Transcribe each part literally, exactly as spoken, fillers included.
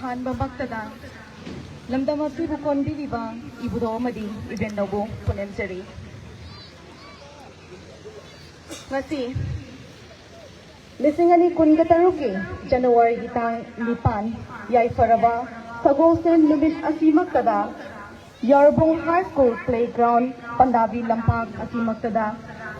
ꯑꯍꯥꯟꯕꯃꯛꯇꯗ ꯂꯝꯗꯝ ꯑꯁꯤꯕꯨ ꯀꯣꯟꯕꯤꯔꯤꯕ ꯏꯕꯨꯙꯧ ꯑꯃꯗꯤ ꯏꯕꯦꯟꯗꯧꯕꯨ ꯄꯨꯅꯦꯝꯖꯔꯤ꯫ ꯉꯁꯤ ꯂꯤꯁꯤꯡ ꯑꯅꯤ ꯀꯨꯟꯒ ꯇꯔꯨꯛꯀꯤ ꯖꯅꯋꯥꯔꯤꯒꯤ ꯇꯥꯡ ꯅꯤꯄꯥꯟ, ꯌꯥꯏꯐꯔꯕ ꯁꯒꯣꯜꯁꯦꯟ ꯅꯨꯃꯤꯠ ꯑꯁꯤꯃꯛꯇꯗ ꯌꯥꯎꯔꯕꯨꯡ ꯍꯥꯏ ꯁ꯭ꯀꯨꯜ ꯄ꯭ꯂꯦꯒ꯭ꯔꯥꯎꯟ ꯄꯟꯗꯥꯕꯤ ꯂꯝꯄꯥꯛ ꯑꯁꯤꯃꯛꯇꯗ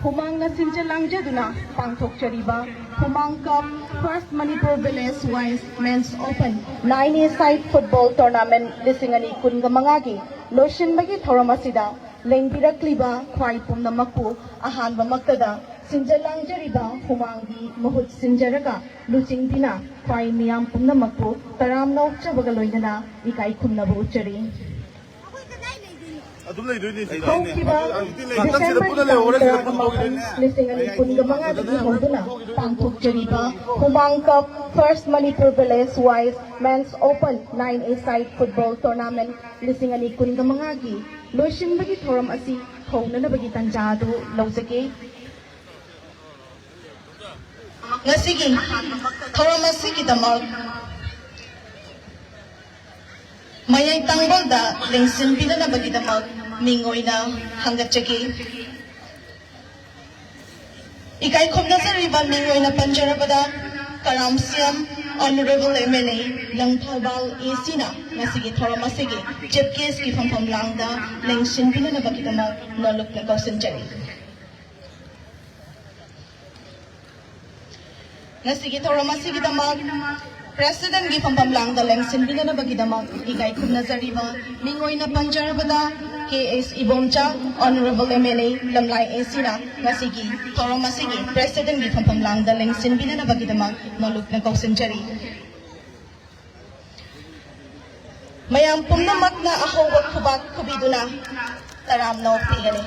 ꯍꯨꯃꯥꯡꯅ ꯁꯤꯟꯖ ꯂꯥꯡꯖꯗꯨꯅ ꯄꯥꯡꯊꯣꯛꯆꯔꯤꯕ Humang cup first Manipur village wise men's open nine a side football tournament ꯂꯤꯁꯤꯡ ꯑꯅꯤ ꯀꯨꯟꯒ ꯃꯉꯥꯒꯤ ꯂꯣꯏꯁꯤꯟꯕꯒꯤ ꯊꯧꯔꯝ ꯑꯁꯤꯗ ꯂꯦꯡꯕꯤꯔꯛꯂꯤꯕ ꯈ꯭ꯋꯥꯏ ꯄꯨꯝꯅꯃꯛꯄꯨ ꯑꯍꯥꯟꯕꯃꯛꯇꯗ ꯁꯤꯟꯖ ꯂꯥꯡꯖꯔꯤꯕ ꯍꯨꯃꯥꯡꯒꯤ ꯃꯍꯨꯠ ꯁꯤꯟꯖꯔꯒ ꯂꯨꯆꯤꯡꯕꯤꯅ ꯈ꯭ꯋꯥꯏ ꯃꯤꯌꯥꯝ ꯄꯨꯝꯅꯃꯛꯄꯨ ꯇꯔꯥꯝꯅ ꯑꯣꯛꯆꯕꯒ ꯂꯣꯏꯅꯅ ꯏꯀꯥꯏ ꯈꯨꯝꯅꯕ ꯎꯠꯆꯔꯤ꯫ ꯑꯗꯨꯝ ꯂꯩꯗꯣꯏꯅꯤ ꯁꯤꯗ꯫ ꯍꯧꯈꯤꯕ ꯉꯥꯛꯇꯪꯁꯤꯗ ꯗꯤꯁꯦꯝꯕꯔꯒꯤ ꯄꯨꯟꯅ ꯇꯥꯡ ꯂꯩꯍꯧꯔꯁꯤꯗ ꯇꯔꯥꯃꯥꯄꯟ, ꯂꯤꯁꯤꯡ ꯑꯅꯤ ꯀꯨꯟꯒ ꯃꯉꯥꯗꯒꯤ ꯍꯧꯗꯨꯅ ꯄꯥꯡꯊꯣꯛꯆꯔꯤꯕ Humang cup first Manipur village wise men's open nine a side football tournament ꯂꯤꯁꯤꯡ ꯑꯅꯤ ꯀꯨꯟꯒ ꯃꯉꯥꯒꯤ ꯂꯣꯏꯁꯤꯟꯕꯒꯤ ꯊꯧꯔꯝ ꯑꯁꯤ ꯍꯧꯅꯅꯕꯒꯤ ꯇꯥꯟꯖꯥ ꯑꯗꯨ ꯂꯧꯖꯒꯦ꯫ ꯉꯁꯤꯒꯤ ꯊꯧꯔꯝ ꯑꯁꯤꯒꯤꯗꯃꯛ ꯃꯌꯥꯏ ꯇꯥꯡꯕꯜꯗ ꯂꯦꯡꯁꯤꯟꯕꯤꯅꯅꯕꯒꯤꯗꯃꯛ ꯃꯤꯡ ꯑꯣꯏꯅ ꯊꯥꯡꯒꯠꯆꯒꯦ꯫ ꯏꯀꯥꯏ ꯈꯨꯝꯅꯖꯔꯤꯕ ꯃꯤꯡ ꯑꯣꯏꯅ ꯄꯟꯖꯔꯕꯗ ꯀꯔꯥꯝ ꯁꯤ ꯑꯦꯝ honourable M L A Langthabal A ꯁꯤꯅ ꯉꯁꯤꯒꯤ ꯊꯧꯔꯝ ꯑꯁꯤꯒꯤ ꯆꯤꯐ ꯒꯦꯁꯀꯤ ꯐꯝꯐꯝ ꯂꯥꯡꯗ ꯂꯦꯡꯁꯤꯟꯕꯤꯅꯅꯕꯒꯤꯗꯃꯛ ꯅꯣꯂꯨꯛꯅ ꯀꯧꯁꯤꯟꯖꯔꯤ꯫ ꯉꯁꯤꯒꯤ ꯊꯧꯔꯝ ꯑꯁꯤꯒꯤꯗꯃꯛ ꯄ꯭ꯔꯦꯁꯤꯗꯦꯟꯒꯤ ꯐꯝꯐꯝ ꯂꯥꯡꯗ ꯂꯦꯡꯁꯤꯟꯕꯤꯅꯅꯕꯒꯤꯗꯃꯛ ꯏꯀꯥꯏ ꯈꯨꯝꯅꯖꯔꯤꯕ ꯃꯤꯡ ꯑꯣꯏꯅ ꯄꯟꯖꯔꯕꯗ ꯀꯦ ꯑꯦꯁ ꯏꯕꯣꯝꯆꯥ ꯑꯣꯅꯔꯦꯕꯜ ꯑꯦꯝ ꯑꯦꯜ ꯑꯦ ꯂꯝꯂꯥꯏ ꯑꯦ ꯁꯤꯅ ꯉꯁꯤꯒꯤ ꯊꯧꯔꯝ ꯑꯁꯤꯒꯤ ꯄ꯭ꯔꯦꯁꯤꯗꯦꯟꯒꯤ ꯐꯝꯐꯝ ꯂꯥꯡꯗ ꯂꯦꯡꯁꯤꯟꯕꯤꯅꯅꯕꯒꯤꯗꯃꯛ ꯅꯣꯂꯨꯛꯅ ꯀꯧꯁꯤꯟꯖꯔꯤ꯫ ꯃꯌꯥꯝ ꯄꯨꯝꯅꯃꯛꯅ ꯑꯍꯧꯕ ꯈꯨꯕꯥꯛ ꯈꯨꯕꯤꯗꯨꯅ ꯇꯔꯥꯝꯅ ꯑꯣꯛꯄꯤꯒꯅꯤ꯫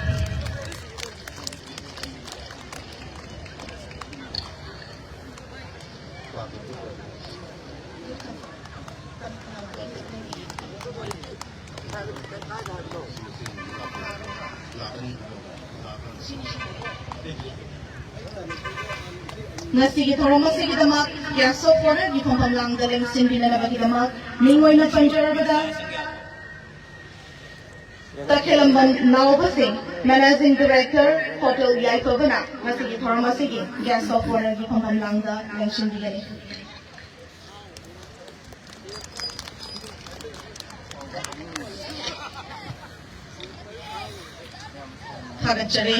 ꯉꯁꯤꯒꯤ ꯊꯧꯔꯝ ꯑꯁꯤꯒꯤꯗꯃꯛ Guest of Honourꯒꯤ ꯐꯝꯐꯝ ꯂꯥꯡꯗ ꯂꯦꯡꯁꯤꯟꯕꯤꯅꯅꯕꯒꯤꯗꯃꯛ ꯃꯤꯡ ꯑꯣꯏꯅ ꯄꯟꯖꯔꯕꯗ ꯇꯈꯦꯂꯝꯕꯝ ꯅꯥꯎꯕꯁꯤꯡ, Managing Director, Hotel ꯌꯥꯏꯐꯕꯅ ꯉꯁꯤꯒꯤ ꯊꯧꯔꯝ ꯑꯁꯤꯒꯤ Guest of Honourꯒꯤ ꯐꯝꯐꯝ ꯂꯥꯡꯗ ꯂꯦꯡꯁꯤꯟꯕꯤꯒꯅꯤ꯫ ꯊꯥꯒꯠꯆꯔꯤ꯫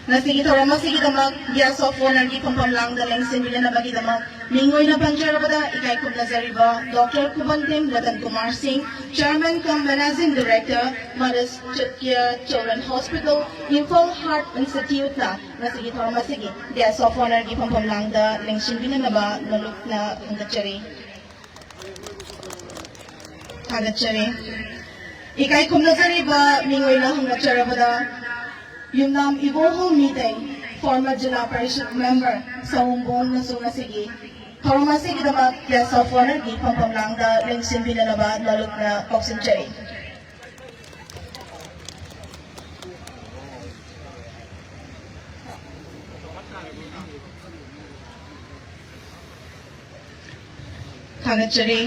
ꯉꯁꯤꯒꯤ ꯊꯧꯔꯝ ꯑꯁꯤꯒꯤꯗꯃꯛ Guest of Honourꯒꯤ ꯐꯝꯐꯝ ꯂꯥꯡꯗ ꯂꯦꯡꯁꯤꯟꯕꯤꯅꯅꯕꯒꯤꯗꯃꯛ ꯃꯤꯡ ꯑꯣꯏꯅ ꯄꯟꯖꯔꯕꯗ ꯏꯀꯥꯏ ꯈꯨꯝꯅꯖꯔꯤꯕ Doctor ꯈꯨꯕꯟꯊꯦꯝ ꯔꯇꯟ ꯀꯨꯃꯥꯔ ꯁꯤꯡ, Chairman cum Managing Director, Maris Chetkia Children Hospital, Imphal Heart Instituteꯅ ꯉꯁꯤꯒꯤ ꯊꯧꯔꯝ ꯑꯁꯤꯒꯤ Guest of Honourꯒꯤ ꯐꯝꯐꯝ ꯂꯥꯡꯗ ꯂꯦꯡꯁꯤꯟꯕꯤꯅꯅꯕ ꯅꯣꯂꯨꯛꯅ ꯈꯪꯒꯠꯆꯔꯤ꯫ ꯊꯥꯒꯠꯆꯔꯤ꯫ ꯏꯀꯥꯏ ꯈꯨꯝꯅꯖꯔꯤꯕ ꯃꯤꯡ ꯑꯣꯏꯅ ꯍꯪꯒꯠꯆꯔꯕꯗ ꯌꯨꯝꯅꯥꯝ ꯏꯕꯣꯍꯣ ꯃꯤꯇꯩ, former ꯖꯤꯂꯥ ꯄꯔꯤꯁꯠ member ꯁꯑꯣꯝꯕꯣꯝꯅꯁꯨ ꯉꯁꯤꯒꯤ ꯊꯧꯔꯝ ꯑꯁꯤꯒꯤꯗꯃꯛ Guest of Honourꯒꯤ ꯐꯝꯐꯝ ꯂꯥꯡꯗ ꯂꯦꯡꯁꯤꯟꯕꯤꯅꯅꯕ ꯅꯣꯂꯨꯛꯅ ꯀꯧꯁꯤꯟꯖꯔꯤ꯫ ꯊꯥꯒꯠꯆꯔꯤ꯫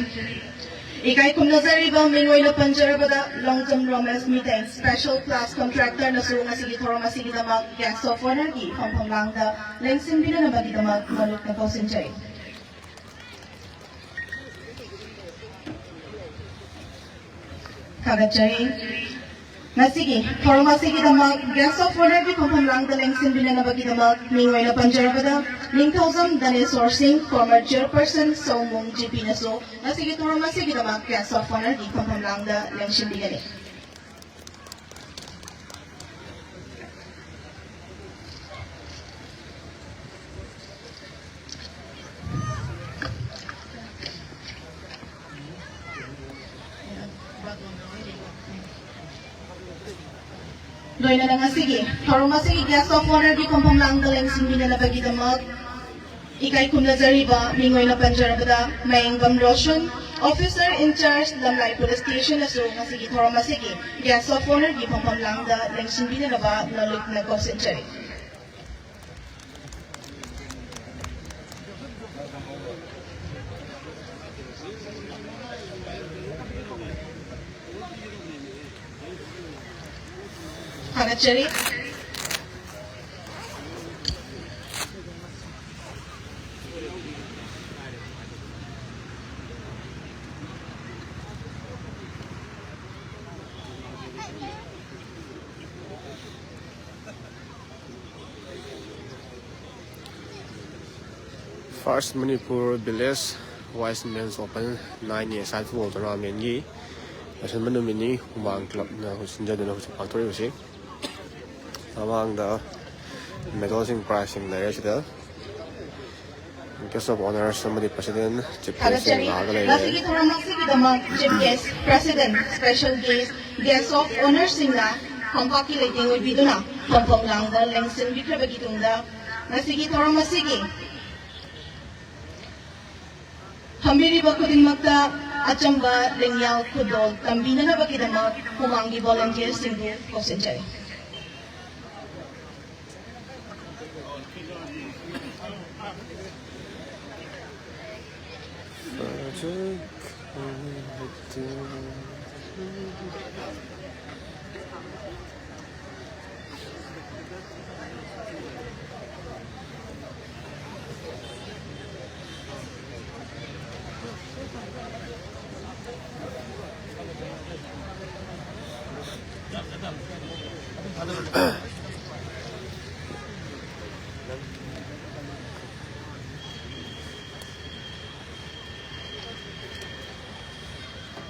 ꯏꯀꯥꯏ ꯈꯨꯝꯅꯖꯔꯤꯕ ꯃꯤꯡ ꯑꯣꯏꯅ ꯄꯟꯖꯔꯕꯗ ꯂꯣꯡꯖꯝ ꯔꯣꯃꯦꯁ ꯃꯤꯇꯩ, Special Class Contractorꯅꯁꯨ ꯉꯁꯤꯒꯤ ꯊꯧꯔꯝ ꯑꯁꯤꯒꯤꯗꯃꯛ Guest of Honourꯒꯤ ꯐꯝꯐꯝ ꯂꯥꯡꯗ ꯂꯦꯡꯁꯤꯟꯕꯤꯅꯅꯕꯒꯤꯗꯃꯛ ꯅꯣꯂꯨꯛꯅ ꯀꯧꯁꯤꯟꯖꯔꯤ꯫ ꯊꯥꯒꯠꯆꯔꯤ꯫ ꯉꯁꯤꯒꯤ ꯊꯧꯔꯝ ꯑꯁꯤꯒꯤꯗꯃꯛ Guest of Honourꯒꯤ ꯐꯝꯐꯝ ꯂꯥꯡꯗ ꯂꯦꯡꯁꯤꯟꯕꯤꯅꯅꯕꯒꯤꯗꯃꯛ ꯃꯤꯡ ꯑꯣꯏꯅ ꯄꯟꯖꯔꯕꯗ ꯅꯤꯡꯊꯧꯖꯝ ꯗꯅꯦꯁꯣꯔ ꯁꯤꯡ, former Chairperson ꯁꯑꯣꯝꯕꯣꯝ ꯖꯤꯄꯤꯅꯁꯨ ꯉꯁꯤꯒꯤ ꯊꯧꯔꯝ ꯑꯁꯤꯒꯤꯗꯃꯛ Guest of Honourꯒꯤ ꯐꯝꯐꯝ ꯂꯥꯡꯗ ꯂꯦꯡꯁꯤꯟꯕꯤꯒꯅꯤ꯫ ꯂꯣꯏꯅꯅ ꯉꯁꯤꯒꯤ ꯊꯧꯔꯝ ꯑꯁꯤꯒꯤ Guest of Honourꯒꯤ ꯐꯝꯐꯝ ꯂꯥꯡꯗ ꯂꯦꯡꯁꯤꯟꯕꯤꯅꯅꯕꯒꯤꯗꯃꯛ ꯏꯀꯥꯏ ꯈꯨꯝꯅꯖꯔꯤꯕ ꯃꯤꯡ ꯑꯣꯏꯅ ꯄꯟꯖꯔꯕꯗ ꯃꯌꯦꯡꯕꯝ Roshan, Officer in Charge ꯂꯝꯂꯥꯏ Police Stationꯅꯁꯨ ꯉꯁꯤꯒꯤ ꯊꯧꯔꯝ ꯑꯁꯤꯒꯤ Guest of Honourꯒꯤ ꯐꯝꯐꯝ ꯂꯥꯡꯗ ꯂꯦꯡꯁꯤꯟꯕꯤꯅꯅꯕ ꯅꯣꯂꯨꯛꯅ ꯀꯧꯁꯤꯟꯖꯔꯤ꯫ ꯊꯥꯒꯠꯆꯔꯤ꯫ First Manipur Village Wise Men's Open nine A side football tournamentꯒꯤ ꯂꯣꯏꯁꯤꯟꯕ ꯅꯨꯃꯤꯠꯅꯤ꯫ ꯍꯨꯃꯥꯡ ꯀ꯭ꯂꯕꯅ ꯁꯤꯟꯖꯗꯨꯅ ꯍꯧꯖꯤꯛ ꯄꯥꯡꯊꯣꯔꯛꯏꯕꯁꯤ꯫ ꯃꯃꯥꯡꯗ medalꯁꯤꯡ, prizeꯁꯤꯡ ꯂꯩꯔꯦ꯫ ꯁꯤꯗ guest of honours ꯑꯃꯗꯤ president, chief guestꯁꯤꯡ ꯊꯥꯒꯠꯆꯔꯤ꯫ ꯂꯥꯛꯑꯒ ꯂꯩꯔꯦ꯫ ꯉꯁꯤꯒꯤ ꯊꯧꯔꯝ ꯑꯁꯤꯒꯤꯗꯃꯛ chief guest, president, special guest, guest of honourꯁꯤꯡꯅ ꯈꯣꯡꯄꯥꯛꯀꯤ ꯂꯩꯇꯦꯡ ꯑꯣꯏꯕꯤꯗꯨꯅ ꯐꯝꯐꯝ ꯂꯥꯡꯗ ꯂꯦꯡꯁꯤꯟꯕꯤꯈ꯭ꯔꯕꯒꯤ ꯇꯨꯡꯗ, ꯉꯁꯤꯒꯤ ꯊꯧꯔꯝ ꯑꯁꯤꯒꯤ ꯐꯝꯕꯤꯔꯤꯕ ꯈꯨꯗꯤꯡꯃꯛꯇ ꯑꯆꯝꯕ ꯂꯦꯡꯌꯥꯜ ꯈꯨꯗꯣꯜ ꯇꯝꯕꯤꯅꯅꯕꯒꯤꯗꯃꯛ ꯃꯃꯥꯡꯒꯤ volunteerꯁꯤꯡꯕꯨ ꯀꯧꯁꯤꯟꯖꯔꯤ꯫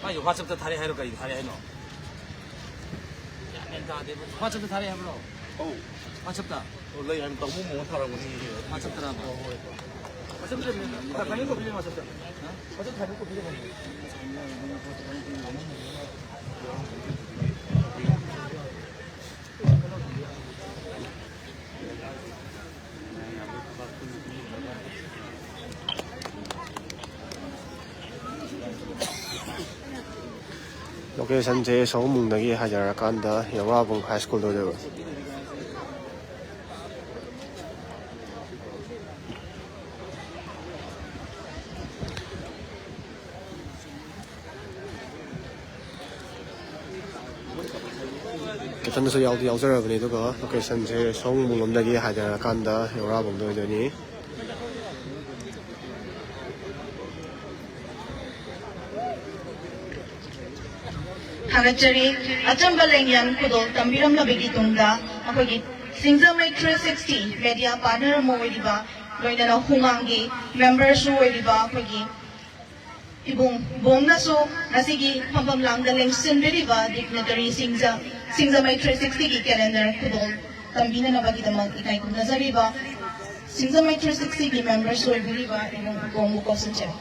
ꯃꯥꯏꯁꯨ WhatsAppꯇ ꯊꯥꯔꯛꯑꯦ ꯍꯥꯏꯔꯣ, ꯀꯔꯤ ꯊꯥꯔꯛꯑꯦ ꯍꯥꯏꯅꯣ? ꯒ꯭ꯌꯥꯟ ꯃꯦꯟ ꯇꯥꯗꯦ꯫ WhatsAppꯇ ꯊꯥꯔꯛꯑꯦ ꯍꯥꯏꯕ꯭ꯔꯣ? ꯑꯧ꯫ WhatsAppꯇ? ꯑꯣ, ꯂꯩ ꯍꯥꯏꯅ ꯇꯧꯕ ꯃꯑꯣꯡ ꯊꯥꯔꯛꯄꯅꯤ꯫ WhatsAppꯇꯔꯕ? ꯍꯣꯏ, ꯍꯣꯏ꯫ WhatsAppꯇ ꯂꯩꯕꯅꯦ꯫ ꯊꯥꯏꯅ copy ꯂꯩ WhatsAppꯇ꯫ ꯍꯥ? WhatsApp ꯊꯥꯏꯅ copy ꯂꯩꯕꯅꯦ꯫ Locationꯁꯦ ꯁꯑꯣꯝꯕꯨꯡꯗꯒꯤ ꯍꯥꯏꯖꯔꯀꯥꯟꯗ ꯌꯧꯔꯥꯕꯨꯡ High Schoolꯗ ꯑꯣꯏꯗꯣꯏꯕ꯫ ꯁꯟꯗꯁꯨ ꯌꯥꯎꯗꯤ ꯌꯥꯎꯖꯔꯕꯅꯤ, ꯑꯗꯨꯒ ꯂꯣꯀꯦꯁꯟꯁꯦ ꯁꯣꯝ ꯂꯣꯝꯗꯒꯤ ꯍꯥꯏꯊꯔꯀꯥꯟꯗ ꯌꯧꯔꯥꯕꯨꯡꯗ ꯑꯣꯏꯗꯣꯏꯅꯤ꯫ ꯊꯥꯒꯠꯆꯔꯤ꯫ ꯑꯆꯝꯕ ꯂꯦꯡꯌꯥꯟ ꯈꯨꯗꯣꯜ ꯇꯝꯕꯤꯔꯝꯂꯕꯒꯤ ꯇꯨꯡꯗ ꯑꯩꯈꯣꯏꯒꯤ ꯁꯤꯡꯖꯃꯩ ꯊ꯭ꯔꯤ ꯁꯤꯛꯁꯇꯤ ꯃꯦꯗꯤꯌꯥ ꯄꯥꯔꯠꯅꯔ ꯑꯃ ꯑꯣꯏꯔꯤꯕ, ꯂꯣꯏꯅꯅ ꯍꯨꯃꯥꯡꯒꯤ ꯃꯦꯝꯕꯔꯁꯨ ꯑꯣꯏꯔꯤꯕ ꯑꯩꯈꯣꯏꯒꯤ ꯏꯕꯨꯡ ꯕꯣꯝꯅꯁꯨ ꯉꯁꯤꯒꯤ ꯐꯝꯐꯝ ꯂꯥꯡꯗ ꯂꯦꯡꯁꯤꯟꯕꯤꯔꯤꯕ ꯗꯤꯒꯅꯤꯇꯔꯤ ꯁꯤꯡꯖ-, ꯁꯤꯡꯖꯃꯩ ꯊ꯭ꯔꯤ ꯁꯤꯛꯁꯇꯤꯒꯤ ꯀꯦꯂꯦꯟꯗꯔ ꯈꯨꯗꯣꯜ ꯇꯝꯕꯤꯅꯅꯕꯒꯤꯗꯃꯛ ꯏꯀꯥꯏ ꯈꯨꯝꯅꯖꯔꯤꯕ ꯁꯤꯡꯖꯃꯩ ꯊ꯭ꯔꯤ ꯁꯤꯛꯁꯇꯤꯒꯤ ꯃꯦꯝꯕꯔꯁꯨ ꯑꯣꯏꯕꯤꯔꯤꯕ ꯏꯕꯨꯡ ꯕꯣꯝꯕꯨ ꯀꯧꯁꯤꯟꯖꯔꯤ꯫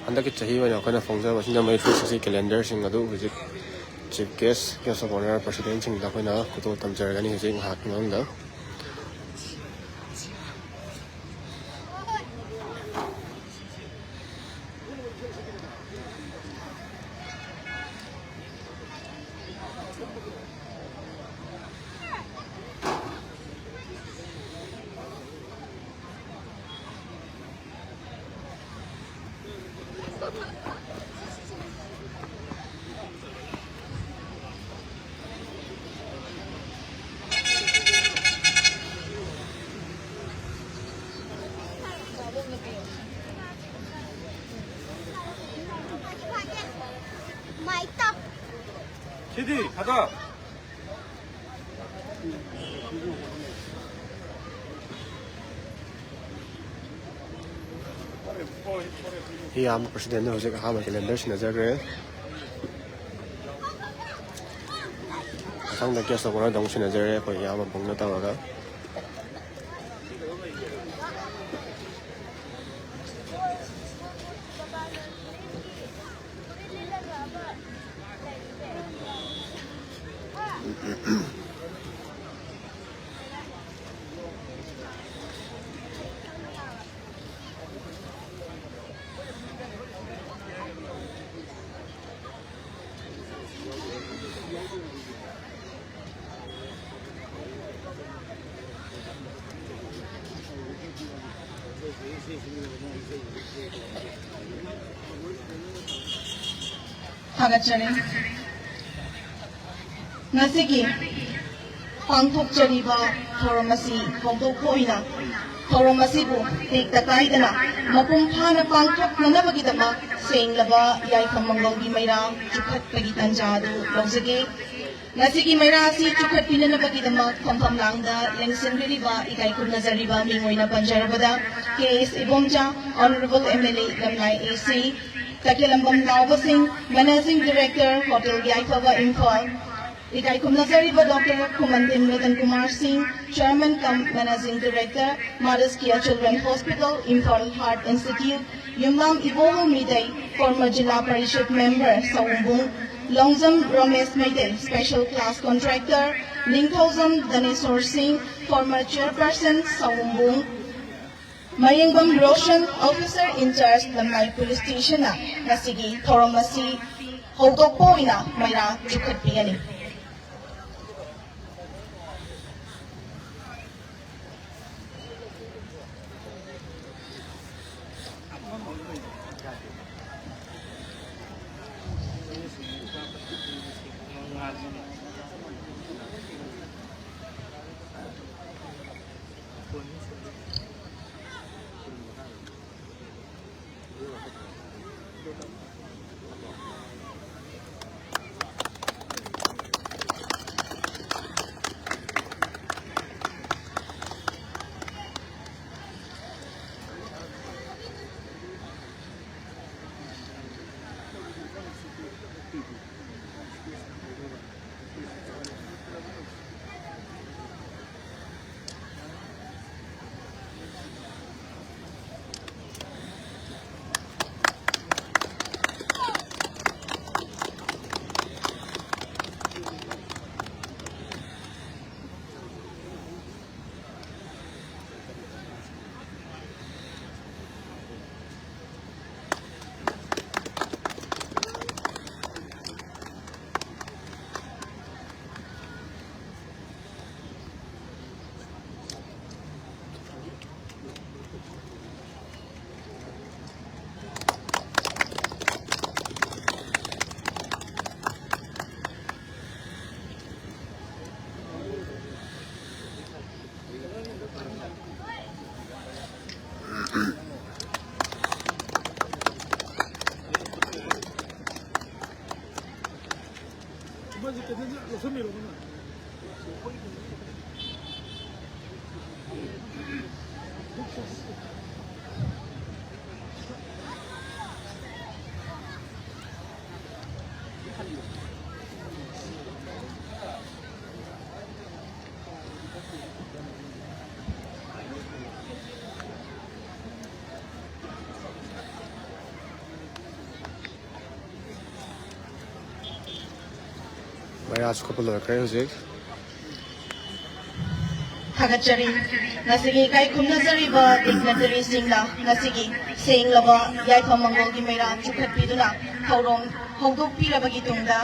ꯍꯟꯗꯛꯀꯤ ꯆꯍꯤ ꯑꯣꯏꯅ ꯑꯩꯈꯣꯏꯅ ꯐꯣꯡꯖꯕ ꯁꯤꯡꯖꯃꯩ ꯊ꯭ꯔꯤ ꯁꯤꯛꯁꯇꯤ ꯀꯦꯂꯦꯟꯗꯔꯁꯤꯡ ꯑꯗꯨ ꯍꯧꯖꯤꯛ chief guest, guest of honour, ꯄ꯭ꯔꯁꯤꯗꯦꯟꯁꯤꯡꯗ ꯑꯩꯈꯣꯏꯅ ꯈꯨꯗꯣꯜ ꯇꯝꯖꯔꯒꯅꯤ ꯍꯧꯖꯤꯛ ꯉꯥꯏꯍꯥꯛꯀꯤ ꯃꯅꯨꯡꯗ꯫ ꯁꯤꯗꯤ ꯊꯥꯗ꯫ ꯏꯌꯥꯝꯕ ꯄ꯭ꯔꯁꯤꯗꯦꯟꯅ ꯍꯧꯖꯤꯛ ꯑꯍꯥꯟꯕ ꯀꯦꯂꯦꯟꯗꯔ ꯁꯤꯟꯅꯖꯈ꯭ꯔꯦ꯫ ꯃꯊꯪꯗ ꯒꯦꯁ ꯑꯣꯐ ꯑꯣꯅꯔꯗ ꯑꯃꯨꯛ ꯁꯤꯟꯅꯖꯔꯦ ꯑꯩꯈꯣꯏ ꯏꯌꯥꯝꯕ ꯕꯨꯡꯅ ꯇꯧꯔꯒ꯫ ꯊꯥꯒꯠꯆꯔꯤ꯫ ꯉꯁꯤꯒꯤ ꯄꯥꯡꯊꯣꯛꯆꯔꯤꯕ ꯊꯧꯔꯝ ꯑꯁꯤ ꯍꯧꯗꯣꯛꯄ ꯑꯣꯏꯅ ꯊꯧꯔꯝ ꯑꯁꯤꯕꯨ ꯇꯦꯛꯇ ꯀꯥꯏꯗꯅ ꯃꯄꯨꯡ ꯐꯥꯅ ꯄꯥꯡꯊꯣꯛꯅꯅꯕꯒꯤꯗꯃꯛ ꯁꯦꯡꯂꯕ ꯌꯥꯏꯐ ꯃꯪꯒꯜꯒꯤ ꯃꯩꯔꯥ ꯆꯨꯈꯠꯄꯒꯤ ꯇꯥꯟꯖꯥ ꯑꯗꯨ ꯂꯧꯖꯒꯦ꯫ ꯉꯁꯤꯒꯤ ꯃꯩꯔꯥ ꯑꯁꯤ ꯆꯨꯈꯠꯄꯤꯅꯅꯕꯒꯤꯗꯃꯛ ꯐꯝꯐꯝ ꯂꯥꯡꯗ ꯂꯦꯡꯁꯤꯟꯕꯤꯔꯤꯕ ꯏꯀꯥꯏ ꯈꯨꯝꯅꯖꯔꯤꯕ ꯃꯤꯡ ꯑꯣꯏꯅ ꯄꯟꯖꯔꯕꯗ ꯀꯦ ꯑꯦꯁ Ibomcha, Honourable M L A ꯂꯝꯂꯥꯏ A C, ꯇꯈꯦꯂꯝꯕꯝ ꯂꯥꯎꯕꯁꯤꯡ, Managing Director Hotel ꯌꯥꯏꯐꯕ ꯏꯝꯐꯥꯜ, ꯏꯀꯥꯏ ꯈꯨꯝꯅꯖꯔꯤꯕ ꯗꯣꯛꯇꯔ ꯈꯨꯃꯟꯊꯦꯝ ꯔꯇꯟ ꯀꯨꯃꯥꯔ ꯁꯤꯡ, Chairman cum Managing Director, Madhuskia Children Hospital, Imphal Heart Institute, ꯌꯨꯝꯅꯥꯝ ꯏꯕꯣꯍꯜ ꯃꯤꯗꯩ, former ꯖꯤꯂꯥ parishad member ꯁꯥꯋꯨꯝꯕꯨꯡ, Longjam ꯔꯣꯃꯦꯁ Meitei, special class contractor, ꯅꯤꯡꯊꯧꯖꯝ ꯙꯅꯦꯁꯣꯔ ꯁꯤꯡ, former chairperson ꯁꯥꯋꯨꯝꯕꯨꯡ, Mayengbam Roshan, officer in charge ꯂꯝꯂꯥꯏ police stationꯅ ꯉꯁꯤꯒꯤ ꯊꯧꯔꯝ ꯑꯁꯤ ꯍꯧꯗꯣꯛꯄ ꯑꯣꯏꯅ ꯃꯩꯔꯥ ꯆꯨꯈꯠꯄꯤꯒꯅꯤ꯫ ꯃꯩꯔꯥꯁꯨ ꯀꯞꯄ ꯂꯣꯏꯈ꯭ꯔꯦ ꯍꯧꯖꯤꯛ꯫ ꯊꯥꯒꯠꯆꯔꯤ꯫ ꯉꯁꯤꯒꯤ ꯏꯀꯥꯏ ꯈꯨꯝꯅꯖꯔꯤꯕ dignitaryꯁꯤꯡꯅ ꯉꯁꯤꯒꯤ ꯁꯦꯡꯂꯕ ꯌꯥꯏꯐ ꯃꯪꯒꯣꯜꯒꯤ ꯃꯩꯔꯥ ꯆꯤꯡꯈꯠꯄꯤꯗꯨꯅ ꯊꯧꯔꯝ ꯍꯧꯗꯣꯛꯄꯤꯔꯕꯒꯤ ꯇꯨꯡꯗ,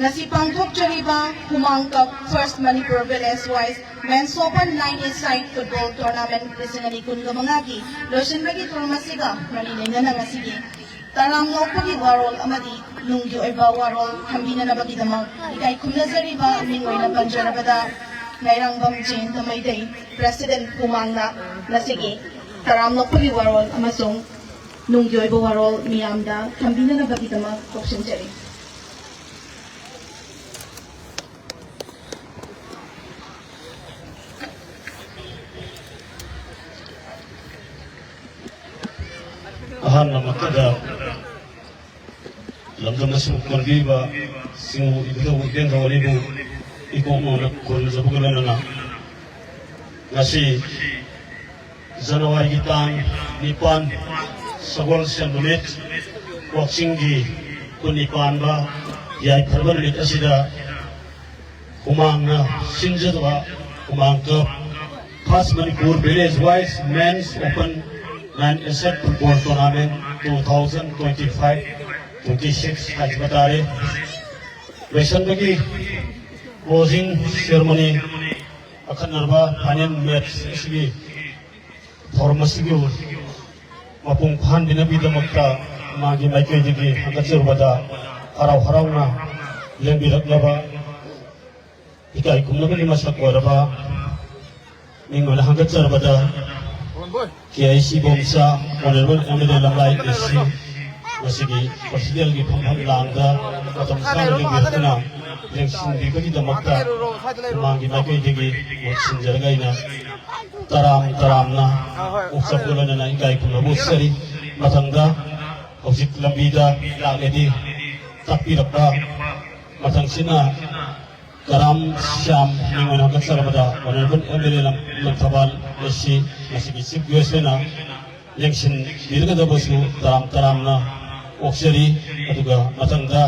ꯉꯁꯤ ꯄꯥꯡꯊꯣꯛꯆꯔꯤꯕ ꯍꯨꯃꯥꯡ Cup First Manipur Village Wise Men's Open Nine-a-side Football Tournament ꯂꯤꯁꯤꯡ ꯑꯅꯤ ꯀꯨꯟꯒ ꯃꯉꯥꯒꯤ ꯂꯣꯏꯁꯤꯟꯕꯒꯤ ꯊꯧꯔꯝ ꯑꯁꯤꯒ ꯃꯔꯤ ꯂꯩꯅꯅ ꯉꯁꯤꯒꯤ ꯇꯔꯥꯝ ꯂꯣꯛꯄꯒꯤ ꯋꯥꯔꯣꯜ ꯑꯃꯗꯤ ꯅꯨꯡꯒꯤ ꯑꯣꯏꯕ ꯋꯥꯔꯣꯜ ꯊꯝꯕꯤꯅꯅꯕꯒꯤꯗꯃꯛ ꯏꯀꯥꯏ ꯈꯨꯝꯅꯖꯔꯤꯕ ꯃꯤꯡ ꯑꯣꯏꯅ ꯄꯟꯖꯔꯕꯗ ꯂꯩꯔꯥꯡꯕꯝ ꯖꯌꯟꯇ ꯃꯩꯇꯩ, President ꯍꯨꯃꯥꯡꯅ ꯉꯁꯤꯒꯤ ꯇꯔꯥꯝ ꯂꯣꯛꯄꯒꯤ ꯋꯥꯔꯣꯜ ꯑꯃꯁꯨꯡ ꯅꯨꯡꯒꯤ ꯑꯣꯏꯕ ꯋꯥꯔꯣꯜ ꯃꯤꯌꯥꯝꯗ ꯊꯝꯕꯤꯅꯅꯕꯒꯤꯗꯃꯛ ꯀꯧꯁꯤꯟꯖꯔꯤ꯫ ꯑꯍꯥꯟꯕꯃꯛꯇꯗ ꯂꯝꯗꯝ ꯑꯁꯤꯕꯨ ꯀꯣꯟꯕꯤꯕ ꯁꯤꯡꯎ ꯏꯕꯨꯙꯧ ꯏꯄꯦꯟꯊꯧ ꯑꯅꯤꯕꯨ ꯏꯀꯣꯛ ꯃꯧꯅ ꯈꯨꯔꯨꯝꯖꯕꯒ ꯂꯣꯏꯅꯅ, ꯉꯁꯤ ꯖꯅꯋꯥꯔꯤꯒꯤ ꯇꯥꯡ ꯅꯤꯄꯥꯟ, ꯁꯒꯣꯜꯁꯦꯟ ꯅꯨꯃꯤꯠ, ꯋꯥꯛꯆꯤꯡꯒꯤ ꯀꯨꯟꯅꯤ ꯄꯥꯟꯕ ꯌꯥꯏꯐꯔꯕ ꯅꯨꯃꯤꯠ ꯑꯁꯤꯗ ꯍꯨꯃꯥꯡꯅ ꯁꯤꯟꯖꯗꯕ ꯍꯨꯃꯥꯡ Cup First Manipur Village Wise Men's Open Nine-a-side Football Tournament two thousand twenty-five twenty-six ꯍꯥꯏꯖꯕ ꯇꯥꯔꯦ꯫ ꯂꯣꯏꯁꯤꯟꯕꯒꯤ closing ceremony, ꯑꯈꯟꯅꯔꯕ final match ꯑꯁꯤꯒꯤ ꯊꯧꯔꯝ ꯑꯁꯤꯒꯤ ꯃꯄꯨꯡ ꯐꯥꯍꯟꯕꯤꯅꯕꯒꯤꯗꯃꯛꯇ ꯃꯥꯒꯤ ꯃꯥꯏꯀꯩꯗꯒꯤ ꯍꯪꯒꯠꯆꯔꯨꯕꯗ ꯍꯔꯥꯎ ꯍꯔꯥꯎꯅ ꯂꯦꯡꯕꯤꯔꯛꯂꯕ ꯏꯀꯥꯏ ꯈꯨꯝꯅꯕꯒꯤ ꯃꯁꯛ ꯑꯣꯏꯔꯕ ꯃꯤꯡ ꯑꯣꯏꯅ ꯍꯪꯒꯠꯆꯔꯕꯗ ꯀꯦ I C ꯕꯣꯝꯆꯥ, Honourable M L A ꯂꯝꯂꯥꯏ A C, ꯃꯁꯤꯒꯤ ꯄ꯭ꯔꯁꯤꯗꯦꯟꯒꯤ ꯐꯝꯐꯝ ꯂꯥꯡꯗ ꯃꯇꯝ ꯆꯥꯅ ꯂꯦꯡꯕꯤꯔꯛꯇꯨꯅ ꯂꯦꯡꯁꯤꯟꯕꯤꯕꯒꯤꯗꯃꯛꯇ ꯃꯃꯥꯡꯒꯤ ꯃꯥꯏꯀꯩꯗꯒꯤ ꯃꯍꯨꯠ ꯁꯤꯟꯖꯔꯒ ꯑꯩꯅ ꯇꯔꯥꯝ ꯇꯔꯥꯝꯅ ꯑꯣꯛꯆꯕꯒ ꯂꯣꯏꯅꯅ ꯏꯀꯥꯏ ꯈꯨꯝꯅꯕ ꯎꯠꯆꯔꯤ꯫ ꯃꯊꯪꯗ ꯍꯧꯖꯤꯛ ꯂꯝꯕꯤꯗ ꯂꯥꯛꯂꯦꯗꯤ ꯇꯥꯛꯄꯤꯔꯛꯄ ꯃꯊꯪꯁꯤꯅ ꯀꯔꯥꯝ ꯁ꯭ꯌꯥꯝ ꯃꯤꯡ ꯑꯣꯏꯅ ꯍꯥꯞꯀꯠꯆꯔꯕꯗ Honourable M L A ꯂꯝ-, ꯂꯪꯊꯕꯥꯜ ꯑꯦꯁ ꯁꯤ ꯉꯁꯤꯒꯤ Chief Guest ꯑꯣꯏꯅ ꯂꯦꯡꯁꯤꯟꯕꯤꯔꯒꯗꯕꯁꯨ ꯇꯔꯥꯝ ꯇꯔꯥꯝꯅ ꯑꯣꯛꯆꯔꯤ꯫ ꯑꯗꯨꯒ ꯃꯊꯪꯗ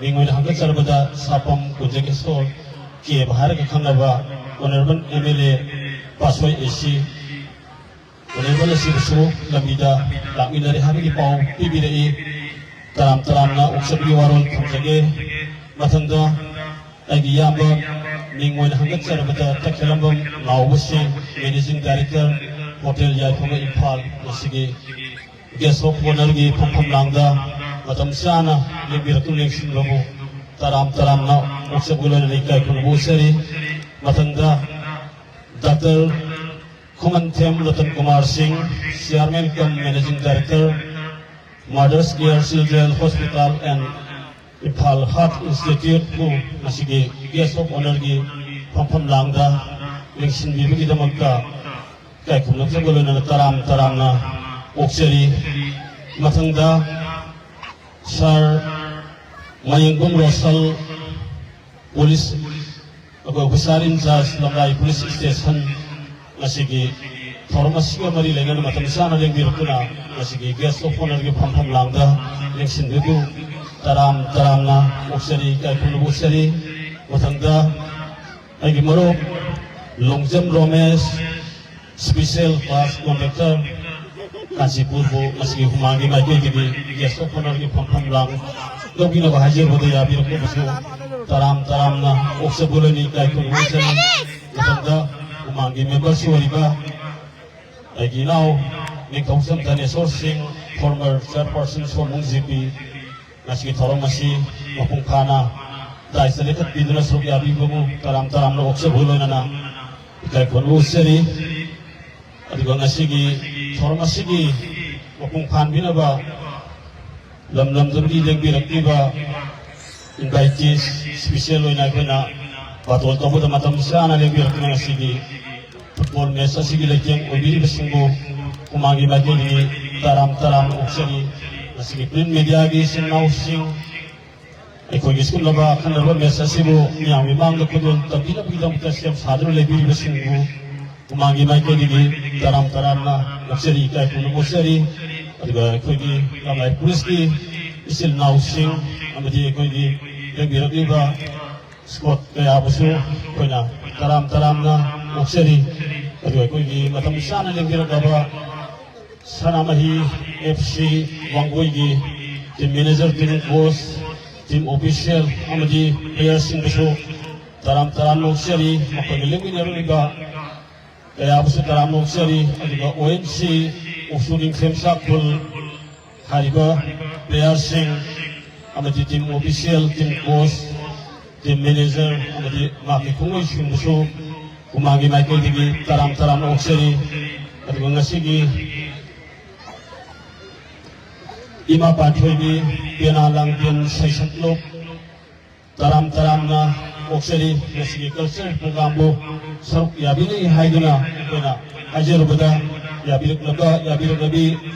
ꯃꯤꯡ ꯑꯣꯏꯅ ꯍꯥꯞꯀꯠꯆꯔꯕꯗ ꯁꯥꯄꯝ ꯀꯨꯟꯖꯒꯦꯁꯣꯔ ꯀꯦꯕ ꯍꯥꯏꯔꯒ ꯈꯪꯅꯕ Honourable M L A ꯄꯥꯠꯁꯣꯏ ꯑꯦ ꯁꯤ Honourable ꯑꯁꯤꯕꯨꯁꯨ ꯂꯝꯕꯤꯗ ꯂꯥꯛꯃꯤꯟꯅꯔꯦ ꯍꯥꯏꯕꯒꯤ ꯄꯥꯎ ꯄꯤꯕꯤꯔꯛꯏ꯫ ꯇꯔꯥꯝ ꯇꯔꯥꯝꯅ ꯑꯣꯛꯆꯕꯒꯤ ꯋꯥꯔꯣꯜ ꯊꯝꯖꯒꯦ꯫ ꯃꯊꯪꯗ ꯑꯩꯒꯤ ꯏꯌꯥꯝꯕ ꯃꯤꯡ ꯑꯣꯏꯅ ꯍꯪꯒꯠꯆꯔꯕꯗ ꯇꯈꯦꯂꯝꯕꯝ ꯉꯥꯎꯕꯁꯤꯡ, Managing Director, Hotel ꯌꯥꯏꯐꯕ ꯏꯝꯐꯥꯜ, ꯃꯁꯤꯒꯤ Guest of Honourꯒꯤ ꯐꯝꯐꯝ ꯂꯥꯡꯗ ꯃꯇꯝ ꯆꯥꯅ ꯂꯦꯡꯕꯤꯔꯛꯇꯨꯅ ꯂꯦꯡꯁꯤꯟꯕꯕꯨ ꯇꯔꯥꯝ ꯇꯔꯥꯝꯅ ꯑꯣꯛꯆꯕꯒ ꯂꯣꯏꯅꯅ ꯏꯀꯥꯏ ꯈꯨꯝꯅꯕ ꯎꯠꯆꯔꯤ꯫ ꯃꯊꯪꯗ Doctor ꯈꯨꯃꯟꯊꯦꯝ ꯔꯇꯟ ꯀꯨꯃꯥꯔ ꯁꯤꯡ, Chairman cum Managing Director, Mothers Care Children Hospital and Imphal Heart Instituteꯄꯨ ꯉꯁꯤꯒꯤ Guest of Honourꯒꯤ ꯐꯝꯐꯝ ꯂꯥꯡꯗ ꯂꯦꯡꯁꯤꯟꯕꯤꯕꯒꯤꯗꯃꯛꯇ ꯏꯀꯥꯏ ꯈꯨꯝꯅꯖꯕ ꯂꯣꯏꯅꯅ ꯇꯔꯥꯝ ꯇꯔꯥꯝꯅ ꯑꯣꯛꯆꯔꯤ꯫ ꯃꯊꯪꯗ Sir ꯃꯌꯦꯡꯕꯝ ꯔꯣꯁꯜ, Police ꯑꯩꯈꯣꯏ Officer in Charge ꯂꯝꯂꯥꯏ Police Station, ꯉꯁꯤꯒꯤ ꯊꯧꯔꯝ ꯑꯁꯤꯒ ꯃꯔꯤ ꯂꯩꯅꯅ ꯃꯇꯝ ꯆꯥꯅ ꯂꯦꯡꯕꯤꯔꯛꯇꯨꯅ ꯉꯁꯤꯒꯤ Guest of Honourꯒꯤ ꯐꯝꯐꯝ ꯂꯥꯡꯗ ꯂꯦꯡꯁꯤꯟꯕꯤꯗꯨ ꯇꯔꯥꯝ ꯇꯔꯥꯝꯅ ꯑꯣꯛꯆꯔꯤ, ꯏꯀꯥꯏ ꯈꯨꯝꯅꯕ ꯎꯠꯆꯔꯤ꯫ ꯃꯊꯪꯗ ꯑꯩꯒꯤ ꯃꯔꯨꯞ ꯂꯣꯡꯖꯝ ꯔꯣꯃꯦꯁ, Special Class Conductor, ꯀꯥꯟꯆꯤꯄꯨꯔꯕꯨ ꯃꯁꯤꯒꯤ ꯍꯨꯃꯥꯡꯒꯤ ꯃꯥꯏꯀꯩꯗꯒꯤ Guest of Honourꯒꯤ ꯐꯝꯐꯝ ꯂꯥꯡ ꯂꯧꯕꯤꯅꯕ ꯍꯥꯏꯖꯕꯗ ꯌꯥꯕꯤꯔꯛꯄꯕꯨꯁꯨ ꯇꯔꯥꯝ ꯇꯔꯥꯝꯅ ꯑꯣꯛꯆꯕ ꯂꯣꯏꯅ ꯏꯀꯥꯏ ꯈꯨꯝꯅꯕ ꯎꯠꯆꯔꯤ꯫ ꯃꯊꯪꯗ ꯍꯨꯃꯥꯡꯒꯤ members ꯑꯣꯏꯔꯤꯕ ꯑꯩꯒꯤ ꯏꯅꯥꯎ ꯅꯤꯡꯊꯧꯖꯝ ꯙꯅꯦꯁꯣꯔ ꯁꯤꯡ, former chairperson ꯁꯣꯃꯨꯡ G P, ꯉꯁꯤꯒꯤ ꯊꯧꯔꯝ ꯑꯁꯤ ꯃꯄꯨꯡ ꯐꯥꯅ ꯗꯥꯏꯁꯇ ꯂꯦꯞꯈꯠꯄꯤꯗꯨꯅ ꯁꯔꯨꯛ ꯌꯥꯕꯤꯕꯕꯨ ꯇꯔꯥꯝ ꯇꯔꯥꯝꯅ ꯑꯣꯛꯆꯕ ꯂꯣꯏꯅꯅ ꯏꯀꯥꯏ ꯈꯨꯝꯅꯕ ꯎꯠꯆꯔꯤ꯫ ꯑꯗꯨꯒ ꯉꯁꯤꯒꯤ ꯊꯧꯔꯝ ꯑꯁꯤꯒꯤ ꯃꯄꯨꯡ ꯐꯥꯍꯟꯕꯤꯅꯕ ꯂꯝ ꯂꯝꯗꯨꯒꯤ ꯂꯦꯡꯕꯤꯔꯛꯂꯤꯕ invitees, special ꯑꯣꯏꯅ ꯑꯩꯈꯣꯏꯅ ꯕꯥꯇꯣꯟ ꯇꯧꯕꯗ ꯃꯇꯝ ꯆꯥꯅ ꯂꯦꯡꯕꯤꯔꯛꯇꯨꯅ ꯉꯁꯤꯒꯤ football match ꯑꯁꯤꯒꯤ ꯂꯩꯇꯦꯡ ꯑꯣꯏꯕꯤꯔꯤꯕꯁꯤꯡꯕꯨ ꯍꯨꯃꯥꯡꯒꯤ ꯃꯥꯏꯀꯩꯗꯒꯤ ꯇꯔꯥꯝ ꯇꯔꯥꯝꯅ ꯑꯣꯛꯆꯔꯤ꯫ ꯉꯁꯤꯒꯤ print mediaꯒꯤ ꯏꯆꯤꯟ ꯏꯅꯥꯎꯁꯤꯡ, ꯑꯩꯈꯣꯏꯒꯤ ꯁꯤꯒꯨꯝꯂꯕ ꯑꯈꯟꯅꯕ match ꯑꯁꯤꯕꯨ ꯃꯤꯌꯥꯝꯒꯤ ꯃꯥꯡꯗ ꯈꯨꯗꯣꯜ ꯇꯝꯕꯤꯅꯕꯒꯤꯗꯃꯛꯇ ꯁꯦꯝ ꯁꯥꯗꯨꯅ ꯂꯩꯕꯤꯔꯤꯕꯁꯤꯡꯕꯨ ꯍꯨꯃꯥꯡꯒꯤ ꯃꯥꯏꯀꯩꯗꯒꯤ ꯇꯔꯥꯝ ꯇꯔꯥꯝꯅ ꯅꯣꯛꯆꯔꯤ, ꯏꯀꯥꯏ ꯈꯨꯝꯅꯕ ꯎꯠꯆꯔꯤ꯫ ꯑꯗꯨꯒ ꯑꯩꯈꯣꯏꯒꯤ ꯀꯪꯂꯥꯏ policeꯀꯤ ꯏꯆꯤꯜ ꯏꯅꯥꯎꯁꯤꯡ ꯑꯃꯗꯤ ꯑꯩꯈꯣꯏꯒꯤ ꯂꯦꯡꯕꯤꯔꯛꯂꯤꯕ squad ꯀꯌꯥꯕꯨꯁꯨ ꯑꯩꯈꯣꯏꯅ ꯇꯔꯥꯝ ꯇꯔꯥꯝꯅ ꯅꯣꯛꯆꯔꯤ꯫ ꯑꯗꯨꯒ ꯑꯩꯈꯣꯏꯒꯤ ꯃꯇꯝ ꯆꯥꯅ ꯂꯦꯡꯕꯤꯔꯛꯂꯕ ꯁꯅꯥꯃꯍꯤ FC ꯋꯥꯡꯒꯣꯏꯒꯤ team manager, team coach, team official ꯑꯃꯗꯤ playerꯁꯤꯡꯕꯨꯁꯨ ꯇꯔꯥꯝ ꯇꯔꯥꯝ ꯅꯣꯛꯆꯔꯤ꯫ ꯃꯈꯣꯏꯒ ꯂꯦꯡꯃꯤꯟꯅꯔꯤꯕ ꯀꯌꯥꯕꯨꯁꯨ ꯇꯔꯥꯝ ꯅꯣꯛꯆꯔꯤ꯫ ꯑꯗꯨꯒ ONC ꯎꯈ꯭ꯔꯨꯜ ꯅꯤꯡꯊꯦꯝ ꯁꯥꯈꯨꯜ ꯍꯥꯏꯔꯤꯕ playerꯁꯤꯡ ꯑꯃꯗꯤ team official, team coach, team manager ꯑꯃꯗꯤ ꯃꯍꯥꯛꯀꯤ ꯈꯣꯡꯂꯣꯏꯁꯤꯡꯕꯨꯁꯨ ꯍꯨꯃꯥꯡꯒꯤ ꯃꯥꯏꯀꯩꯗꯒꯤ ꯇꯔꯥꯝ ꯇꯔꯥꯝꯅ ꯑꯣꯛꯆꯔꯤ꯫ ꯑꯗꯨꯒ ꯉꯁꯤꯒꯤ ꯏꯃꯥ ꯄꯥꯟꯊꯣꯏꯕꯤ ꯄꯦꯅꯥ ꯂꯥꯡꯖꯦꯜ ꯁꯩꯁꯛꯂꯨꯞ ꯇꯔꯥꯝ ꯇꯔꯥꯝꯅ ꯑꯣꯛꯆꯔꯤ꯫ ꯉꯁꯤꯒꯤ cultural programꯕꯨ ꯁꯔꯨꯛ ꯌꯥꯕꯤꯅꯩ ꯍꯥꯏꯗꯨꯅ ꯑꯩꯈꯣꯏꯅ ꯍꯥꯏꯖꯔꯨꯕꯗ ꯌꯥꯕꯤꯔꯛꯂꯕ, ꯌꯥꯕꯤꯔꯛꯂꯕꯤ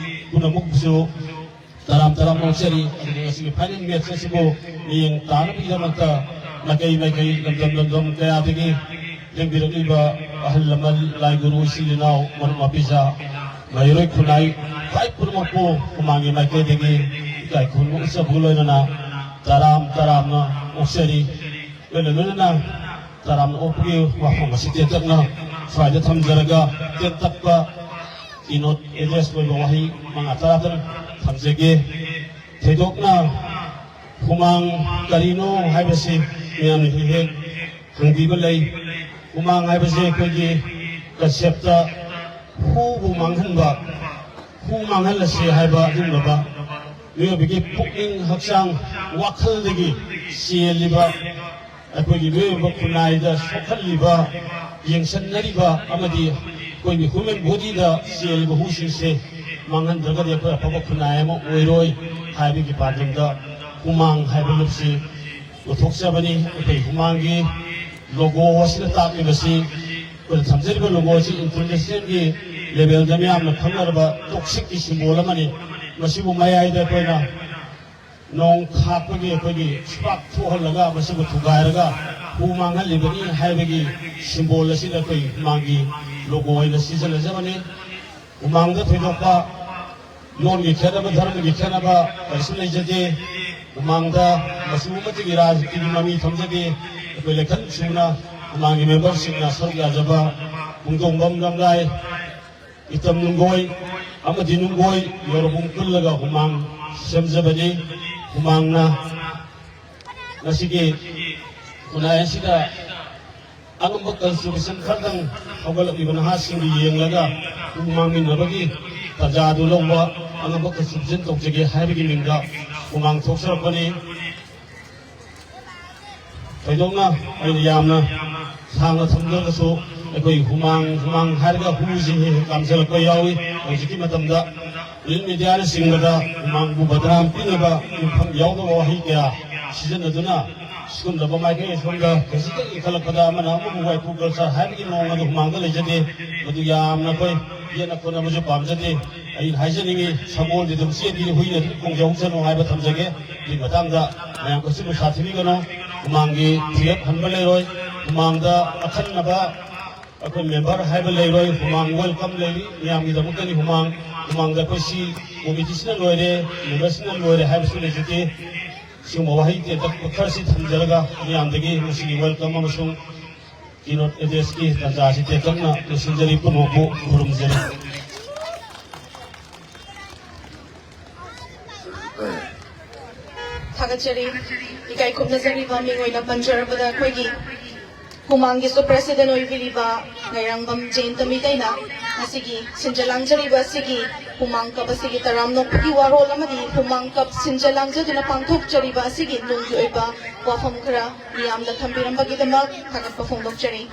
ꯄꯨꯝꯅꯃꯛꯄꯨꯁꯨ ꯇꯔꯥꯝ ꯇꯔꯥꯝ ꯑꯣꯛꯆꯔꯤ꯫ ꯑꯗꯨꯒ ꯉꯁꯤꯒꯤ final match ꯑꯁꯤꯕꯨ ꯃꯤꯠꯌꯦꯡ ꯇꯥꯅꯕꯒꯤꯗꯃꯛꯇ ꯃꯥꯏꯀꯩ ꯃꯥꯏꯀꯩ, ꯂꯝꯗꯝ ꯂꯝꯗꯝ ꯀꯌꯥꯗꯒꯤ ꯂꯦꯡꯕꯤꯔꯛꯂꯤꯕ ꯑꯍꯜ ꯂꯃꯟ, ꯂꯥꯏ ꯒꯨꯔꯨ, ꯏꯆꯤꯜ ꯏꯅꯥꯎ, ꯃꯔꯨꯞ ꯃꯄꯤꯖꯥ, ꯃꯍꯩꯔꯣꯏ ꯈꯨꯟꯅꯥꯏ, ꯈ꯭ꯋꯥꯏ ꯄꯨꯝꯅꯃꯛꯄꯨ ꯍꯨꯃꯥꯡꯒꯤ ꯃꯥꯏꯀꯩꯗꯒꯤ ꯏꯀꯥꯏ ꯈꯨꯝꯅꯕ ꯎꯠꯆꯕꯒ ꯂꯣꯏꯅꯅ ꯇꯔꯥꯝ ꯇꯔꯥꯝꯅ ꯑꯣꯛꯆꯔꯤ꯫ ꯂꯣꯏꯅ ꯂꯣꯏꯅꯅ ꯇꯔꯥꯝꯅ ꯑꯣꯛꯄꯒꯤ ꯋꯥꯐꯝ ꯑꯁꯤ ꯇꯦꯟꯇꯛꯅ ꯁ꯭ꯋꯥꯏꯗ ꯊꯝꯖꯔꯒ, ꯇꯦꯟꯇꯛꯄ keynote address ꯑꯣꯏꯕ ꯋꯥꯍꯩ ꯃꯉꯥ ꯇꯔꯥꯗꯪ ꯊꯝꯖꯒꯦ꯫ ꯊꯣꯏꯗꯣꯛꯅ ꯍꯨꯃꯥꯡ ꯀꯔꯤꯅꯣ ꯍꯥꯏꯕꯁꯤ ꯃꯤꯌꯥꯝꯅ ꯍꯦꯛ ꯍꯦꯛ ꯍꯪꯕꯤꯕ ꯂꯩ꯫ ꯍꯨꯃꯥꯡ ꯍꯥꯏꯕꯁꯤ ꯑꯩꯈꯣꯏꯒꯤ conceptꯇ ꯍꯨꯕꯨ ꯃꯥꯡꯍꯟꯕ, ꯍꯨ ꯃꯥꯡꯍꯜꯂꯁꯤ ꯍꯥꯏꯕ ꯑꯗꯨꯒꯨꯝꯂꯕ ꯃꯤꯑꯣꯏꯕꯒꯤ ꯄꯨꯛꯅꯤꯡ, ꯍꯛꯆꯥꯡ, ꯋꯥꯈꯜꯗꯒꯤ ꯆꯦꯜꯂꯤꯕ, ꯑꯩꯈꯣꯏꯒꯤ ꯃꯤꯑꯣꯏꯕ ꯈꯨꯟꯅꯥꯏꯗ ꯁꯣꯛꯍꯜꯂꯤꯕ, ꯌꯦꯡꯁꯤꯟꯅꯔꯤꯕ ꯑꯃꯗꯤ ꯑꯩꯈꯣꯏꯒꯤ human bodyꯗ ꯆꯦꯜꯂꯤꯕ ꯍꯨꯁꯤꯡꯁꯦ ꯃꯥꯡꯍꯟꯗ꯭ꯔꯒꯗꯤ ꯑꯩꯈꯣꯏ ꯑꯐꯕ ꯈꯨꯟꯅꯥꯏ ꯑꯃ ꯑꯣꯏꯔꯣꯏ꯫ ꯍꯥꯏꯕꯒꯤ ꯄꯥꯟꯗꯝꯗ ꯍꯨꯃꯥꯡ ꯍꯥꯏꯕ ꯂꯨꯞꯁꯤ ꯄꯨꯊꯣꯛꯆꯕꯅꯤ꯫ ꯑꯩꯈꯣꯏ ꯍꯨꯃꯥꯡꯒꯤ ꯂꯣꯒꯣ ꯑꯁꯤꯅ ꯇꯥꯛꯂꯤꯕꯁꯤ, ꯑꯩꯈꯣꯏꯅ ꯊꯝꯖꯔꯤꯕ ꯂꯣꯒꯣ ꯑꯁꯤ ꯏꯟꯇꯔꯅꯦꯁꯅꯦꯜꯒꯤ ꯂꯦꯚꯦꯜꯗ ꯃꯤꯌꯥꯝꯅ ꯈꯪꯅꯔꯕ ꯇꯣꯛꯁꯤꯛꯀꯤ ꯁꯤꯝꯕꯣꯜ ꯑꯃꯅꯤ꯫ ꯃꯁꯤꯕꯨ ꯃꯌꯥꯏꯗ ꯑꯩꯈꯣꯏꯅ ꯅꯣꯡ ꯈꯥꯛꯄꯒꯤ ꯑꯩꯈꯣꯏꯒꯤ ꯁ꯭ꯄꯥꯔꯛ ꯊꯣꯛꯍꯜꯂꯒ ꯃꯁꯤꯕꯨ ꯊꯨꯒꯥꯏꯔꯒ ꯍꯨ ꯃꯥꯡꯍꯜꯂꯤꯕꯅꯤ ꯍꯥꯏꯕꯒꯤ ꯁꯤꯝꯕꯣꯜ ꯑꯁꯤꯗ ꯑꯩꯈꯣꯏ ꯍꯨꯃꯥꯡꯒꯤ ꯂꯣꯒꯣ ꯑꯣꯏꯅ ꯁꯤꯖꯤꯟꯅꯖꯕꯅꯤ꯫ ꯍꯨꯃꯥꯡꯗ ꯊꯣꯏꯗꯣꯛꯄ ꯂꯣꯟꯒꯤ ꯈꯦꯠꯅꯕ, ꯙꯔꯃꯒꯤ ꯈꯦꯠꯅꯕ ꯀꯔꯤꯁꯨ ꯂꯩꯖꯗꯦ꯫ ꯍꯨꯃꯥꯡꯗ ꯃꯆꯨ ꯑꯃꯠꯇꯒꯤ ꯔꯥꯖꯅꯤꯇꯤꯒꯤ ꯃꯃꯤ ꯊꯝꯖꯗꯦ꯫ ꯑꯩꯈꯣꯏ ꯂꯩꯈꯜ ꯁꯨꯅ ꯍꯨꯃꯥꯡꯒꯤ ꯃꯦꯝꯕꯔꯁꯤꯡꯅ ꯁꯔꯨꯛ ꯌꯥꯖꯕ ꯄꯨꯡꯗꯣꯡꯕꯝ ꯂꯝꯂꯥꯏ, ꯏꯇꯝ ꯅꯨꯡꯒꯣꯏ ꯑꯃꯗꯤ ꯅꯨꯡꯒꯣꯏ ꯌꯧꯔꯕꯨꯡ ꯄꯨꯜꯂꯒ ꯍꯨꯃꯥꯡ ꯁꯦꯝꯖꯕꯅꯤ꯫ ꯍꯨꯃꯥꯡꯅ ꯉꯁꯤꯒꯤ ꯈꯨꯟꯅꯥꯏ ꯑꯁꯤꯗ ꯑꯉꯝꯕ ꯀꯟꯁꯇ꯭ꯔꯛꯁꯟ ꯈꯔꯗꯪ ꯍꯧꯒꯠꯂꯛꯂꯤꯕ ꯅꯍꯥꯁꯤꯡꯕꯨ ꯌꯦꯡꯂꯒ ꯄꯨꯛ ꯃꯥꯡꯃꯤꯟꯅꯕꯒꯤ ꯇꯥꯟꯖꯥꯗꯨ ꯂꯧꯕ ꯑꯉꯝꯕ ꯀꯟꯁꯇ꯭ꯔꯛꯁꯟ ꯇꯧꯖꯒꯦ ꯍꯥꯏꯕꯒꯤ ꯃꯤꯡꯗ ꯍꯨꯃꯥꯡ ꯊꯣꯛꯆꯔꯛꯄꯅꯤ꯫ ꯊꯣꯏꯗꯣꯛꯅ ꯑꯩꯅ ꯌꯥꯝꯅ ꯁꯥꯡꯅ ꯊꯝꯖꯔꯒꯁꯨ ꯑꯩꯈꯣꯏ ꯍꯨꯃꯥꯡ, ꯍꯨꯃꯥꯡ ꯍꯥꯏꯔꯒ ꯍꯨꯁꯤ ꯍꯦꯛ ꯍꯦꯛ ꯀꯥꯝꯖꯔꯛꯄ ꯌꯥꯎꯏ꯫ ꯍꯧꯖꯤꯛꯀꯤ ꯃꯇꯝꯗ ꯄ꯭ꯔꯤꯟꯠ ꯃꯦꯗꯤꯌꯥꯅꯆꯤꯡꯕꯗ ꯍꯨꯃꯥꯡꯕꯨ ꯕꯗꯅꯥꯝ ꯄꯤꯅꯕ ꯌꯨꯝꯐꯝ ꯌꯥꯎꯗꯕ ꯋꯥꯍꯩ ꯀꯌꯥ ꯁꯤꯖꯤꯟꯅꯗꯨꯅ ꯁꯤꯒꯨꯝꯂꯕ ꯃꯥꯏꯀꯩ ꯑꯁꯣꯝꯗ ꯈꯖꯤꯛꯇꯪ ꯏꯟꯈꯠꯂꯛꯄꯗ ꯑꯃꯅ ꯑꯃꯕꯨ ꯋꯥꯏꯈꯨ ꯀꯜꯆꯔ ꯍꯥꯏꯕꯒꯤ ꯃꯑꯣꯡ ꯑꯗꯨ ꯍꯨꯃꯥꯡꯗ ꯂꯩꯖꯗꯦ꯫ ꯃꯗꯨ ꯌꯥꯝꯅ ꯑꯩꯈꯣꯏ ꯌꯦꯠꯅ ꯈꯣꯠꯅꯕꯁꯨ ꯄꯥꯝꯖꯗꯦ꯫ ꯑꯩꯅ ꯍꯥꯏꯖꯅꯤꯡꯉꯤ, ꯁꯒꯣꯜꯗꯤ ꯑꯗꯨꯝ ꯆꯦꯟꯈꯤꯅꯤ, ꯍꯨꯏꯅ ꯑꯗꯨꯝ ꯈꯣꯡꯖꯍꯧꯁꯅꯨ ꯍꯥꯏꯕ ꯊꯝꯖꯒꯦ꯫ ꯑꯗꯨꯒꯤ ꯃꯇꯥꯡꯗ ꯃꯌꯥꯝ ꯀꯩꯁꯨ ꯅꯨꯡꯁꯥ ꯊꯤꯕꯤꯒꯅꯨ꯫ ꯍꯨꯃꯥꯡꯒꯤ ꯊꯤꯔꯦꯞ ꯍꯟꯕ ꯂꯩꯔꯣꯏ꯫ ꯍꯨꯃꯥꯡꯗ ꯑꯈꯟꯅꯕ ꯑꯩꯈꯣꯏ ꯃꯦꯝꯕꯔ ꯍꯥꯏꯕ ꯂꯩꯔꯣꯏ꯫ ꯍꯨꯃꯥꯡ ꯋꯦꯜꯀꯝ ꯂꯩꯔꯤ, ꯃꯌꯥꯝꯒꯤꯗꯃꯛꯇꯅꯤ ꯍꯨꯃꯥꯡ꯫ ꯍꯨꯃꯥꯡꯗ ꯑꯩꯈꯣꯏ ꯁꯤ ꯀꯣꯃꯤꯇꯤꯁꯤꯅ ꯂꯣꯏꯔꯦ, ꯃꯦꯝꯕꯔꯁꯤꯅ ꯂꯣꯏꯔꯦ ꯍꯥꯏꯕꯁꯨ ꯂꯩꯖꯗꯦ꯫ ꯁꯤꯒꯨꯝꯕ ꯋꯥꯍꯩ ꯇꯦꯟꯇꯛꯄ ꯈꯔꯁꯤ ꯊꯝꯖꯔꯒ ꯃꯌꯥꯝꯗꯒꯤ ꯉꯁꯤꯒꯤ ꯋꯦꯜꯀꯝ ꯑꯃꯁꯨꯡ ꯀꯤꯅꯣꯠ ꯑꯦꯗ꯭ꯔꯦꯁꯀꯤ ꯇꯥꯟꯖꯥ ꯑꯁꯤ ꯇꯦꯟꯇꯛꯅ ꯂꯣꯏꯁꯤꯟꯖꯔꯤ꯫ ꯄꯨꯝꯅꯃꯛꯄꯨ ꯈꯨꯔꯨꯝꯖꯔꯤ꯫ ꯊꯥꯒꯠꯆꯔꯤ꯫ ꯏꯀꯥꯏ ꯈꯨꯝꯅꯖꯔꯤꯕ ꯃꯤꯡ ꯑꯣꯏꯅ ꯄꯟꯖꯔꯕꯗ ꯑꯩꯈꯣꯏꯒꯤ ꯍꯨꯃꯥꯡꯒꯤꯁꯨ ꯄ꯭ꯔꯦꯁꯤꯗꯦꯟ ꯑꯣꯏꯕꯤꯔꯤꯕ ꯉꯥꯏꯔꯥꯡꯕꯝ ꯖꯌꯟꯇ ꯃꯩꯇꯩꯅ ꯉꯁꯤꯒꯤ ꯁꯤꯟꯖ ꯂꯥꯡꯖꯔꯤꯕ ꯑꯁꯤꯒꯤ ꯍꯨꯃꯥꯡ ꯀꯞ ꯑꯁꯤꯒꯤ ꯇꯔꯥꯝꯅ ꯑꯣꯛꯄꯒꯤ ꯋꯥꯔꯣꯜ ꯑꯃꯗꯤ ꯍꯨꯃꯥꯡ ꯀꯞ ꯁꯤꯟꯖ ꯂꯥꯡꯖꯗꯨꯅ ꯄꯥꯡꯊꯣꯛꯆꯔꯤꯕ ꯑꯁꯤꯒꯤ ꯅꯨꯡꯒꯤ ꯑꯣꯏꯕ ꯋꯥꯐꯝ ꯈꯔ ꯃꯤꯌꯥꯝꯗ ꯊꯝꯕꯤꯔꯝꯕꯒꯤꯗꯃꯛ ꯊꯥꯒꯠꯄ ꯐꯣꯡꯗꯣꯛꯆꯔꯤ꯫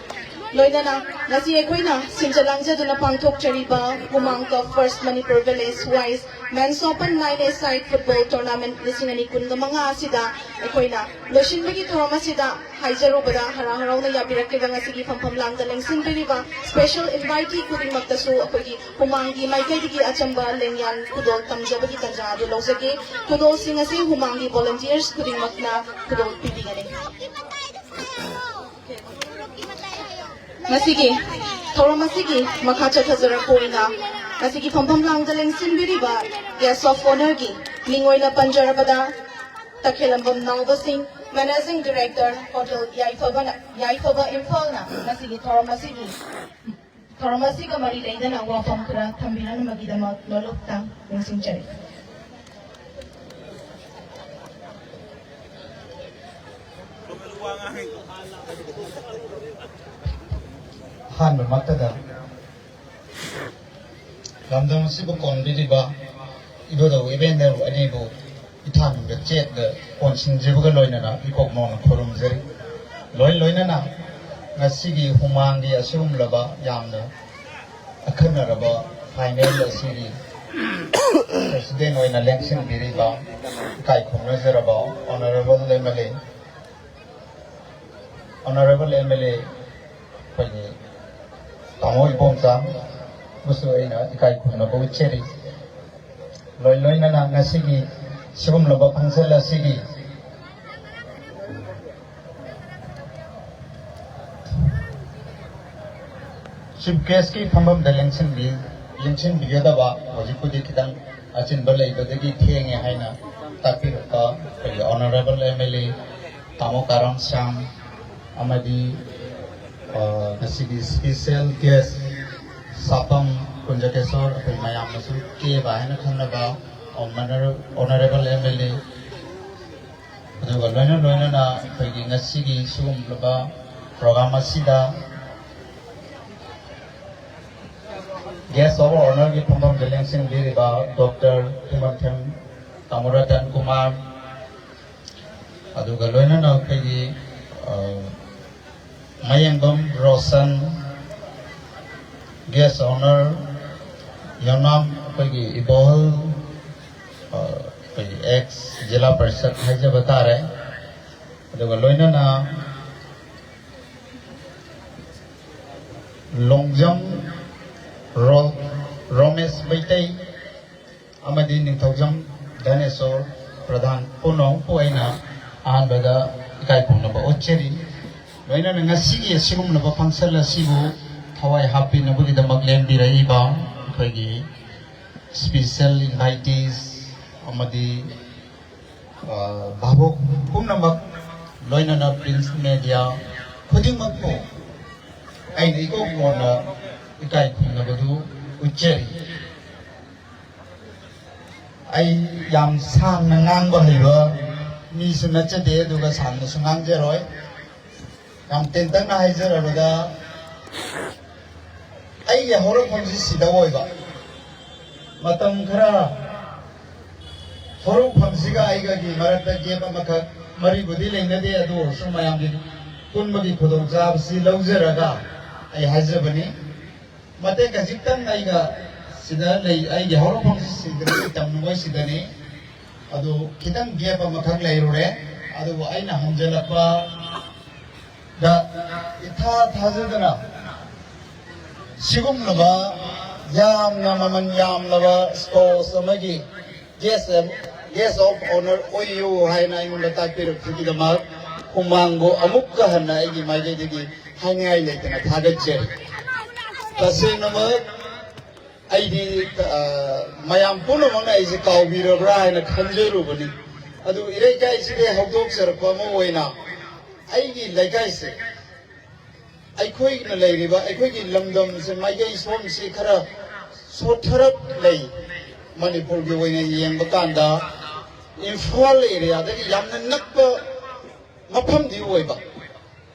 ꯂꯣꯏꯅꯅ ꯉꯁꯤ ꯑꯩꯈꯣꯏꯅ ꯁꯤꯟꯖ ꯂꯥꯡꯖꯗꯨꯅ ꯄꯥꯡꯊꯣꯛꯆꯔꯤꯕ Humang cup first Manipur village wise men's open nine a side football tournament ꯂꯤꯁꯤꯡ ꯑꯅꯤ ꯀꯨꯟꯒ ꯃꯉꯥ ꯑꯁꯤꯗ ꯑꯩꯈꯣꯏꯅ ꯂꯣꯏꯁꯤꯟꯕꯒꯤ ꯊꯧꯔꯝ ꯑꯁꯤꯗ ꯍꯥꯏꯖꯔꯨꯕꯗ ꯍꯔꯥꯎ ꯍꯔꯥꯎꯅ ꯌꯥꯕꯤꯔꯛꯂꯤꯕ ꯉꯁꯤꯒꯤ ꯐꯝꯐꯝ ꯂꯥꯡꯗ ꯂꯦꯡꯁꯤꯟꯕꯤꯔꯤꯕ ꯁ꯭ꯄꯦꯁꯦꯜ ꯏꯟꯚꯥꯏꯇꯤ ꯈꯨꯗꯤꯡꯃꯛꯇꯁꯨ ꯑꯩꯈꯣꯏꯒꯤ ꯍꯨꯃꯥꯡꯒꯤ ꯃꯥꯏꯀꯩꯗꯒꯤ ꯑꯆꯝꯕ ꯂꯦꯡꯌꯥꯟ ꯈꯨꯗꯣꯜ ꯇꯝꯖꯕꯒꯤ ꯇꯥꯟꯖꯥ ꯑꯗꯨ ꯂꯧꯖꯒꯦ꯫ ꯈꯨꯗꯣꯜꯁꯤꯡ ꯑꯁꯤ ꯍꯨꯃꯥꯡꯒꯤ ꯚꯣꯂꯨꯟꯇꯤꯌꯔꯁ ꯈꯨꯗꯤꯡꯃꯛꯅ ꯈꯨꯗꯣꯜ ꯄꯤꯕꯤꯒꯅꯤ꯫ ꯉꯁꯤꯒꯤ ꯊꯧꯔꯝ ꯑꯁꯤꯒꯤ ꯃꯈꯥ ꯆꯠꯊꯖꯔꯛꯄ ꯑꯣꯏꯅ ꯉꯁꯤꯒꯤ ꯐꯝꯐꯝ ꯂꯥꯡꯗ ꯂꯦꯡꯁꯤꯟꯕꯤꯔꯤꯕ ꯒꯦꯁ ꯑꯣꯐ ꯑꯣꯅꯔꯒꯤ ꯃꯤꯡ ꯑꯣꯏꯅ ꯄꯟꯖꯔꯕꯗ ꯇꯈꯦꯂꯝꯕꯝ ꯅꯥꯎꯕꯁꯤꯡ, ꯃꯦꯅꯦꯖꯤꯡ ꯗꯤꯔꯦꯛꯇꯔ, ꯍꯣꯇꯦꯜ ꯌꯥꯏꯐꯕꯅ, ꯌꯥꯏꯐꯕ ꯏꯝꯐꯥꯜꯅ ꯉꯁꯤꯒꯤ ꯊꯧꯔꯝ ꯑꯁꯤꯒꯤ ꯊꯧꯔꯝ ꯑꯁꯤꯒ ꯃꯔꯤ ꯂꯩꯅꯅ ꯋꯥꯐꯝ ꯈꯔ ꯊꯝꯕꯤꯅꯅꯕꯒꯤꯗꯃꯛ ꯂꯣꯂꯨꯞꯇ ꯅꯤꯡꯁꯤꯡꯖꯔꯤ꯫ ꯑꯍꯥꯟꯕꯃꯛꯇꯗ ꯂꯝꯗꯝ ꯑꯁꯤꯕꯨ ꯀꯣꯟꯕꯤꯔꯤꯕ ꯏꯕꯨꯙꯧ ꯏꯕꯦꯟꯙꯧ ꯑꯅꯤꯕꯨ ꯏꯊꯥꯅꯨꯡꯗ ꯆꯦꯠꯅ ꯀꯣꯟꯁꯤꯟꯖꯕꯒ ꯂꯣꯏꯅꯅ ꯏꯀꯣꯛ ꯅꯣꯟꯅ ꯈꯨꯔꯨꯝꯖꯔꯤ꯫ ꯂꯣꯏ ꯂꯣꯏꯅꯅ ꯉꯁꯤꯒꯤ ꯍꯨꯃꯥꯡꯒꯤ ꯑꯁꯤꯒꯨꯝꯂꯕ ꯌꯥꯝꯅ ꯑꯈꯟꯅꯔꯕ ꯐꯥꯏꯅꯦꯜ ꯑꯁꯤꯒꯤ ꯄ꯭ꯔꯦꯁꯤꯗꯦꯟ ꯑꯣꯏꯅ ꯂꯦꯡꯁꯤꯟꯕꯤꯔꯤꯕ ꯏꯀꯥꯏ ꯈꯨꯝꯅꯖꯔꯕ honourable M L A, honourable M L A ꯑꯩꯈꯣꯏꯒꯤ ꯇꯥꯃꯣ ꯏꯕꯣꯝꯆꯥ ꯕꯨꯁꯨ ꯑꯩꯅ ꯏꯀꯥꯏ ꯈꯨꯝꯅꯕ ꯎꯠꯆꯔꯤ꯫ ꯂꯣꯏ ꯂꯣꯏꯅꯅ ꯉꯁꯤꯒꯤ ꯁꯤꯒꯨꯝꯂꯕ ꯐꯪꯁꯟ ꯑꯁꯤꯒꯤ ꯆꯤꯐ ꯒꯦꯁꯀꯤ ꯐꯝꯐꯝꯗ ꯂꯦꯡꯁꯤꯟꯕꯤ-, ꯂꯦꯡꯁꯤꯟꯕꯤꯒꯗꯕ ꯍꯧꯖꯤꯛꯄꯨꯗꯤ ꯈꯤꯇꯪ ꯑꯆꯤꯟꯕ ꯂꯩꯕꯗꯒꯤ ꯊꯦꯡꯉꯦ ꯍꯥꯏꯅ ꯇꯥꯛꯄꯤꯔꯛꯄ ꯑꯩꯈꯣꯏꯒꯤ ꯑꯣꯅꯔꯦꯕꯜ ꯑꯦꯝ ꯑꯦꯜ ꯑꯦ ꯇꯥꯃꯣ ꯀꯥꯔꯥꯝ ꯁ꯭ꯌꯥꯝ ꯑꯃꯗꯤ, ꯑ, ꯉꯁꯤꯒꯤ ꯏꯁꯄꯤꯁꯦꯜ ꯒꯦꯁ ꯁꯥꯄꯝ ꯀꯨꯟꯖꯀꯦꯁꯣꯔ, ꯑꯩꯈꯣꯏ ꯃꯌꯥꯝꯅꯁꯨ ꯀꯦꯕ ꯍꯥꯏꯅ ꯈꯪꯅꯕ ꯑꯣꯅꯔ-, ꯑꯣꯅꯔꯦꯕꯜ ꯑꯦꯝ ꯑꯦꯜ ꯑꯦ, ꯑꯗꯨꯒ ꯂꯣꯏꯅ ꯂꯣꯏꯅꯅ ꯑꯩꯈꯣꯏꯒꯤ ꯉꯁꯤꯒꯤ ꯁꯤꯒꯨꯝꯂꯕ ꯄ꯭ꯔꯣꯒ꯭ꯔꯥꯝ ꯑꯁꯤꯗ ꯒꯦꯁ ꯑꯣꯐ ꯑꯣꯅꯔꯒꯤ ꯐꯝꯐꯝꯗ ꯂꯦꯡꯁꯤꯟꯕꯤꯔꯤꯕ ꯗꯣꯛꯇꯔ ꯊꯨꯃꯟꯊꯦꯝ ꯇꯥꯃꯣ ꯔꯇꯟ ꯀꯨꯃꯥꯔ, ꯑꯗꯨꯒ ꯂꯣꯏꯅꯅ ꯑꯩꯈꯣꯏꯒꯤ, ꯑ, ꯃꯌꯦꯡꯕꯝ ꯔꯣꯁꯟ, guest owner, ꯌꯣꯅꯥꯝ ꯑꯩꯈꯣꯏꯒꯤ ꯏꯕꯣꯍꯜ, ꯑ, ꯑꯩꯈꯣꯏꯒꯤ ex ꯖꯤꯂꯥ ꯄꯔꯤꯁꯠ ꯍꯥꯏꯖꯕ ꯇꯥꯔꯦ꯫ ꯑꯗꯨꯒ ꯂꯣꯏꯅꯅ ꯂꯣꯡꯖꯝ ꯔꯣ-, ꯔꯣꯃꯦꯁ ꯃꯩꯇꯩ ꯑꯃꯗꯤ ꯅꯤꯡꯊꯧꯖꯝ ꯙꯅꯦꯁꯣꯔ ꯄ꯭ꯔꯙꯥꯟ ꯄꯨꯝꯅꯃꯛꯄꯨ ꯑꯩꯅ ꯑꯍꯥꯟꯕꯗ ꯏꯀꯥꯏ ꯈꯨꯝꯅꯕ ꯎꯠꯆꯔꯤ꯫ ꯂꯣꯏꯅꯅ ꯉꯁꯤꯒꯤ ꯑꯁꯤꯒꯨꯝꯂꯕ function ꯑꯁꯤꯕꯨ ꯊꯋꯥꯏ ꯍꯥꯞꯄꯤꯅꯕꯒꯤꯗꯃꯛ ꯂꯦꯡꯕꯤꯔꯛꯏꯕ ꯑꯩꯈꯣꯏꯒꯤ special invitees ꯑꯃꯗꯤ, ꯑ, ꯚꯥꯕꯣꯛ ꯄꯨꯝꯅꯃꯛ, ꯂꯣꯏꯅꯅ print media ꯈꯨꯗꯤꯡꯃꯛꯄꯨ ꯑꯩꯅ ꯏꯀꯣꯛ ꯀꯣꯟꯅ ꯏꯀꯥꯏ ꯈꯨꯝꯅꯕꯗꯨ ꯎꯠꯆꯔꯤ꯫ ꯑꯩ ꯌꯥꯝ ꯁꯥꯡꯅ ꯉꯥꯡꯕ ꯍꯩꯕ ꯃꯤꯁꯨ ꯅꯠꯆꯗꯦ, ꯑꯗꯨꯒ ꯁꯥꯡꯅꯁꯨ ꯉꯥꯡꯖꯔꯣꯏ꯫ ꯌꯥꯝ ꯇꯦꯟꯇꯛꯅ ꯍꯥꯏꯖꯔꯕꯗ, ꯑꯩꯒꯤ ꯍꯧꯔꯛꯐꯝꯁꯤ ꯁꯤꯗ ꯑꯣꯏꯕ꯫ ꯃꯇꯝ ꯈꯔ ꯍꯧꯔꯛꯐꯝꯁꯤꯒ ꯑꯩꯒꯒꯤ ꯃꯔꯛꯇ gap ꯑꯃꯈꯛ, ꯃꯔꯤꯕꯨꯗꯤ ꯂꯩꯅꯗꯦ, ꯑꯗꯨ ꯑꯣꯏꯔꯁꯨ ꯃꯌꯥꯝꯒꯤ ꯄꯨꯟꯕꯒꯤ ꯈꯨꯗꯣꯡꯆꯥꯕꯁꯤ ꯂꯧꯖꯔꯒ ꯑꯩ ꯍꯥꯏꯖꯕꯅꯤ꯫ ꯃꯇꯦꯛ ꯈꯖꯤꯛꯇꯪ ꯑꯩꯒ ꯁꯤꯗ ꯂꯩ, ꯑꯩꯒꯤ ꯍꯧꯔꯛꯐꯝꯁꯤ ꯁꯤꯗꯅꯤ, ꯇꯝꯅꯉꯣꯏ ꯁꯤꯗꯅꯤ꯫ ꯑꯗꯨ ꯈꯤꯇꯪ gap ꯑꯃꯈꯛ ꯂꯩꯔꯨꯔꯦ꯫ ꯑꯗꯨꯕꯨ ꯑꯩꯅ ꯍꯟꯖꯜꯂꯛꯄꯗ ꯏꯊꯥ ꯊꯥꯖꯗꯅ ꯁꯤꯒꯨꯝꯂꯕ ꯌꯥꯝꯅ ꯃꯃꯜ ꯌꯥꯝꯂꯕ sports ꯑꯃꯒꯤ guest, guest of honour ꯑꯣꯏꯌꯨ ꯍꯥꯏꯅ ꯑꯩꯉꯣꯟꯗ ꯇꯥꯛꯄꯤꯔꯛꯄꯒꯤꯗꯃꯛ ꯍꯨꯃꯥꯡꯕꯨ ꯑꯃꯨꯛꯀ ꯍꯟꯅ ꯑꯩꯒꯤ ꯃꯥꯏꯀꯩꯗꯒꯤ ꯍꯥꯏꯅꯤꯡꯉꯥꯏ ꯂꯩꯇꯅ ꯊꯥꯒꯠꯆꯔꯤ꯫ ꯇꯁꯦꯡꯅꯃꯛ ꯑꯩꯗꯤ, ꯑ, ꯃꯌꯥꯝ ꯄꯨꯝꯅꯃꯛꯅ ꯑꯩꯁꯦ ꯀꯥꯎꯕꯤꯔꯕ꯭ꯔꯥ ꯍꯥꯏꯅ ꯈꯟꯖꯔꯨꯕꯅꯤ꯫ ꯑꯗꯨ ꯏꯔꯩꯀꯥꯏꯁꯤꯗꯒꯤ ꯍꯧꯗꯣꯛꯆꯔꯛꯄ ꯑꯃ ꯑꯣꯏꯅ ꯑꯩꯒꯤ ꯂꯩꯀꯥꯏꯁꯦ, ꯑꯩꯈꯣꯏꯅ ꯂꯩꯔꯤꯕ ꯑꯩꯈꯣꯏꯒꯤ ꯂꯝꯗꯝꯁꯦ ꯃꯥꯏꯀꯩ ꯁꯣꯝꯁꯤ ꯈꯔ ꯁꯣꯠꯊꯔꯞ ꯂꯩ꯫ ꯃꯅꯤꯄꯨꯔꯒꯤ ꯑꯣꯏꯅ ꯌꯦꯡꯕ ꯀꯥꯟꯗ ꯏꯝꯐꯥꯜ areaꯗꯒꯤ ꯌꯥꯝꯅ ꯅꯛꯄ ꯃꯐꯝꯗꯤ ꯑꯣꯏꯕ,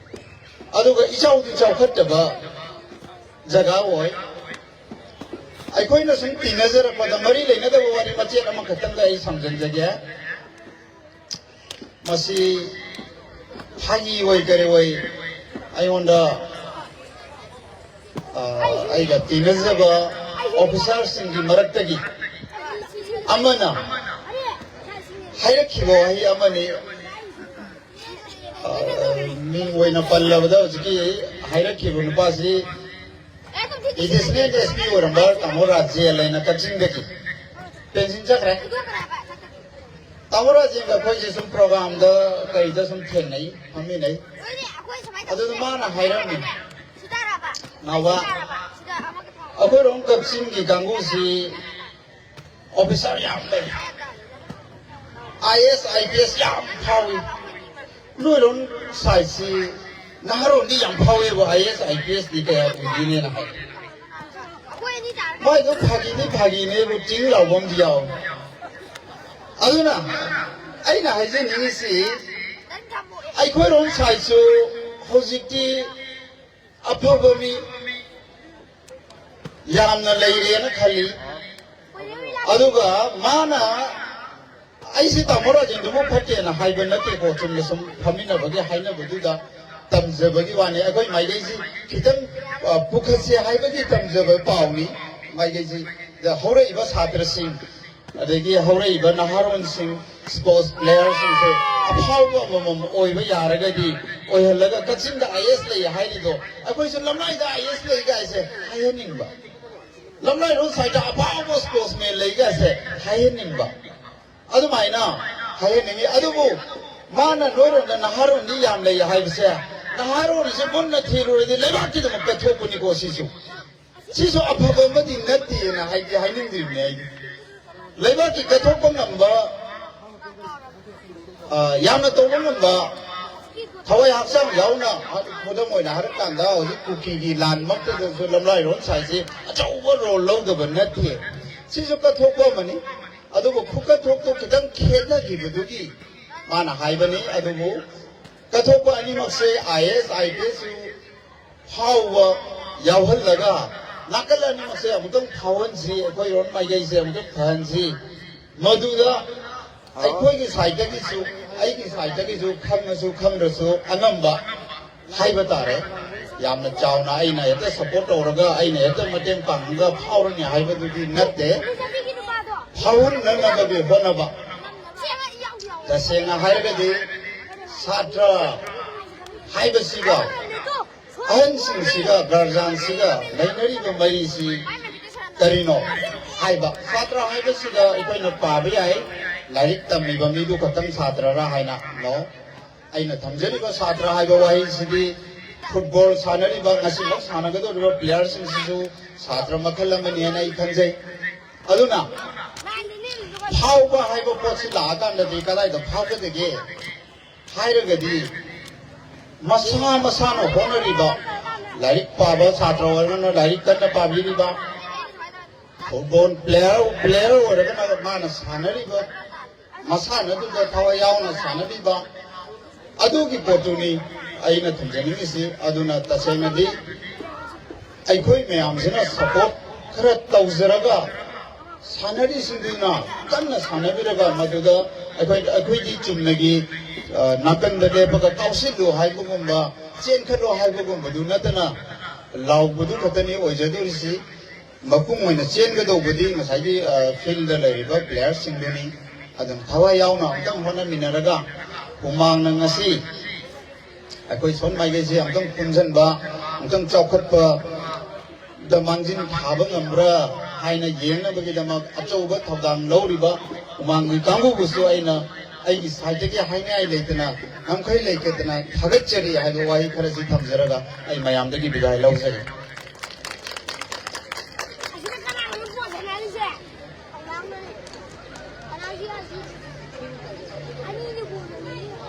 ꯑꯗꯨꯒ ꯏꯆꯥꯎꯗꯤ ꯆꯥꯎꯈꯠꯇꯕ ꯖꯒꯥ ꯑꯣꯏ꯫ ꯑꯩꯈꯣꯏꯅ ꯁꯨꯝ ꯇꯤꯟꯅꯖꯔꯛꯄꯗ ꯃꯔꯤ ꯂꯩꯅꯗꯕ ꯋꯥꯔꯤ ꯃꯆꯦꯠ ꯑꯃꯈꯛꯇꯪꯒ ꯑꯩ ꯁꯝꯖꯤꯟꯖꯒꯦ꯫ ꯃꯁꯤ ꯐꯥꯒꯤ ꯑꯣꯏ ꯀꯔꯤ ꯑꯣꯏ, ꯑꯩꯉꯣꯟꯗ ꯑ, ꯑꯩꯒ ꯇꯤꯟꯅꯖꯕ ꯑꯣꯐꯤꯁꯥꯔꯁꯤꯡꯒꯤ ꯃꯔꯛꯇꯒꯤ ꯑꯃꯅ ꯍꯥꯏꯔꯛꯈꯤꯕ ꯋꯥꯍꯩ ꯑꯃꯅꯤ꯫ ꯑ, ꯃꯤꯡ ꯑꯣꯏꯅ ꯄꯜꯂꯕꯗ ꯍꯧꯖꯤꯛꯀꯤ ꯍꯥꯏꯔꯛꯈꯤꯕ ꯅꯨꯄꯥꯁꯤ ꯑꯦꯗꯤꯁꯅꯦꯜ ꯑꯦꯁ ꯄꯤ ꯑꯣꯏꯔꯝꯕ ꯇꯥꯃꯣ ꯔꯥꯖꯦꯜ ꯍꯥꯏꯅ ꯀꯛꯆꯤꯡꯗꯒꯤ ꯄꯦꯟꯁꯤꯟ ꯆꯠꯈ꯭ꯔꯦ꯫ ꯇꯥꯃꯣ ꯔꯥꯖꯦꯜꯒ ꯑꯩꯈꯣꯏꯁꯦ ꯁꯨꯝ ꯄ꯭ꯔꯣꯒ꯭ꯔꯥꯝꯗ ꯀꯩꯗ ꯁꯨꯝ ꯊꯦꯡꯅꯩ, ꯐꯝꯃꯤꯟꯅꯩ꯫ ꯑꯗꯨꯗ ꯃꯥꯅ ꯍꯥꯏꯔꯝꯃꯤ, "ꯅꯥꯎꯕ, ꯑꯩꯈꯣꯏꯔꯣꯝ ꯀꯛꯆꯤꯡꯒꯤ ꯀꯥꯡꯕꯨꯁꯤ ꯑꯣꯐꯤꯁꯥꯔ ꯌꯥꯝ ꯂꯩ, ꯑꯥꯏ ꯑꯦꯁ ꯑꯥꯏ ꯄꯤ ꯑꯦꯁ ꯌꯥꯝ ꯐꯥꯎꯏ꯫ ꯅꯣꯏꯔꯣꯝ ꯁꯥꯏꯠꯁꯤ ꯅꯍꯥꯔꯣꯜꯗꯤ ꯌꯥꯝ ꯐꯥꯎꯋꯦꯕ, ꯑꯥꯏ ꯑꯦꯁ ꯑꯥꯏ ꯄꯤ ꯑꯦꯁꯇꯤ ꯀꯌꯥ ꯑꯣꯏꯗꯦꯅꯦꯅ" ꯍꯥꯏ꯫ ꯃꯥꯏꯗꯣ ꯐꯥꯒꯤꯅꯤ ꯐꯥꯒꯤꯅꯦꯕꯨ ꯇꯤꯡ ꯂꯥꯎꯕ ꯑꯃꯗꯤ ꯌꯥꯎꯋꯦ꯫ ꯑꯗꯨꯅ ꯑꯩꯅ ꯍꯥꯏꯖꯅꯤꯡꯉꯤꯁꯤ, ꯑꯩꯈꯣꯏꯔꯣꯝ ꯁꯥꯏꯠꯁꯨ ꯍꯧꯖꯤꯛꯇꯤ ꯑꯐꯕ ꯃꯤ ꯌꯥꯝꯅ ꯂꯩꯔꯦꯅ ꯈꯜꯂꯤ꯫ ꯑꯗꯨꯒ ꯃꯥꯅ, "ꯑꯩꯁꯦ ꯇꯥꯃꯣ ꯔꯥꯖꯦꯟꯗꯨꯕꯨ ꯐꯠꯇꯦꯅ ꯍꯥꯏꯕ ꯅꯠꯇꯦꯀꯣ, ꯆꯨꯝꯅ ꯁꯨꯝ ꯐꯝꯃꯤꯟꯅꯕꯒꯤ ꯍꯥꯏꯅꯕꯗꯨꯗ ꯇꯝꯖꯕꯒꯤ ꯋꯥꯅꯤ꯫ ꯑꯩꯈꯣꯏ ꯃꯥꯏꯀꯩꯁꯤ ꯈꯤꯇꯪ, ꯑ, ꯄꯨꯈꯠꯁꯦ ꯍꯥꯏꯕꯒꯤ ꯇꯝꯖꯕ ꯄꯥꯎꯅꯤ ꯃꯥꯏꯀꯩꯁꯤ꯫ ꯗ ꯍꯧꯔꯛꯏꯕ ꯁꯥꯇ꯭ꯔꯁꯤꯡ, ꯑꯗꯒꯤ ꯍꯧꯔꯛꯏꯕ ꯅꯍꯥꯔꯣꯟꯁꯤꯡ, ꯁ꯭ꯄꯣꯔꯠꯁ ꯄ꯭ꯂꯦꯌꯔꯁꯤꯡꯁꯦ ꯑꯐꯥꯎꯕ ꯑꯃꯃꯝ ꯑꯣꯏꯕ ꯌꯥꯔꯒꯗꯤ, ꯑꯣꯏꯍꯜꯂꯒ ꯀꯛꯆꯤꯡꯗ ꯑꯥꯏ ꯑꯦꯁ ꯂꯩ ꯍꯥꯏꯔꯤꯗꯣ, ꯑꯩꯈꯣꯏꯁꯨ ꯂꯝꯂꯥꯏꯗ ꯑꯥꯏ ꯑꯦꯁ ꯂꯩ ꯀꯥꯏꯁꯦ ꯍꯥꯏꯍꯟꯅꯤꯡꯕ, ꯂꯝꯂꯥꯏꯔꯣꯝ ꯁꯥꯏꯠꯇ ꯑꯐꯥꯎꯕ ꯁ꯭ꯄꯣꯔꯠꯁꯃꯦꯟ ꯂꯩ ꯀꯥꯏꯁꯦ ꯍꯥꯏꯍꯟꯅꯤꯡꯕ, ꯑꯗꯨꯃꯥꯏꯅ ꯍꯥꯏꯍꯟꯅꯤꯡꯉꯤ꯫ ꯑꯗꯨꯕꯨ ꯃꯥꯅ ꯅꯣꯏꯔꯣꯝꯗ ꯅꯍꯥꯔꯣꯟꯗꯤ ꯌꯥꯝ ꯂꯩ ꯍꯥꯏꯕꯁꯦ, ꯅꯍꯥꯔꯣꯟꯁꯦ ꯃꯨꯟꯅ ꯊꯤꯔꯨꯔꯗꯤ ꯂꯩꯕꯥꯛꯀꯤꯗꯃꯛꯇ ꯊꯣꯛꯄꯅꯤꯀꯣ ꯁꯤꯁꯨ꯫ ꯁꯤꯁꯨ ꯑꯐꯕ ꯑꯃꯗꯤ ꯅꯠꯇꯦꯅ ꯍꯥꯏꯗꯤ ꯍꯥꯏꯅꯤꯡꯗ꯭ꯔꯤꯕꯅꯦ ꯑꯩꯗꯤ꯫ ꯂꯩꯕꯥꯛꯀꯤ ꯀꯠꯊꯣꯛꯄ ꯉꯝꯕ, ꯑ, ꯌꯥꯝꯅ ꯇꯧꯕ ꯉꯝꯕ, ꯊꯋꯥꯏ ꯍꯛꯆꯥꯡ ꯌꯥꯎꯅ, ꯈꯨꯗꯝ ꯑꯣꯏꯅ ꯍꯥꯏꯔꯀꯥꯟꯗ, ꯍꯧꯖꯤꯛ ꯀꯨꯀꯤꯒꯤ ꯂꯥꯟꯃꯛꯇꯗꯁꯨ ꯂꯝꯂꯥꯏꯔꯣꯝ ꯁꯥꯏꯁꯦ ꯑꯆꯧꯕ ꯔꯣꯜ ꯂꯧꯗꯕ ꯅꯠꯇꯦ꯫ ꯁꯤꯁꯨ ꯀꯠꯊꯣꯛꯄ ꯑꯃꯅꯤ꯫ ꯑꯗꯨꯕꯨ ꯈꯨꯀꯠꯊꯣꯛꯇꯣ ꯈꯤꯇꯪ ꯈꯦꯠꯅꯈꯤꯕꯗꯨꯒꯤ ꯃꯥꯅ ꯍꯥꯏꯕꯅꯤ꯫ ꯑꯗꯨꯕꯨ ꯀꯠꯊꯣꯛꯄ ꯑꯅꯤꯃꯛꯁꯦ ꯑꯥꯏ ꯑꯦꯁ, ꯑꯥꯏ ꯄꯤ ꯑꯦꯁ ꯐꯥꯎꯕ ꯌꯥꯎꯍꯜꯂꯒ ꯅꯥꯀꯜ ꯑꯅꯤꯃꯛꯁꯦ ꯑꯃꯨꯛꯇꯪ ꯐꯥꯎꯍꯟꯁꯤ, ꯑꯩꯈꯣꯏꯔꯣꯝ ꯃꯥꯏꯀꯩꯁꯦ ꯑꯃꯨꯛꯇꯪ ꯐꯍꯟꯁꯤ꯫ ꯃꯗꯨꯗ ꯑꯩꯈꯣꯏꯒꯤ ꯁꯥꯏꯠꯇꯒꯤꯁꯨ, ꯑꯩꯒꯤ ꯁꯥꯏꯠꯇꯒꯤꯁꯨ ꯈꯪꯉꯁꯨ ꯈꯪꯗ꯭ꯔꯁꯨ ꯑꯉꯝꯕ ꯍꯥꯏꯕ ꯇꯥꯔꯦ꯫ ꯌꯥꯝꯅ ꯆꯥꯎꯅ ꯑꯩꯅ ꯍꯦꯛꯇ ꯁꯞꯄꯣꯔꯠ ꯇꯧꯔꯒ ꯑꯩꯅ ꯍꯦꯛꯇ ꯃꯇꯦꯡ ꯄꯥꯡꯉꯒ ꯐꯥꯎꯔꯅꯤ ꯍꯥꯏꯕꯗꯨꯗꯤ ꯅꯠꯇꯦ꯫ ꯐꯥꯎꯍꯟꯅꯅꯕꯒꯤ ꯍꯣꯠꯅꯕ꯫ ꯇꯁꯦꯡꯅ ꯍꯥꯏꯔꯒꯗꯤ ꯁꯥꯇ꯭ꯔ ꯍꯥꯏꯕꯁꯤꯒ ꯑꯍꯟꯁꯤꯡꯁꯤꯒ ꯒꯥꯔꯖꯤꯌꯥꯟꯁꯤꯒ ꯂꯩꯅꯔꯤꯕ ꯃꯔꯤꯁꯤ ꯀꯔꯤꯅꯣ ꯍꯥꯏꯕ꯫ ꯁꯥꯇ꯭ꯔ ꯍꯥꯏꯕꯁꯤꯗ ꯑꯩꯈꯣꯏꯅ ꯄꯥꯕ ꯌꯥꯏ, ꯂꯥꯏꯔꯤꯛ ꯇꯝꯃꯤꯕ ꯃꯤꯗꯨ ꯈꯛꯇꯪ ꯁꯥꯇ꯭ꯔꯔ ꯍꯥꯏꯅ꯫ No꯫ ꯑꯩꯅ ꯊꯝꯖꯔꯤꯕ ꯁꯥꯇ꯭ꯔ ꯍꯥꯏꯕ ꯋꯥꯍꯩꯁꯤꯗꯤ ꯐꯨꯠꯕꯣꯜ ꯁꯥꯟꯅꯔꯤꯕ, ꯉꯁꯤꯃꯛ ꯁꯥꯟꯅꯒꯗꯧꯔꯤꯕ ꯄ꯭ꯂꯦꯌꯔꯁꯤꯡꯁꯤꯁꯨ ꯁꯥꯇ꯭ꯔ ꯃꯈꯜ ꯑꯃꯅꯤ ꯍꯥꯏꯅ ꯑꯩ ꯈꯟꯖꯩ꯫ ꯑꯗꯨꯅ ꯐꯥꯎꯕ ꯍꯥꯏꯕ ꯄꯣꯠꯁꯤ ꯂꯥꯛꯑꯀꯥꯟꯗꯗꯤ ꯀꯗꯥꯏꯗ ꯐꯥꯎꯒꯗꯒꯦ ꯍꯥꯏꯔꯒꯗꯤ ꯃꯁꯥ ꯃꯁꯥꯅ ꯍꯣꯠꯅꯔꯤꯕ, ꯂꯥꯏꯔꯤꯛ ꯄꯥꯕ ꯁꯥꯇ꯭ꯔ ꯑꯣꯏꯔꯒꯅ ꯂꯥꯏꯔꯤꯛ ꯀꯟꯅ ꯄꯥꯕꯤꯔꯤꯕ, ꯐꯨꯠꯕꯣꯜ ꯄ꯭ꯂꯦꯌꯔ, ꯄ꯭ꯂꯦꯌꯔ ꯑꯣꯏꯔꯒꯅ ꯃꯥꯅ ꯁꯥꯟꯅꯔꯤꯕ ꯃꯁꯥꯟꯅꯗꯨꯗ ꯊꯋꯥꯏ ꯌꯥꯎꯅ ꯁꯥꯟꯅꯕꯤꯕ, ꯑꯗꯨꯒꯤ ꯄꯣꯠꯇꯨꯅꯤ ꯑꯩꯅ ꯊꯝꯖꯅꯤꯡꯉꯤꯁꯤ꯫ ꯑꯗꯨꯅ ꯇꯁꯦꯡꯅꯗꯤ ꯑꯩꯈꯣꯏ ꯃꯌꯥꯝꯁꯤꯅ ꯁꯞꯄꯣꯔꯠ ꯈꯔ ꯇꯧꯖꯔꯒ, ꯁꯥꯟꯅꯔꯤꯁꯤꯡꯗꯨꯅ ꯀꯟꯅ ꯁꯥꯟꯅꯕꯤꯔꯒ, ꯃꯗꯨꯗ ꯑꯩꯈꯣꯏ, ꯑꯩꯈꯣꯏꯗꯤ ꯆꯨꯝꯅꯒꯤ, ꯑ, ꯅꯥꯀꯟꯗ ꯂꯦꯞꯄꯒ "ꯀꯥꯎꯁꯤꯜꯂꯨ" ꯍꯥꯏꯕꯒꯨꯝꯕ, "ꯆꯦꯟꯈꯠꯂꯣ" ꯍꯥꯏꯕꯒꯨꯝꯕꯗꯨ ꯅꯠꯇꯅ ꯂꯥꯎꯕꯗꯨ ꯈꯛꯇꯅꯤ ꯑꯣꯏꯖꯗꯣꯔꯤꯁꯤ꯫ ꯃꯄꯨꯡ ꯑꯣꯏꯅ ꯆꯦꯟꯒꯗꯧꯕꯗꯤ ꯉꯁꯥꯏꯒꯤ, ꯑ, ꯐꯤꯜꯗ ꯂꯩꯔꯤꯕ ꯄ꯭ꯂꯦꯌꯔꯁꯤꯡꯗꯨꯅꯤ꯫ ꯑꯗꯨꯅ ꯊꯋꯥꯏ ꯌꯥꯎꯅ ꯑꯃꯨꯛꯇꯪ ꯍꯣꯠꯅꯃꯤꯟꯅꯔꯒ ꯍꯨꯃꯥꯡꯅ ꯉꯁꯤ ꯑꯩꯈꯣꯏ ꯁꯣꯝ ꯃꯥꯏꯀꯩꯁꯦ ꯑꯃꯨꯛꯇꯪ ꯄꯨꯟꯁꯤꯟꯕ, ꯑꯃꯨꯛꯇꯪ ꯆꯥꯎꯈꯠꯄꯗ ꯃꯥꯡꯖꯤꯟ ꯊꯥꯕ ꯉꯝꯕ꯭ꯔꯥ ꯍꯥꯏꯅ ꯌꯦꯡꯅꯕꯒꯤꯗꯃꯛ ꯑꯆꯧꯕ ꯊꯧꯗꯥꯡ ꯂꯧꯔꯤꯕ ꯍꯨꯃꯥꯡꯒꯤ ꯀꯥꯡꯕꯨꯕꯨꯁꯨ ꯑꯩꯅ ꯑꯩꯒꯤ ꯁꯥꯏꯠꯇꯒꯤ ꯍꯥꯏꯅꯤꯡꯉꯥꯏ ꯂꯩꯇꯅ, ꯉꯝꯈꯩ ꯂꯩꯇꯗꯅ ꯊꯥꯒꯠꯆꯔꯤ ꯍꯥꯏꯕ ꯋꯥꯍꯩ ꯈꯔꯁꯤ ꯊꯝꯖꯔꯒ ꯑꯩ ꯃꯌꯥꯝꯗꯒꯤ ꯕꯤꯗꯥꯏ ꯂꯧꯖꯔꯤ꯫ ꯑꯁꯤꯗ ꯀꯅꯥꯅꯣ ꯕꯣꯜ ꯁꯥꯟꯅꯔꯤꯁꯦ? ꯀꯅꯥꯒꯤ ꯑꯁꯤ? ꯑꯅꯤꯅꯤ ꯕꯣꯜ ꯁꯥꯟꯅꯔꯤꯁꯦ꯫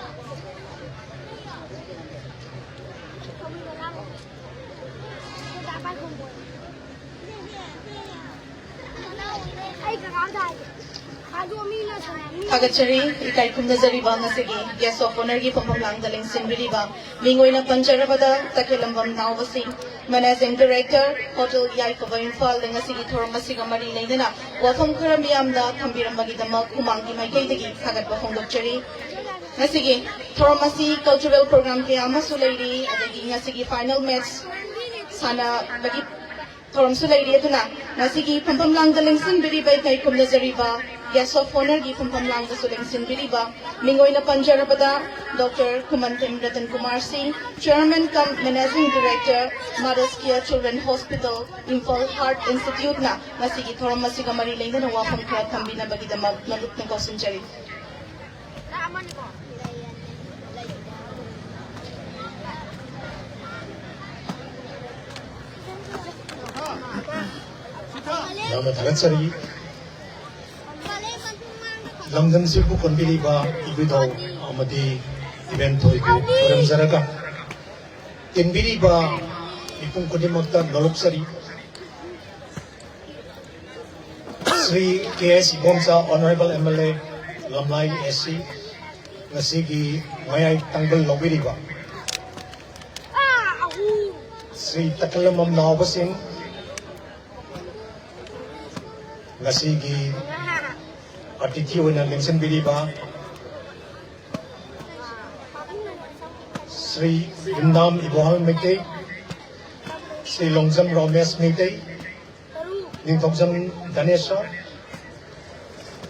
ꯑꯩ ꯀꯅꯥꯝꯇ ꯍꯥꯏꯗꯦ꯫ ꯈꯥꯖꯣ ꯃꯤꯅ ꯁꯥꯟꯅ-, ꯃꯤꯅ ꯊꯥꯒꯠꯆꯔꯤ꯫ ꯏꯀꯥꯏ ꯈꯨꯝꯅꯖꯔꯤꯕ ꯉꯁꯤꯒꯤ Guest of Honourꯒꯤ ꯐꯝꯐꯝ ꯂꯥꯡꯗ ꯂꯦꯡꯁꯤꯟꯕꯤꯔꯤꯕ ꯃꯤꯡ ꯑꯣꯏꯅ ꯄꯟꯖꯔꯕꯗ ꯇꯈꯦꯂꯝꯕꯝ ꯅꯥꯎꯕꯁꯤꯡ, Managing Director, Hotel ꯌꯥꯏꯐꯕ ꯏꯝꯐꯥꯜꯗ ꯉꯁꯤꯒꯤ ꯊꯧꯔꯝ ꯑꯁꯤꯒ ꯃꯔꯤ ꯂꯩꯅꯅ ꯋꯥꯐꯝ ꯈꯔ ꯃꯤꯌꯥꯝꯗ ꯊꯝꯕꯤꯔꯝꯕꯒꯤꯗꯃꯛ ꯍꯨꯃꯥꯡꯒꯤ ꯃꯥꯏꯀꯩꯗꯒꯤ ꯊꯥꯒꯠꯄ ꯐꯣꯡꯗꯣꯛꯆꯔꯤ꯫ ꯉꯁꯤꯒꯤ ꯊꯧꯔꯝ ꯑꯁꯤ cultural program ꯀꯌꯥ ꯑꯃꯁꯨ ꯂꯩꯔꯤ, ꯑꯗꯒꯤ ꯉꯁꯤꯒꯤ final match ꯁꯥꯟꯅꯕꯒꯤ ꯊꯧꯔꯝꯁꯨ ꯂꯩꯔꯤ꯫ ꯑꯗꯨꯅ ꯉꯁꯤꯒꯤ ꯐꯝꯐꯝ ꯂꯥꯡꯗ ꯂꯦꯡꯁꯤꯟꯕꯤꯔꯤꯕ, ꯏꯀꯥꯏ ꯈꯨꯝꯅꯖꯔꯤꯕ guest of honourꯒꯤ ꯐꯝꯐꯝ ꯂꯥꯡꯗꯁꯨ ꯂꯦꯡꯁꯤꯟꯕꯤꯔꯤꯕ, ꯃꯤꯡ ꯑꯣꯏꯅ ꯄꯟꯖꯔꯕꯗ Doctor ꯈꯨꯃꯟꯊꯦꯝ ꯔꯇꯟ ꯀꯨꯃꯥꯔ ꯁꯤꯡ, Chairman cum Managing Director, Madas Care Children Hospital, Imphal Heart Instituteꯅ ꯉꯁꯤꯒꯤ ꯊꯧꯔꯝ ꯑꯁꯤꯒ ꯃꯔꯤ ꯂꯩꯅꯅ ꯋꯥꯐꯝ ꯈꯔ ꯊꯝꯕꯤꯅꯕꯒꯤꯗꯃꯛ ꯅꯣꯂꯨꯛꯅ ꯀꯧꯁꯤꯟꯖꯔꯤ꯫ ꯌꯥꯝꯅ ꯊꯥꯒꯠꯆꯔꯤ꯫ ꯂꯝꯗꯝꯁꯤꯕꯨ ꯀꯣꯟꯕꯤꯔꯤꯕ ꯏꯕꯨꯙꯧ ꯑꯃꯗꯤ ꯏꯕꯦꯟ ꯊꯣꯏꯕꯨ ꯈꯨꯔꯨꯝꯖꯔꯒ, ꯇꯤꯟꯕꯤꯔꯤꯕ ꯃꯤꯄꯨꯝ ꯈꯨꯗꯤꯡꯃꯛꯇ ꯅꯣꯂꯨꯛꯆꯔꯤ꯫ ꯁ꯭ꯔꯤ ꯀꯦ ꯑꯦꯁ Ibomcha, Honourable M L A, ꯂꯝꯂꯥꯏ A C, ꯉꯁꯤꯒꯤ ꯃꯌꯥꯏ ꯇꯥꯡꯕꯜ ꯂꯧꯕꯤꯔꯤꯕ ꯁ꯭ꯔꯤ ꯇꯈꯦꯂꯝꯕꯝ ꯅꯥꯎꯕꯁꯤꯡ, ꯉꯁꯤꯒꯤ ꯑꯇꯤꯊꯤ ꯑꯣꯏꯅ ꯂꯦꯡꯁꯤꯟꯕꯤꯔꯤꯕ ꯁ꯭ꯔꯤ ꯌꯨꯝꯅꯥꯝ ꯏꯕꯣꯍꯜ ꯃꯩꯇꯩ, ꯁ꯭ꯔꯤ ꯂꯣꯡꯖꯝ ꯔꯣꯃꯦꯁ ꯃꯩꯇꯩ, ꯅꯤꯡꯊꯧꯖꯝ ꯙꯅꯦꯁ,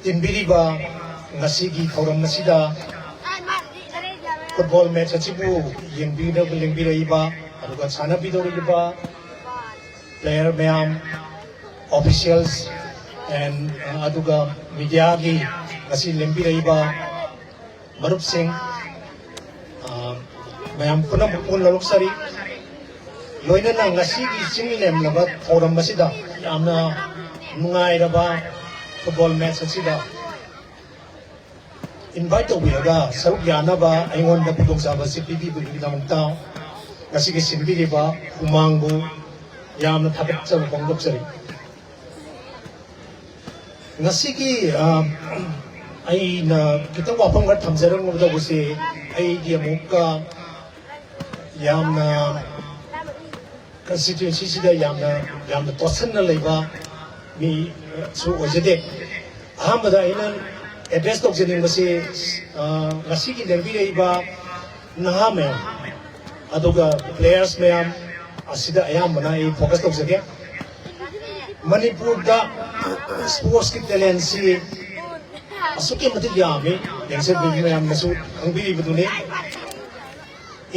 ꯇꯤꯟꯕꯤꯔꯤꯕ ꯉꯁꯤꯒꯤ ꯊꯧꯔꯝ ꯑꯁꯤꯗ football match ꯑꯁꯤꯕꯨ ꯌꯦꯡꯕꯤꯔ-, ꯌꯦꯡꯕꯤꯔꯛꯏꯕ, ꯑꯗꯨꯒ ꯁꯥꯟꯅꯕꯤꯗꯧꯔꯤꯕ player ꯃꯌꯥꯝ, officials, and, ꯑꯗꯨꯒ mediaꯒꯤ ꯉꯁꯤ ꯂꯦꯡꯕꯤꯔꯛꯏꯕ ꯃꯔꯨꯞꯁꯤꯡ, ꯑ, ꯃꯌꯥꯝ ꯄꯨꯝꯅꯃꯛꯄꯨ ꯅꯣꯂꯨꯛꯆꯔꯤ꯫ ꯂꯣꯏꯅꯅ ꯉꯁꯤꯒꯤ ꯆꯤꯡ ꯂꯦꯝꯂꯕ ꯊꯧꯔꯝ ꯑꯁꯤꯗ ꯌꯥꯝꯅ ꯅꯨꯡꯉꯥꯏꯔꯕ football match ꯑꯁꯤꯗ invite ꯇꯧꯕꯤꯔꯒ ꯁꯔꯨꯛ ꯌꯥꯅꯕ ꯑꯩꯉꯣꯟꯗ ꯈꯨꯗꯣꯡꯆꯥꯕ ꯑꯁꯤ ꯄꯤꯕꯤꯕꯒꯤꯗꯃꯛꯇ ꯉꯁꯤꯒꯤ ꯁꯤꯟꯕꯤꯔꯤꯕ ꯍꯨꯃꯥꯡꯕꯨ ꯌꯥꯝꯅ ꯊꯥꯒꯠꯆꯕ ꯐꯣꯡꯗꯣꯛꯆꯔꯤ꯫ ꯉꯁꯤꯒꯤ, ꯑ, ꯑꯩꯅ ꯈꯤꯇꯪ ꯋꯥꯐꯝ ꯈꯔ ꯊꯝꯖꯔꯝꯒꯗꯧꯕꯁꯦ, ꯑꯩꯗꯤ ꯑꯃꯨꯛꯀ ꯌꯥꯝꯅ constituencyꯁꯤꯗ ꯌꯥꯝꯅ, ꯌꯥꯝꯅ ꯇꯣꯠꯁꯟꯅ ꯂꯩꯕ ꯃꯤꯁꯨ ꯑꯣꯏꯖꯗꯦ꯫ ꯑꯍꯥꯟꯕꯗ ꯑꯩꯅ ꯑꯦꯗ꯭ꯔꯦꯁ ꯇꯧꯖꯅꯤꯡꯕꯁꯤ, ꯑ, ꯉꯁꯤꯒꯤ ꯂꯦꯡꯕꯤꯔꯛꯏꯕ ꯅꯍꯥ ꯃꯌꯥꯝ, ꯑꯗꯨꯒ ꯄ꯭ꯂꯦꯌꯔꯁ ꯃꯌꯥꯝ ꯑꯁꯤꯗ ꯑꯌꯥꯝꯕꯅ ꯑꯩ ꯐꯣꯀꯁ ꯇꯧꯖꯒꯦ꯫ ꯃꯅꯤꯄꯨꯔꯗ ꯁ꯭ꯄꯣꯔꯠꯁꯀꯤ ꯇꯦꯂꯦꯟꯁꯤ ꯑꯁꯨꯛꯀꯤ ꯃꯇꯤꯛ ꯌꯥꯝꯃꯤ, ꯌꯦꯡꯁꯤꯟꯕꯤꯕ ꯃꯌꯥꯝꯅꯁꯨ ꯈꯪꯕꯤꯔꯤꯕꯗꯨꯅꯤ꯫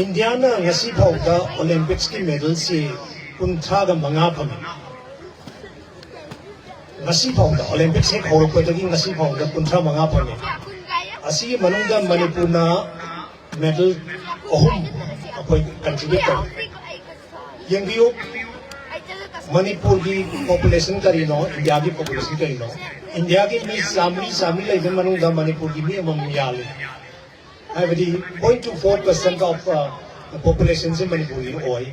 ꯏꯟꯗꯤꯌꯥꯅ ꯉꯁꯤ ꯐꯥꯎꯗ ꯑꯣꯂꯦꯝꯄꯤꯛꯁꯀꯤ ꯃꯦꯗꯜꯁꯤ ꯀꯨꯟꯊ꯭ꯔꯥꯒ ꯃꯉꯥ ꯐꯪꯉꯤ꯫ ꯉꯁꯤ ꯐꯥꯎꯗ, ꯑꯣꯂꯦꯝꯄꯤꯛꯁ ꯍꯦꯛ ꯍꯧꯔꯛꯄꯗꯒꯤ ꯉꯁꯤ ꯐꯥꯎꯗ ꯀꯨꯟꯊ꯭ꯔꯥ ꯃꯉꯥ ꯐꯪꯉꯤ꯫ ꯑꯁꯤꯒꯤ ꯃꯅꯨꯡꯗ ꯃꯅꯤꯄꯨꯔꯅ ꯃꯦꯗꯜ ꯑꯍꯨꯝ ꯑꯩꯈꯣꯏ ꯀꯟꯇ꯭ꯔꯤꯕ꯭ꯌꯨꯠ ꯇꯧꯏ꯫ ꯌꯦꯡꯕꯤꯌꯨ, ꯃꯅꯤꯄꯨꯔꯒꯤ ꯄꯣꯄꯨꯂꯦꯁꯟ ꯀꯔꯤꯅꯣ, ꯏꯟꯗꯤꯌꯥꯒꯤ ꯄꯣꯄꯨꯂꯦꯁꯟ ꯀꯔꯤꯅꯣ? ꯏꯟꯗꯤꯌꯥꯒꯤ ꯃꯤ ꯆꯥꯃꯔꯤ, ꯆꯥꯃꯔꯤ ꯂꯩꯕ ꯃꯅꯨꯡꯗ ꯃꯅꯤꯄꯨꯔꯒꯤ ꯃꯤ ꯑꯃꯃꯝ ꯌꯥꯜꯂꯤ꯫ ꯍꯥꯏꯕꯗꯤ, point two four percent of, uh, populationꯁꯦ ꯃꯅꯤꯄꯨꯔꯒꯤ ꯑꯣꯏ꯫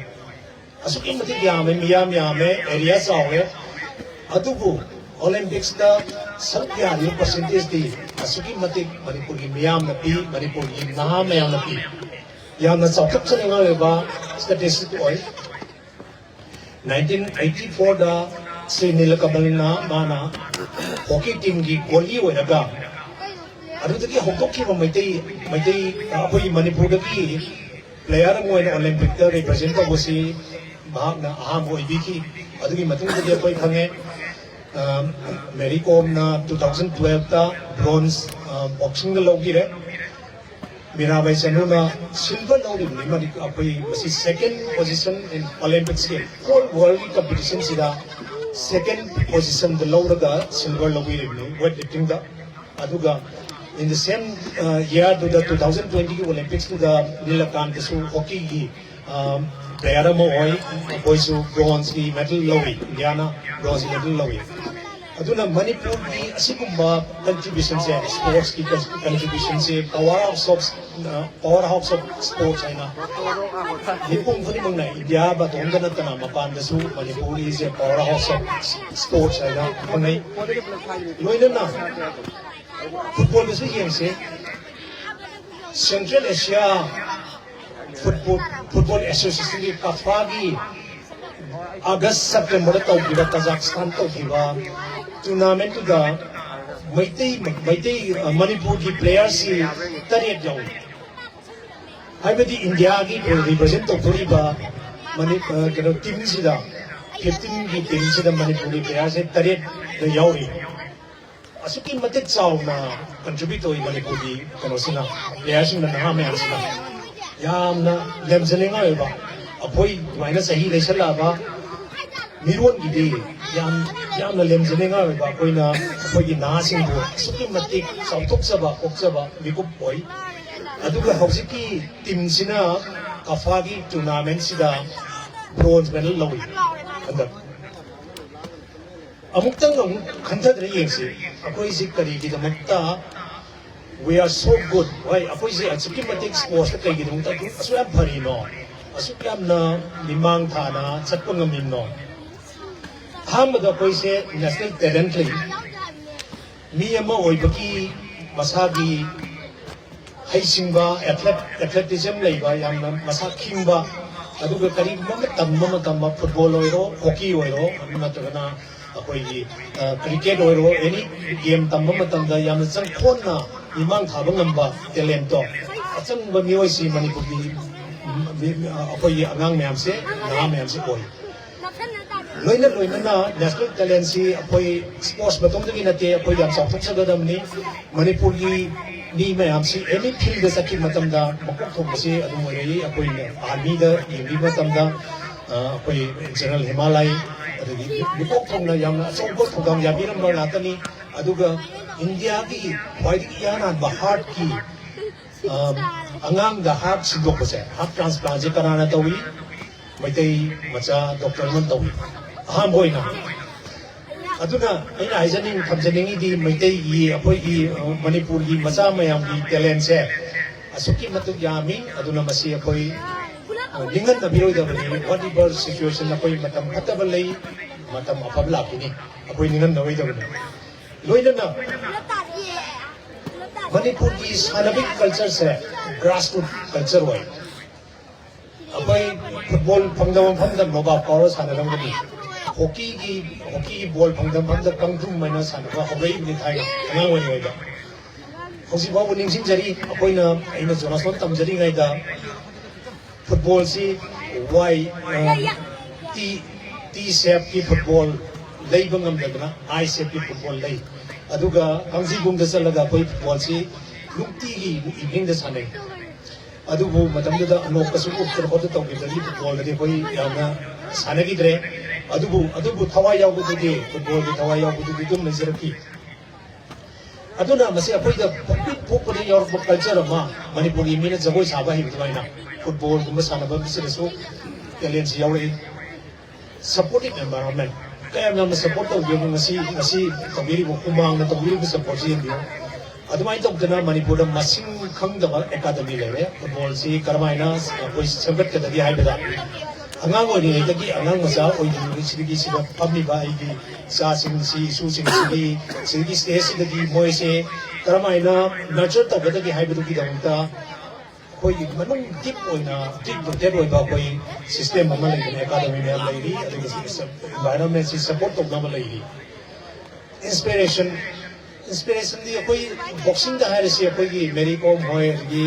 ꯑꯁꯨꯛꯀꯤ ꯃꯇꯤꯛ ꯌꯥꯝꯃꯦ, ꯃꯤꯌꯥꯝ ꯌꯥꯝꯃꯦ, ꯑꯦꯔꯤꯌꯥ ꯆꯥꯎꯔꯦ꯫ ꯑꯗꯨꯕꯨ ꯑꯣꯂꯦꯝꯄꯤꯛꯁꯇ ꯁꯔꯨꯛ ꯌꯥꯔꯤꯕ ꯄꯥꯔꯁꯦꯟꯇꯦꯖꯇꯤ ꯑꯁꯨꯛꯀꯤ ꯃꯇꯤꯛ ꯃꯅꯤꯄꯨꯔꯒꯤ ꯃꯤꯌꯥꯝꯅ ꯄꯤ, ꯃꯅꯤꯄꯨꯔꯒꯤ ꯅꯍꯥ ꯃꯌꯥꯝꯅ ꯄꯤ꯫ ꯌꯥꯝꯅ ꯆꯥꯎꯊꯣꯛꯆꯅꯤꯡꯉꯥꯏ ꯑꯣꯏꯕ ꯁ꯭ꯇꯦꯇꯤꯁꯇꯤꯛ ꯑꯣꯏ꯫ ꯅꯥꯏꯟꯇꯤꯟ ꯑꯩꯠꯇꯤ ꯐꯣꯔꯗ ꯁ꯭ꯔꯤ ꯅꯤꯂꯀꯃꯜꯅ ꯃꯥꯅ ꯍꯣꯀꯤ ꯇꯤꯝꯒꯤ ꯒꯣꯂꯤ ꯑꯣꯏꯔꯒ ꯑꯗꯨꯗꯒꯤ ꯍꯧꯗꯣꯛꯈꯤꯕ ꯃꯩꯇꯩ, ꯃꯩꯇꯩ, ꯑꯩꯈꯣꯏꯒꯤ ꯃꯅꯤꯄꯨꯔꯗꯒꯤ ꯄ꯭ꯂꯦꯌꯔ ꯑꯃ ꯑꯣꯏꯅ ꯑꯣꯂꯦꯝꯄꯤꯛꯇ ꯔꯤꯄ꯭ꯔꯖꯦꯟ ꯇꯧꯕꯁꯤ ꯃꯍꯥꯛꯅ ꯑꯍꯥꯟꯕ ꯑꯣꯏꯕꯤꯈꯤ꯫ ꯑꯗꯨꯒꯤ ꯃꯇꯨꯡꯗꯗꯤ ꯑꯩꯈꯣꯏ ꯈꯪꯉꯦ, ꯑ, ꯃꯦꯔꯤ ꯀꯣꯝꯅ ꯇꯨ ꯊꯥꯎꯖꯟ ꯇꯨꯋꯦꯜꯐꯇ ꯕ꯭ꯔꯣꯟꯖ, ꯑ, ꯕꯣꯛꯁꯤꯡꯗ ꯂꯧꯈꯤꯔꯦ꯫ ꯃꯤꯔꯥꯕꯥꯏ ꯆꯅꯨꯅ ꯁꯤꯜꯚꯔ ꯂꯧꯔꯤꯕꯅꯤ꯫ ꯃꯅꯤ-, ꯑꯩꯈꯣꯏ ꯃꯁꯤ second position in Olympicsꯀꯤ whole worldꯀꯤ competitionsꯁꯤꯗ second positionꯗ ꯂꯧꯔꯒ ꯁꯤꯜꯚꯔ ꯂꯧꯕꯤꯔꯤꯕꯅꯤ weight liftingꯗ꯫ ꯑꯗꯨꯒ in the same, uh, yearꯗꯨꯗ, ꯇꯨ ꯊꯥꯎꯖꯟ ꯇ꯭ꯋꯦꯟꯇꯤꯒꯤ Olympicsꯇꯨꯗ ꯅꯤꯂꯀꯥꯟꯇꯁꯨ ꯍꯣꯀꯤꯒꯤ, ꯑ, ꯄ꯭ꯂꯦꯌꯔ ꯑꯃ ꯑꯣꯏ꯫ ꯃꯈꯣꯏꯁꯨ ꯕ꯭ꯔꯣꯟꯖꯀꯤ ꯃꯦꯗꯜ ꯂꯧꯏ, ꯏꯟꯗꯤꯌꯥꯅ ꯕ꯭ꯔꯣꯟꯖꯀꯤ ꯃꯦꯗꯜ ꯂꯧꯏ꯫ ꯑꯗꯨꯅ ꯃꯅꯤꯄꯨꯔꯒꯤ ꯑꯁꯤꯒꯨꯝꯕ ꯀꯟꯇ꯭ꯔꯤꯕ꯭ꯌꯨꯁꯟꯁꯦ, ꯁ꯭ꯄꯣꯔꯠꯁꯀꯤ ꯀꯟꯇ꯭ꯔꯤꯕ꯭ꯌꯨꯁꯟꯁꯦ, power house of, power house of sports ꯍꯥꯏꯅ ꯃꯤꯄꯨꯝ ꯈꯨꯗꯤꯡꯃꯛꯅ, ꯏꯟꯗꯤꯌꯥ ꯃꯇꯣꯝꯗ ꯅꯠꯇꯅ ꯃꯄꯥꯟꯗꯁꯨ Manipur is a power house of sports ꯍꯥꯏꯅ ꯈꯪꯅꯩ꯫ ꯂꯣꯏꯅꯅ ꯐꯨꯠꯕꯣꯜꯗꯁꯨ ꯌꯦꯡꯁꯦ꯫ Central Asia Football, Football Associationꯒꯤ, ꯀꯐꯥꯒꯤ ꯑꯥꯒꯁ ꯁꯦꯞꯇꯦꯝꯕꯔꯗ ꯇꯧꯈꯤꯕ, ꯀꯖꯥꯛꯁꯇꯥꯟ ꯇꯧꯈꯤꯕ ꯇꯨꯔꯅꯥꯃꯦꯟꯠꯇꯨꯗ ꯃꯩꯇꯩ ꯃꯩꯇꯩ ꯃꯅꯤꯄꯨꯔꯒꯤ ꯄ꯭ꯂꯦꯌꯔꯁꯤ ꯇꯔꯦꯠ ꯌꯥꯎꯏ꯫ ꯍꯥꯏꯕꯗꯤ ꯏꯟꯗꯤꯌꯥꯒꯤ ꯔꯤꯄ꯭ꯔꯖꯦꯟ ꯇꯧꯊꯣꯔꯤꯕ ꯃꯅꯤ ꯀꯩꯅꯣ ꯇꯤꯝꯁꯤꯗ, ꯐꯤꯐꯇꯤꯟꯒꯤ ꯇꯤꯝꯁꯤꯗ ꯃꯅꯤꯄꯨꯔꯒꯤ ꯄ꯭ꯂꯦꯌꯔꯁꯦ ꯇꯔꯦꯠ ꯌꯥꯎꯔꯤ꯫ ꯑꯁꯨꯛꯀꯤ ꯃꯇꯤꯛ ꯆꯥꯎꯅ ꯀꯟꯇ꯭ꯔꯤꯕ꯭ꯌꯨꯠ ꯇꯧꯏ ꯃꯅꯤꯄꯨꯔꯒꯤ ꯀꯩꯅꯣꯁꯤꯅ, ꯄ꯭ꯂꯦꯌꯔꯁꯤꯡꯅ, ꯅꯍꯥ ꯃꯌꯥꯝꯁꯤꯅ꯫ ꯌꯥꯝꯅ ꯂꯦꯝꯖꯅꯤꯡꯉꯥꯏ ꯑꯣꯏꯕ, ꯑꯩꯈꯣꯏ ꯑꯗꯨꯃꯥꯏꯅ ꯆꯍꯤ ꯂꯩꯁꯜꯂꯛꯑꯕ ꯃꯤꯔꯣꯟꯒꯤꯗꯤ ꯌꯥꯝ ꯌꯥꯝꯅ ꯂꯦꯝꯖꯅꯤꯡꯉꯥꯏ ꯑꯣꯏꯕ꯫ ꯑꯩꯈꯣꯏꯅ ꯑꯩꯈꯣꯏꯒꯤ ꯅꯍꯥꯁꯤꯡꯕꯨ ꯑꯁꯨꯛꯀꯤ ꯃꯇꯤꯛ ꯆꯥꯎꯊꯣꯛꯆꯕ ꯄꯣꯛꯆꯕ ꯃꯤꯀꯨꯞ ꯑꯣꯏ꯫ ꯑꯗꯨꯒ ꯍꯧꯖꯤꯛꯀꯤ ꯇꯤꯝꯁꯤꯅ ꯀꯐꯥꯒꯤ ꯇꯣꯔꯅꯥꯃꯦꯟꯁꯤꯗ ꯕ꯭ꯔꯣꯟꯖ ꯃꯦꯗꯜ ꯂꯧꯏ ꯍꯟꯗꯛ꯫ ꯑꯃꯨꯛꯇꯪ ꯑꯃꯨꯛ ꯈꯟꯊꯗꯅ ꯌꯦꯡꯁꯤ, ꯑꯩꯈꯣꯏꯁꯤ ꯀꯔꯤꯒꯤꯗꯃꯛꯇ we are so good? ꯍꯣꯏ, ꯑꯩꯈꯣꯏꯁꯦ ꯑꯁꯨꯛꯀꯤ ꯃꯇꯤꯛ ꯁ꯭ꯄꯣꯔꯠꯁꯇ ꯀꯩꯒꯤꯗꯃꯛꯇ ꯑꯗꯨꯛ ꯑꯁꯨꯛ ꯌꯥꯝ ꯐꯔꯤꯅꯣ, ꯑꯁꯨꯛ ꯌꯥꯝꯅ ꯃꯤꯃꯥꯡ ꯊꯥꯅ ꯆꯠꯄ ꯉꯝꯃꯤꯅꯣ? ꯑꯍꯥꯟꯕꯗ ꯑꯩꯈꯣꯏꯁꯦ ꯅꯦꯁꯅꯦꯜ ꯇꯦꯂꯦꯟꯠ ꯂꯩ꯫ ꯃꯤ ꯑꯃ ꯑꯣꯏꯕꯒꯤ ꯃꯁꯥꯒꯤ ꯍꯩꯁꯤꯡꯕ, ꯑꯦꯊ꯭ꯂꯦꯠ ꯑꯦꯊ꯭ꯂꯦꯇꯤꯖꯝ ꯂꯩꯕ, ꯌꯥꯝꯅ ꯃꯁꯥ ꯈꯤꯡꯕ, ꯑꯗꯨꯒ ꯀꯔꯤꯒꯨꯝꯕ ꯑꯃ ꯇꯝꯕ ꯃꯇꯝꯗ ꯐꯨꯠꯕꯣꯜ ꯑꯣꯏꯔꯣ, ꯍꯣꯀꯤ ꯑꯣꯏꯔꯣ, ꯅꯠꯇ꯭ꯔꯒꯅ ꯑꯩꯈꯣꯏꯒꯤ ꯀ꯭ꯔꯤꯀꯦꯠ ꯑꯣꯏꯔꯣ, ꯑꯦꯅꯤ ꯒꯦꯝ ꯇꯝꯕ ꯃꯇꯝꯗ ꯌꯥꯝꯅ ꯆꯪꯈꯣꯟꯅ ꯃꯤꯃꯥꯡ ꯊꯥꯕ ꯉꯝꯕ ꯇꯦꯂꯦꯟꯠꯇꯣ ꯑꯆꯪꯕ ꯃꯤꯑꯣꯏꯁꯤ ꯃꯅꯤꯄꯨꯔꯒꯤ ꯑꯩꯈꯣꯏꯒꯤ ꯑꯉꯥꯡ ꯃꯌꯥꯝꯁꯦ, ꯅꯍꯥ ꯃꯌꯥꯝꯁꯦ ꯑꯣꯏ꯫ ꯂꯣꯏꯅ ꯂꯣꯏꯅꯅ ꯅꯦꯁꯅꯦꯜ ꯇꯦꯂꯦꯟꯠꯁꯤ ꯑꯩꯈꯣꯏ ꯁ꯭ꯄꯣꯔꯠꯁ ꯃꯇꯣꯝꯗꯒꯤ ꯅꯠꯇꯦ, ꯑꯩꯈꯣꯏ ꯌꯥꯝ ꯆꯥꯎꯊꯣꯛꯆꯒꯗꯕꯅꯤ꯫ ꯃꯅꯤꯄꯨꯔꯒꯤ ꯃꯤ ꯃꯌꯥꯝꯁꯤ ꯑꯦꯅꯤ ꯐꯤꯜꯗ ꯆꯠꯈꯤꯕ ꯃꯇꯝꯗ ꯃꯀꯣꯛ ꯊꯣꯡꯕꯁꯤ ꯑꯗꯨꯝ ꯑꯣꯏꯔꯛꯏ꯫ ꯑꯩꯈꯣꯏꯅ ꯑꯥꯔꯃꯤꯗ ꯌꯦꯡꯕꯤꯕ ꯃꯇꯝꯗ ꯑ, ꯑꯩꯈꯣꯏ ꯖꯦꯅꯔꯦꯜ ꯍꯦꯃꯥꯂꯥꯏ, ꯑꯗꯒꯤ ꯃꯤꯀꯣꯛ ꯊꯣꯡꯅ ꯌꯥꯝꯅ ꯑꯆꯧꯕ ꯊꯧꯗꯥꯡ ꯌꯥꯕꯤꯔꯝꯕ ꯉꯥꯛꯇꯅꯤ꯫ ꯑꯗꯨꯒ ꯏꯟꯗꯤꯌꯥꯒꯤ ꯈ꯭ꯋꯥꯏꯗꯒꯤ ꯏꯍꯥꯟ ꯍꯥꯟꯕ ꯍꯥꯔꯠꯀꯤ, ꯑ, ꯑꯉꯥꯡꯗ ꯍꯥꯔꯠ ꯁꯤꯟꯗꯣꯛꯄꯁꯦ, ꯍꯥꯔꯠ ꯇ꯭ꯔꯥꯟꯁꯄ꯭ꯂꯥꯟꯁꯦ ꯀꯅꯥꯅ ꯇꯧꯏ? ꯃꯩꯇꯩ ꯃꯆꯥ ꯗꯣꯛꯇꯔ ꯑꯃꯅ ꯇꯧꯏ, ꯑꯍꯥꯟꯕ ꯑꯣꯏꯅ꯫ ꯑꯗꯨꯅ ꯑꯩꯅ ꯍꯥꯏꯖꯅꯤꯡ ꯊꯝꯖꯅꯤꯡꯉꯤꯗꯤ, ꯃꯩꯇꯩꯒꯤ, ꯑꯩꯈꯣꯏꯒꯤ, ꯑ, ꯃꯅꯤꯄꯨꯔꯒꯤ ꯃꯆꯥ ꯃꯌꯥꯝꯒꯤ ꯇꯦꯂꯦꯟꯁꯦ ꯑꯁꯨꯛꯀꯤ ꯃꯇꯤꯛ ꯌꯥꯝꯃꯤ꯫ ꯑꯗꯨꯅ ꯃꯁꯤ ꯑꯩꯈꯣꯏ, ꯑ, ꯅꯤꯡꯍꯟꯅꯕꯤꯔꯣꯏꯗꯕꯅꯤ꯫ Whatever situation, ꯑꯩꯈꯣꯏ ꯃꯇꯝ ꯐꯠꯇꯕ ꯂꯩ, ꯃꯇꯝ ꯑꯐꯕ ꯂꯥꯛꯈꯤꯅꯤ, ꯑꯩꯈꯣꯏ ꯅꯤꯡꯍꯟꯅꯔꯣꯏꯗꯕꯅꯤ꯫ ꯂꯣꯏꯅꯅ ꯃꯅꯤꯄꯨꯔꯒꯤ ꯁꯥꯟꯅꯕꯒꯤ ꯀꯜꯆꯔꯁꯦ ꯒ꯭ꯔꯥꯁꯔꯨꯠ ꯀꯜꯆꯔ ꯑꯣꯏ꯫ ꯑꯩꯈꯣꯏ ꯐꯨꯠꯕꯣꯜ ꯐꯪꯗꯕ ꯃꯐꯝꯗ ꯅꯣꯕꯥꯞ ꯀꯥꯎꯔ ꯁꯥꯟꯅꯔꯝꯒꯅꯤ꯫ ꯍꯣꯀꯤꯒꯤ ꯍꯣꯀꯤꯒꯤ ꯕꯣꯜ ꯐꯪꯗ ꯐꯪꯗ ꯀꯪꯗ꯭ꯔꯨꯝ ꯍꯥꯏꯅ ꯁꯥꯟꯅꯕ ꯍꯧꯔꯛꯏꯕꯅꯤ ꯊꯥꯏꯅ ꯑꯉꯥꯡ ꯑꯣꯏꯔꯤꯉꯩꯗ꯫ ꯍꯧꯖꯤꯛ ꯐꯥꯎꯕ ꯅꯤꯡꯁꯤꯡꯖꯔꯤ꯫ ꯑꯩꯈꯣꯏꯅ ꯑꯩꯅ ꯖꯣꯅꯥꯁꯇꯣꯟ ꯇꯝꯖꯔꯤꯉꯩꯗ ꯐꯨꯠꯕꯣꯜꯁꯤ ꯋꯥꯏ ꯇꯤ ꯇꯤ ꯁꯦꯞꯀꯤ ꯐꯨꯠꯕꯣꯜ ꯂꯩꯕ ꯉꯝꯗꯗꯅ ꯑꯥꯏ ꯁꯦꯞꯀꯤ ꯐꯨꯠꯕꯣꯜ ꯂꯩ꯫ ꯑꯗꯨꯒ ꯀꯥꯡꯖꯩꯕꯨꯡꯗ ꯆꯠꯂꯒ ꯑꯩꯈꯣꯏ ꯐꯨꯠꯕꯣꯜꯁꯤ ꯅꯨꯡꯇꯤꯒꯤ ꯏꯚꯤꯅꯤꯡꯗ ꯁꯥꯟꯅꯩ꯫ ꯑꯗꯨꯕꯨ ꯃꯇꯝꯗꯨꯗ ꯑꯅꯣꯞꯀꯁꯨ ꯎꯞꯇꯅ ꯈꯣꯠꯇꯅ ꯇꯧꯈꯤꯕꯗꯒꯤ ꯐꯨꯠꯕꯣꯜꯒꯗꯤ ꯑꯩꯈꯣꯏ ꯌꯥꯝꯅ ꯁꯥꯟꯅꯈꯤꯗ꯭ꯔꯦ꯫ ꯑꯗꯨꯕꯨ ꯑꯗꯨꯕꯨ ꯊꯋꯥꯏ ꯌꯥꯎꯕꯗꯨꯗꯤ, ꯐꯨꯠꯕꯣꯜꯒꯤ ꯊꯋꯥꯏ ꯌꯥꯎꯕꯗꯨꯗꯤ ꯑꯗꯨꯝ ꯂꯩꯖꯔꯛꯈꯤ꯫ ꯑꯗꯨꯅ ꯃꯁꯤ ꯑꯩꯈꯣꯏꯗ ꯄꯣꯛꯄꯤ ꯄꯣꯛꯄꯗ ꯌꯥꯎꯔꯛꯄ ꯀꯜꯆꯔ ꯑꯃ, ꯃꯅꯤꯄꯨꯔꯒꯤ ꯃꯤꯅ ꯖꯒꯣꯏ ꯁꯥꯕ ꯍꯩꯕ ꯑꯗꯨꯃꯥꯏꯅ ꯐꯨꯠꯕꯣꯜꯒꯨꯝꯕ ꯁꯥꯟꯅꯕ ꯑꯁꯤꯗꯁꯨ ꯇꯦꯂꯦꯟꯁꯤ ꯌꯥꯎꯔꯛꯏ꯫ ꯁꯄꯣꯔꯇꯤꯞ ꯑꯦꯟꯚꯥꯏꯔꯣꯟꯃꯦꯟ ꯀꯌꯥꯝ ꯌꯥꯝꯅ ꯁꯄꯣꯔꯠ ꯇꯧꯕꯤꯕ, ꯉꯁꯤ ꯉꯁꯤ ꯇꯧꯕꯤꯔꯤꯕ, ꯍꯨꯃꯥꯡꯅ ꯇꯧꯕꯤꯔꯤꯕ ꯁꯄꯣꯔꯠꯁꯤ ꯌꯦꯡꯕꯤꯌꯨ꯫ ꯑꯗꯨꯃꯥꯏꯅ ꯇꯧꯗꯅ ꯃꯅꯤꯄꯨꯔꯗ ꯃꯁꯤꯡ ꯈꯪꯗꯕ ꯑꯦꯀꯥꯗꯃꯤ ꯂꯩꯔꯦ꯫ ꯐꯨꯠꯕꯣꯜꯁꯤ ꯀꯔꯝꯍꯥꯏꯅ ꯑꯩꯈꯣꯏ ꯁꯦꯝꯒꯠꯀꯗꯒꯦ ꯍꯥꯏꯕꯗ, ꯑꯉꯥꯡ ꯑꯣꯏꯔꯤꯉꯩꯗꯒꯤ ꯑꯉꯥꯡ ꯃꯆꯥ ꯑꯣꯏꯔꯤꯉꯩꯁꯤꯗꯒꯤ ꯁꯤꯗ ꯐꯝꯃꯤꯕ ꯑꯩꯒꯤ ꯏꯆꯥꯁꯤꯡꯁꯤ, ꯏꯁꯨꯁꯤꯡꯁꯤꯒꯤ ꯁꯤꯗꯒꯤ ꯁ꯭ꯇꯦꯖꯁꯤꯗꯒꯤ ꯃꯣꯏꯁꯦ ꯀꯔꯝꯍꯥꯏꯅ ꯅꯔꯆꯔ ꯇꯧꯒꯗꯒꯦ ꯍꯥꯏꯕꯗꯨꯒꯤꯗꯃꯛꯇ ꯑꯩꯈꯣꯏꯒꯤ ꯃꯅꯨꯡ ꯗꯤꯞ ꯑꯣꯏꯅ, ꯗꯤꯞ ꯔꯨꯇꯦꯠ ꯑꯣꯏꯕ ꯑꯩꯈꯣꯏ ꯁꯤꯁꯇꯦꯝ ꯑꯃ ꯂꯩꯕꯅꯤ, ꯑꯦꯀꯥꯗꯃꯤ ꯃꯌꯥꯝ ꯂꯩꯔꯤ, ꯑꯗꯨꯒ ꯑꯦꯟꯚꯥꯏꯔꯣꯟꯃꯦꯟꯁꯤ ꯁꯄꯣꯔꯠ ꯇꯧꯅꯕ ꯂꯩꯔꯤ꯫ ꯏꯟꯁꯄꯤꯔꯦꯁꯟ, ꯏꯟꯁꯄꯤꯔꯦꯁꯟꯗꯤ ꯑꯩꯈꯣꯏ ꯕꯣꯛꯁꯤꯡꯗ ꯍꯥꯏꯔꯁꯤ, ꯑꯩꯈꯣꯏꯒꯤ ꯃꯦꯔꯤ ꯀꯣꯝ ꯍꯣꯏ, ꯑꯗꯒꯤ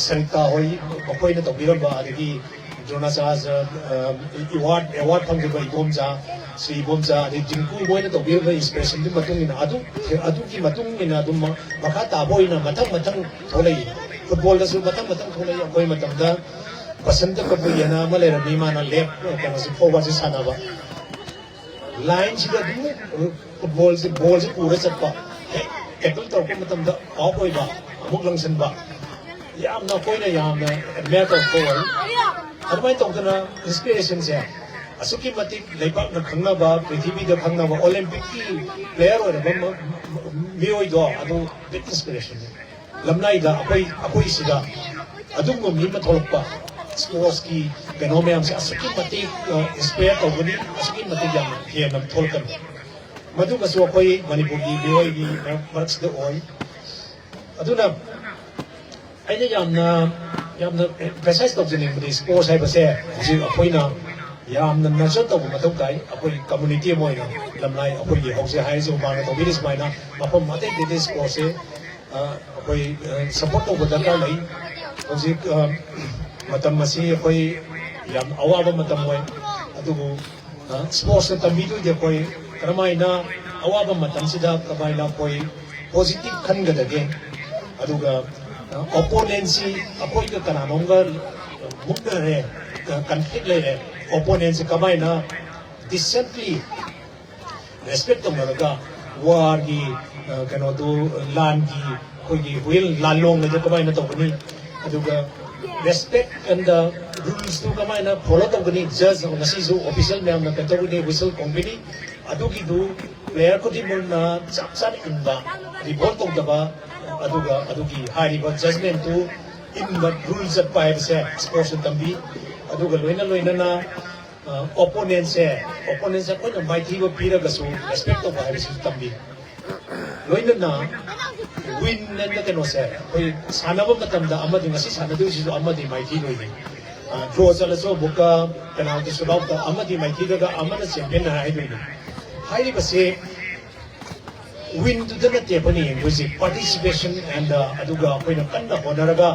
ꯁꯔꯤꯇꯥ ꯍꯣꯏ, ꯃꯈꯣꯏꯅ ꯇꯧꯕꯤꯔꯝꯕ, ꯑꯗꯒꯤ ꯗ꯭ꯔꯣꯅꯥꯆꯥꯔꯖ ꯑꯦꯋꯥꯔꯗ ꯑꯦꯋꯥꯔꯗ ꯐꯪꯈꯤꯕ ꯏꯕꯣꯝꯆꯥ, ꯁ꯭ꯔꯤ ꯏꯕꯣꯝꯆꯥ, ꯑꯗꯩ ꯖꯤꯡꯀꯨ ꯃꯣꯏꯅ ꯇꯧꯕꯤꯔꯝꯕ ꯏꯟꯁꯄꯤꯔꯦꯁꯟꯒꯤ ꯃꯇꯨꯡ ꯏꯟꯅ, ꯑꯗꯨ ꯑꯗꯨꯒꯤ ꯃꯇꯨꯡ ꯏꯟꯅ ꯑꯗꯨꯝ ꯃꯈꯥ ꯇꯥꯕ ꯑꯣꯏꯅ ꯃꯊꯪ ꯃꯊꯪ ꯊꯣꯛꯂꯛꯏ꯫ ꯐꯨꯠꯕꯣꯜꯗꯁꯨ ꯃꯊꯪ ꯃꯊꯪ ꯊꯣꯛꯂꯛꯏ꯫ ꯑꯩꯈꯣꯏ ꯃꯇꯝꯗ ꯕꯁꯟꯇ ꯀꯄꯨꯔ ꯍꯥꯏꯅ ꯑꯃ ꯂꯩꯔꯝꯃꯤ, ꯃꯥꯅ ꯂꯦꯞ ꯀꯩꯅꯣꯁꯦ, ꯐꯣꯔꯋꯥꯔꯗꯁꯦ ꯁꯥꯟꯅꯕ꯫ ꯂꯥꯏꯟꯁꯤꯗ ꯑꯗꯨꯝ ꯐꯨꯠꯕꯣꯜꯁꯦ, ꯕꯣꯜꯁꯦ ꯄꯨꯔ ꯆꯠꯄ, ꯍꯦꯛ ꯇꯦꯀꯜ ꯇꯧꯔꯛꯄ ꯃꯇꯝꯗ ꯑꯥꯎꯠ ꯑꯣꯏꯕ, ꯑꯃꯨꯛ ꯂꯪꯁꯤꯟꯕ, ꯌꯥꯝꯅ ꯑꯩꯈꯣꯏꯅ ꯌꯥꯝꯅ ꯑꯦꯗꯃꯤꯌꯔ ꯇꯧꯔꯛꯄ ꯑꯣꯏ꯫ ꯑꯗꯨꯃꯥꯏꯅ ꯇꯧꯗꯅ ꯏꯟꯁꯄꯤꯔꯦꯁꯟꯁꯦ ꯑꯁꯨꯛꯀꯤ ꯃꯇꯤꯛ ꯂꯩꯕꯥꯛꯅ ꯈꯪꯅꯕ, ꯄ꯭ꯔꯤꯊꯤꯕꯤꯗ ꯈꯪꯅꯕ ꯑꯣꯂꯦꯝꯄꯤꯛꯀꯤ ꯄ꯭ꯂꯦꯌꯔ ꯑꯣꯏꯔꯕ ꯃ-, ꯃ-, ꯃꯤꯑꯣꯏꯗꯣ ꯑꯗꯨ ꯕꯤꯛ ꯏꯟꯁꯄꯤꯔꯦꯁꯟꯅꯤ꯫ ꯂꯝꯅꯥꯏꯗ ꯑꯩꯈꯣꯏ, ꯑꯩꯈꯣꯏꯁꯤꯗ ꯑꯗꯨꯒꯨꯝꯕ ꯃꯤ ꯑꯃ ꯊꯣꯛꯂꯛꯄ, ꯁ꯭ꯄꯣꯔꯠꯁꯀꯤ ꯀꯩꯅꯣ ꯃꯌꯥꯝꯁꯦ ꯑꯁꯨꯛꯀꯤ ꯃꯇꯤꯛ, ꯑ, ꯏꯟꯁꯄꯤꯌꯔ ꯇꯧꯒꯅꯤ, ꯑꯁꯨꯛꯀꯤ ꯃꯇꯤꯛ ꯌꯥꯝꯅ ꯍꯦꯟꯅ ꯊꯣꯛꯂꯛꯀꯅꯤ꯫ ꯃꯗꯨꯃꯁꯨ ꯑꯩꯈꯣꯏ ꯃꯅꯤꯄꯨꯔꯒꯤ ꯃꯤꯑꯣꯏꯒꯤ ꯃꯔꯛ-, ꯃꯔꯛꯁꯤꯗ ꯑꯣꯏ꯫ ꯑꯗꯨꯅ ꯑꯩꯅ ꯌꯥꯝꯅ, ꯌꯥꯝꯅ ꯑꯦꯝꯐꯦꯁꯥꯏꯁ ꯇꯧꯖꯅꯤꯡꯕꯗꯤ, ꯁ꯭ꯄꯣꯔꯠꯁ ꯍꯥꯏꯕꯁꯦ ꯍꯧꯖꯤꯛ ꯑꯩꯈꯣꯏꯅ ꯌꯥꯝꯅ ꯅꯔꯆꯔ ꯇꯧꯕ ꯃꯊꯧ ꯇꯥꯏ꯫ ꯑꯩꯈꯣꯏ ꯀꯝꯃꯨꯅꯤꯇꯤ ꯑꯃ ꯑꯣꯏꯅ ꯂꯝꯂꯥꯏ ꯑꯩꯈꯣꯏꯒꯤ ꯍꯧꯖꯤꯛ ꯍꯥꯏꯔꯤꯁꯦ ꯃꯃꯥꯡꯗ ꯇꯧꯕꯤꯔꯤꯁꯦ ꯁꯨꯃꯥꯏꯅ ꯃꯐꯝ ꯑꯇꯩ ꯑꯇꯩꯗ ꯁ꯭ꯄꯣꯔꯠꯁꯦ ꯑꯩꯈꯣꯏ ꯁꯞꯄꯣꯔꯠ ꯇꯧꯕ ꯗꯔꯀꯥꯔ ꯂꯩ꯫ ꯍꯧꯖꯤꯛ ꯃꯇꯝ ꯑꯁꯤ ꯑꯩꯈꯣꯏ ꯌꯥꯝ ꯑꯋꯥꯕ ꯃꯇꯝ ꯑꯣꯏ꯫ ꯑꯗꯨꯕꯨ ꯁ꯭ꯄꯣꯔꯠꯁꯇ ꯇꯝꯕꯤꯗꯣꯏꯗꯤ ꯑꯩꯈꯣꯏ ꯀꯔꯝꯍꯥꯏꯅ ꯑꯋꯥꯕ ꯃꯇꯝꯁꯤꯗ ꯀꯃꯥꯏꯅ ꯑꯩꯈꯣꯏ ꯄꯣꯖꯤꯇꯤꯚ ꯈꯟꯒꯗꯒꯦ꯫ ꯑꯗꯨꯒ ꯑꯣꯄꯣꯅꯦꯟꯁꯤ ꯑꯩꯈꯣꯏꯒ ꯀꯅꯥꯅꯣꯝꯒ ꯃꯨꯛꯅꯔꯦ, ꯀꯟꯐ꯭ꯂꯤꯛ ꯂꯩꯔꯦ, ꯑꯣꯄꯣꯅꯦꯟꯁꯤ ꯀꯃꯥꯏꯅ ꯗꯤꯁꯦꯟꯠꯂꯤ ꯔꯦꯁꯄꯦꯛ ꯇꯧꯅꯔꯒ ꯋꯥꯔꯒꯤ ꯀꯩꯅꯣꯗꯨ, ꯂꯥꯟꯒꯤ ꯑꯩꯈꯣꯏꯒꯤ ꯍꯨꯏꯜ ꯂꯥꯟꯂꯣꯡ ꯑꯗꯨ ꯀꯃꯥꯏꯅ ꯇꯧꯒꯅꯤ? ꯑꯗꯨꯒ ꯔꯦꯁꯄꯦꯛ ꯑꯦꯟ ꯗ ꯔꯨꯜꯁꯇꯨ ꯀꯃꯥꯏꯅ ꯐꯣꯂꯣ ꯇꯧꯒꯅꯤ? ꯖꯁ ꯉꯁꯤꯁꯨ ꯑꯣꯐꯤꯁꯤꯌꯦꯜ ꯃꯌꯥꯝꯅ ꯀꯩꯅꯣ ꯇꯧꯒꯅꯤ, ꯋꯤꯁꯜ ꯈꯣꯡꯒꯅꯤ꯫ ꯑꯗꯨꯒꯤꯗꯨ ꯄ꯭ꯂꯦꯌꯔ ꯈꯨꯗꯤꯡꯃꯛꯅ ꯆꯞ ꯆꯥꯅ ꯏꯟꯕ, ꯔꯤꯚꯣꯜ ꯇꯧꯗꯕ, ꯑꯗꯨꯒ ꯑꯗꯨꯒꯤ ꯍꯥꯏꯔꯤꯕ ꯖꯖꯃꯦꯟꯇꯨ ꯏꯟꯕ, ꯔꯨꯜ ꯆꯠꯄ ꯍꯥꯏꯕꯁꯦ ꯁ꯭ꯄꯣꯔꯠꯁꯅ ꯇꯝꯕꯤ꯫ ꯑꯗꯨꯒ ꯂꯣꯏꯅ ꯂꯣꯏꯅꯅ ꯑꯣꯄꯣꯅꯦꯟꯁꯦ, ꯑꯣꯄꯣꯅꯦꯟꯁꯦ ꯑꯩꯈꯣꯏꯅ ꯃꯥꯏꯊꯤꯕ ꯄꯤꯔꯒꯁꯨ ꯔꯦꯁꯄꯦꯛ ꯇꯧꯕ ꯍꯥꯏꯕꯁꯤꯁꯨ ꯇꯝꯕꯤ꯫ ꯂꯣꯏꯅꯅ ꯋꯤꯟ ꯑꯦꯟ ꯀꯩꯅꯣꯁꯦ ꯑꯩꯈꯣꯏ ꯁꯥꯟꯅꯕ ꯃꯇꯝꯗ ꯑꯃꯗꯤ, ꯉꯁꯤ ꯁꯥꯟꯅꯗꯣꯏꯁꯤꯁꯨ ꯑꯃꯗꯤ ꯃꯥꯏꯊꯤ ꯂꯣꯏꯅꯩ꯫ ꯗ꯭ꯔꯣ ꯆꯠꯂꯁꯨ ꯑꯃꯨꯛꯀ ꯄꯦꯅꯥꯜꯇꯤ ꯁꯨꯠ ꯑꯥꯎꯠꯇ ꯑꯃꯗꯤ ꯃꯥꯏꯊꯤꯔꯒ ꯑꯃꯅ ꯆꯦꯝꯄꯤꯌꯟ ꯍꯥꯏꯗꯣꯏꯅꯤ꯫ ꯍꯥꯏꯔꯤꯕꯁꯦ ꯋꯤꯟꯗꯨꯗ ꯅꯠꯇꯦ ꯑꯩꯈꯣꯏꯅ ꯌꯦꯡꯗꯣꯏꯁꯦ, ꯄꯥꯔꯇꯤꯁꯤꯄꯦꯁꯟ ꯑꯦꯟ ꯑꯗꯨꯒ ꯑꯩꯈꯣꯏꯅ ꯀꯟꯅ ꯍꯣꯠꯅꯔꯒ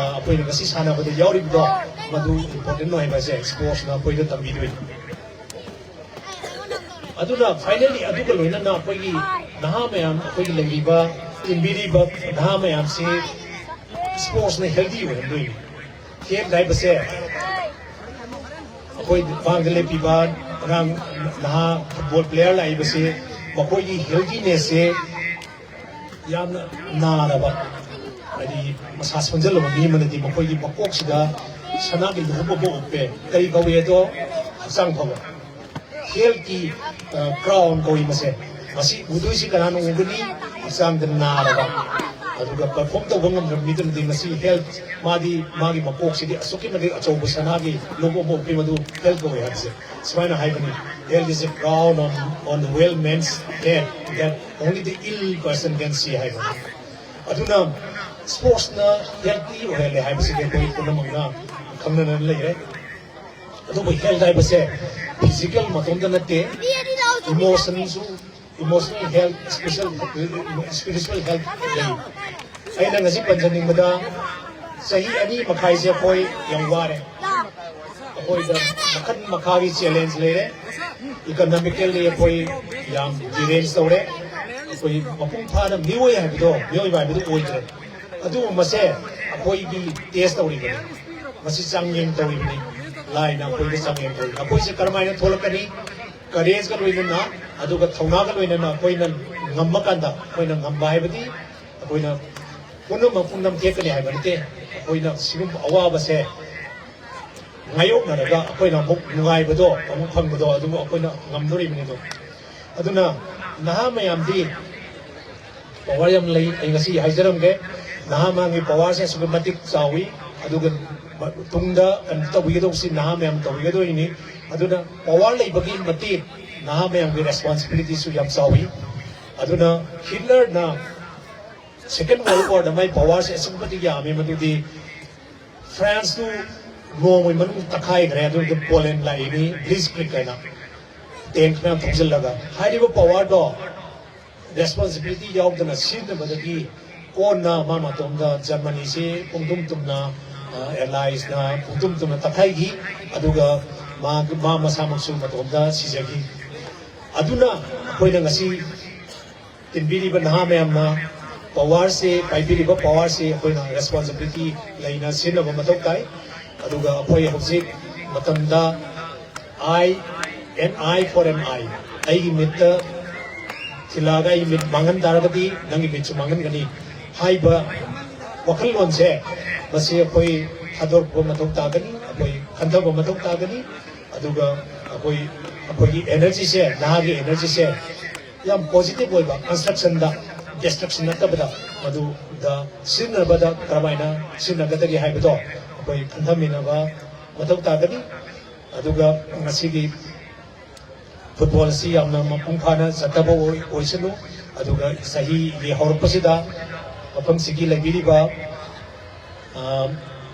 ꯑꯩꯈꯣꯏꯅ ꯉꯁꯤ ꯁꯥꯟꯅꯕꯗ ꯌꯥꯎꯔꯤꯕꯗꯣ ꯃꯗꯨ ꯏꯝꯄꯣꯔꯇꯦꯟ ꯑꯣꯏ ꯍꯥꯏꯕꯁꯦ ꯁ꯭ꯄꯣꯔꯠꯁꯅ ꯑꯩꯈꯣꯏꯗ ꯇꯝꯕꯤꯗꯣꯏꯅꯤ꯫ ꯑꯗꯨꯅ ꯐꯥꯏꯅꯦꯜꯂꯤ ꯑꯗꯨꯒ ꯂꯣꯏꯅꯅ ꯑꯩꯈꯣꯏꯒꯤ ꯅꯍꯥ ꯃꯌꯥꯝ, ꯑꯩꯈꯣꯏꯒꯤ ꯂꯩꯔꯤꯕ, ꯇꯤꯟꯕꯤꯔꯤꯕ ꯅꯍꯥ ꯃꯌꯥꯝꯁꯤ ꯁ꯭ꯄꯣꯔꯠꯁꯅ ꯍꯦꯜꯗꯤ ꯑꯣꯏꯍꯟꯗꯣꯏꯅꯤ꯫ ꯍꯦꯜꯊ ꯍꯥꯏꯕꯁꯦ ꯑꯩꯈꯣꯏ ꯃꯥꯡꯗ ꯂꯦꯞꯄꯤꯕ ꯑꯉꯥꯡ ꯅꯍꯥ ꯐꯨꯠꯕꯣꯜ ꯄ꯭ꯂꯦꯌꯔ ꯂꯥꯛꯏꯕꯁꯤ ꯃꯈꯣꯏꯒꯤ ꯍꯦꯜꯗꯤꯅꯦꯁꯁꯦ ꯌꯥꯝꯅ ꯅꯥꯔꯕ, ꯍꯥꯏꯗꯤ ꯃꯁꯥ ꯁꯣꯟꯖꯜꯂꯕ ꯃꯤ ꯑꯃꯅꯗꯤ ꯃꯈꯣꯏꯒꯤ ꯃꯀꯣꯛꯁꯤꯗ ꯁꯅꯥꯒꯤ ꯂꯨꯍꯨꯞ ꯑꯃ ꯎꯞꯄꯦ꯫ ꯀꯔꯤ ꯀꯧꯏ ꯑꯗꯣ? ꯍꯛꯆꯥꯡ ꯐꯕ꯫ ꯍꯦꯜꯊꯀꯤ ꯀ꯭ꯔꯥꯎꯟ ꯀꯧꯏ ꯃꯁꯦ꯫ ꯃꯁꯤ ꯎꯗꯣꯏꯁꯤ ꯀꯅꯥꯅ ꯎꯒꯅꯤ? ꯍꯛꯆꯥꯡꯗ ꯅꯥꯔꯕ, ꯑꯗꯨꯒ ꯄꯔꯐꯣꯔꯝ ꯇꯧꯕ ꯉꯝꯗ꯭ꯔꯕ ꯃꯤꯗꯨꯅꯗꯤ ꯃꯁꯤ ꯍꯦꯜꯊ, ꯃꯥꯗꯤ ꯃꯥꯒꯤ ꯃꯀꯣꯛꯁꯤꯗꯤ ꯑꯁꯨꯛꯀꯤ ꯃꯇꯤꯛ ꯑꯆꯧꯕ ꯁꯅꯥꯒꯤ ꯂꯨꯞ ꯑꯃ ꯎꯞꯄꯤ, ꯃꯗꯨ ꯍꯦꯜꯊ ꯀꯧꯏ ꯍꯥꯏꯕꯁꯦ꯫ ꯁꯨꯃꯥꯏꯅ ꯍꯥꯏꯕꯅꯤ, "Health is a crown on, on the well man's head that only the ill person can see" ꯍꯥꯏꯕꯅꯤ꯫ ꯑꯗꯨꯅ ꯁ꯭ꯄꯣꯔꯠꯁꯅ ꯍꯦꯜꯊꯤ ꯑꯣꯏꯍꯜꯂꯦ ꯍꯥꯏꯕꯁꯤꯗꯤ ꯑꯩꯈꯣꯏ ꯄꯨꯝꯅꯃꯛꯅ ꯈꯪꯅꯅ ꯂꯩꯔꯦ꯫ ꯑꯗꯨꯕꯨ ꯍꯦꯜꯊ ꯍꯥꯏꯕꯁꯦ ꯐꯤꯖꯤꯀꯦꯜ ꯃꯇꯣꯝꯇ ꯅꯠꯇꯦ, ꯏꯃꯣꯁꯟꯁꯨ, emotional health, spiritual, spiritual health ꯂꯩ꯫ ꯑꯩꯅ ꯉꯁꯤ ꯄꯟꯖꯅꯤꯡꯕꯗ, ꯆꯍꯤ ꯑꯅꯤ ꯃꯈꯥꯏꯁꯦ ꯑꯩꯈꯣꯏ ꯌꯥꯝ ꯋꯥꯔꯦ꯫ ꯑꯩꯈꯣꯏꯗ ꯃꯈꯜ ꯃꯈꯥꯒꯤ ꯆꯦꯂꯦꯟꯖ ꯂꯩꯔꯦ꯫ ꯏꯀꯣꯅꯣꯃꯤꯀꯦꯜꯂꯤ ꯑꯩꯈꯣꯏ ꯌꯥꯝ ꯗꯤꯔꯦꯟꯖ ꯇꯧꯔꯦ꯫ ꯑꯩꯈꯣꯏ ꯃꯄꯨꯡ ꯐꯥꯅ ꯃꯤꯑꯣꯏ ꯍꯥꯏꯕꯗꯣ, ꯃꯤꯑꯣꯏꯕ ꯍꯥꯏꯕꯗꯣ ꯑꯣꯏꯗ꯭ꯔꯦ꯫ ꯑꯗꯨꯕꯨ ꯃꯁꯦ ꯑꯩꯈꯣꯏꯒꯤ ꯇꯦꯁ ꯇꯧꯔꯤꯕꯅꯤ, ꯃꯁꯤ ꯆꯥꯡꯌꯦꯡ ꯇꯧꯔꯤꯕꯅꯤ, ꯂꯥꯏꯅ ꯑꯩꯈꯣꯏꯗ ꯆꯥꯡꯌꯦꯡ ꯇꯧꯔꯤꯕꯅꯤ꯫ ꯑꯩꯈꯣꯏꯁꯦ ꯀꯔꯝꯍꯥꯏꯅ ꯊꯣꯛꯂꯛꯀꯅꯤ? ꯀꯔꯦꯖꯀ ꯂꯣꯏꯅꯅ, ꯑꯗꯨꯒ ꯊꯧꯅꯥꯒ ꯂꯣꯏꯅꯅ ꯑꯩꯈꯣꯏꯅ ꯉꯝꯕ ꯀꯥꯟꯗ, ꯑꯩꯈꯣꯏꯅ ꯉꯝꯕ ꯍꯥꯏꯕꯗꯤ ꯑꯩꯈꯣꯏꯅ ꯄꯨꯝꯅꯃꯛ ꯄꯨꯝꯅꯃꯛ ꯊꯦꯛꯀꯅꯤ ꯍꯥꯏꯕ ꯅꯠꯇꯦ꯫ ꯑꯩꯈꯣꯏꯅ ꯁꯤꯒꯨꯝꯕ ꯑꯋꯥꯕꯁꯦ ꯉꯥꯌꯣꯛꯅꯔꯒ ꯑꯩꯈꯣꯏꯅ ꯑꯃꯨꯛ ꯅꯨꯡꯉꯥꯏꯕꯗꯣ ꯑꯃꯨꯛ ꯐꯪꯕꯗꯣ, ꯑꯗꯨꯕꯨ ꯑꯩꯈꯣꯏꯅ ꯉꯝꯗꯣꯔꯤꯕꯅꯤꯗꯣ꯫ ꯑꯗꯨꯅ ꯅꯍꯥ ꯃꯌꯥꯝꯗꯤ ꯄꯋꯥꯔ ꯌꯥꯝ ꯂꯩ꯫ ꯑꯩ ꯉꯁꯤ ꯍꯥꯏꯖꯔꯝꯒꯦ, ꯅꯍꯥ ꯃꯌꯥꯝꯒꯤ ꯄꯋꯥꯔꯁꯦ ꯑꯁꯨꯛꯀꯤ ꯃꯇꯤꯛ ꯆꯥꯎꯏ꯫ ꯑꯗꯨꯒ ꯇꯨꯡꯗ ꯀꯩꯅꯣ ꯇꯧꯕꯤꯒꯗꯧꯕꯁꯤ ꯅꯍꯥ ꯃꯌꯥꯝ ꯇꯧꯕꯤꯒꯗꯣꯏꯅꯤ꯫ ꯑꯗꯨꯅ ꯄꯋꯥꯔ ꯂꯩꯕꯒꯤ ꯃꯇꯤꯛ ꯅꯍꯥ ꯃꯌꯥꯝꯒꯤ ꯔꯦꯁꯄꯣꯟꯁꯤꯕꯤꯂꯤꯇꯤꯁꯨ ꯌꯥꯝ ꯆꯥꯎꯏ꯫ ꯑꯗꯨꯅ ꯍꯤꯠꯂꯔꯅ ꯁꯦꯀꯦꯟ ꯋꯥꯔꯜ ꯋꯥꯔꯗ ꯃꯥꯏ ꯄꯋꯥꯔꯁꯦ ꯑꯁꯨꯛꯀꯤ ꯃꯇꯤꯛ ꯌꯥꯝꯃꯤ, ꯃꯗꯨꯗꯤ ꯐ꯭ꯔꯥꯟꯁꯇꯨ ꯅꯣꯡꯃꯒꯤ ꯃꯅꯨꯡꯗ ꯇꯛꯈꯥꯏꯈ꯭ꯔꯦ꯫ ꯑꯗꯨꯗ ꯄꯣꯂꯦꯟ ꯂꯥꯛꯏꯅꯤ, ꯕ꯭ꯂꯤꯠꯖꯀ꯭ꯔꯤꯒ ꯍꯥꯏꯅ, ꯇꯦꯡ ꯃꯌꯥꯝ ꯊꯧꯖꯤꯜꯂꯒ꯫ ꯍꯥꯏꯔꯤꯕ ꯄꯋꯥꯔꯗꯣ ꯔꯦꯁꯄꯣꯟꯁꯤꯕꯤꯂꯤꯇꯤ ꯌꯥꯎꯗꯅ ꯁꯤꯖꯤꯟꯅꯕꯗꯒꯤ ꯀꯣꯟꯅ ꯃꯥ ꯃꯇꯣꯝꯗ ꯖꯔꯃꯅꯤꯁꯤ ꯄꯨꯡꯗꯨꯝ ꯇꯨꯝꯅ, ꯑ, ꯑꯦꯂꯥꯏꯁꯅ ꯄꯨꯡꯗꯨꯝ ꯇꯨꯝꯅ ꯇꯛꯈꯥꯏꯈꯤ꯫ ꯑꯗꯨꯒ ꯃꯥ, ꯃꯥ ꯃꯁꯥꯃꯛꯁꯨ ꯃꯇꯣꯝꯗ ꯁꯤꯖꯈꯤ꯫ ꯑꯗꯨꯅ ꯑꯩꯈꯣꯏꯅ ꯉꯁꯤ ꯇꯤꯟꯕꯤꯔꯤꯕ ꯅꯍꯥ ꯃꯌꯥꯝꯅ ꯄꯋꯥꯔꯁꯦ, ꯄꯥꯏꯕꯤꯔꯤꯕ ꯄꯋꯥꯔꯁꯦ ꯑꯩꯈꯣꯏꯅ ꯔꯦꯁꯄꯣꯟꯁꯤꯕꯤꯂꯤꯇꯤ ꯂꯩꯅ ꯁꯤꯖꯤꯟꯅꯕ ꯃꯊꯧ ꯇꯥꯏ꯫ ꯑꯗꯨꯒ ꯑꯩꯈꯣꯏ ꯍꯧꯖꯤꯛ ꯃꯇꯝꯗ, "I, an eye for an eye", ꯑꯩꯒꯤ ꯃꯤꯠꯇ ꯊꯤꯜꯂꯛꯑꯒ ꯑꯩꯒꯤ ꯃꯤꯠ ꯃꯥꯡꯍꯟ ꯇꯥꯔꯒꯗꯤ ꯅꯪꯒꯤ ꯃꯤꯠꯁꯨ ꯃꯥꯡꯍꯟꯒꯅꯤ ꯍꯥꯏꯕ ꯋꯥꯈꯜꯂꯣꯟꯁꯦ, ꯃꯁꯤ ꯑꯩꯈꯣꯏ ꯊꯥꯗꯣꯔꯛꯄ ꯃꯊꯧ ꯇꯥꯒꯅꯤ, ꯑꯩꯈꯣꯏ ꯈꯟꯊꯕ ꯃꯊꯧ ꯇꯥꯒꯅꯤ꯫ ꯑꯗꯨꯒ ꯑꯩꯈꯣꯏ, ꯑꯩꯈꯣꯏꯒꯤ ꯑꯦꯅꯔꯖꯤꯁꯦ, ꯅꯍꯥꯒꯤ ꯑꯦꯅꯔꯖꯤꯁꯦ ꯌꯥꯝ ꯄꯣꯖꯤꯇꯤꯚ ꯑꯣꯏꯕ, ꯀꯟꯁꯇ꯭ꯔꯛꯁꯟꯗ, ꯗꯤꯁꯇ꯭ꯔꯛꯁꯟ ꯅꯠꯇꯕꯗ, ꯃꯗꯨꯗ ꯁꯤꯖꯤꯟꯅꯕꯗ ꯀꯔꯝꯍꯥꯏꯅ ꯁꯤꯖꯤꯟꯅꯒꯗꯒꯦ ꯍꯥꯏꯕꯗꯣ ꯑꯩꯈꯣꯏ ꯈꯟꯊꯃꯤꯟꯅꯕ ꯃꯊꯧ ꯇꯥꯒꯅꯤ꯫ ꯑꯗꯨꯒ ꯉꯁꯤꯒꯤ ꯐꯨꯠꯕꯣꯜ ꯑꯁꯤ ꯌꯥꯝꯅ ꯃꯄꯨꯡ ꯐꯥꯅ ꯆꯠꯊꯕ ꯑꯣꯏ-, ꯑꯣꯏꯁꯅꯨ꯫ ꯑꯗꯨꯒ ꯆꯍꯤꯒꯤ ꯍꯧꯔꯛꯄꯁꯤꯗ ꯃꯐꯝꯁꯤꯒꯤ ꯂꯩꯕꯤꯔꯤꯕ, ꯑ,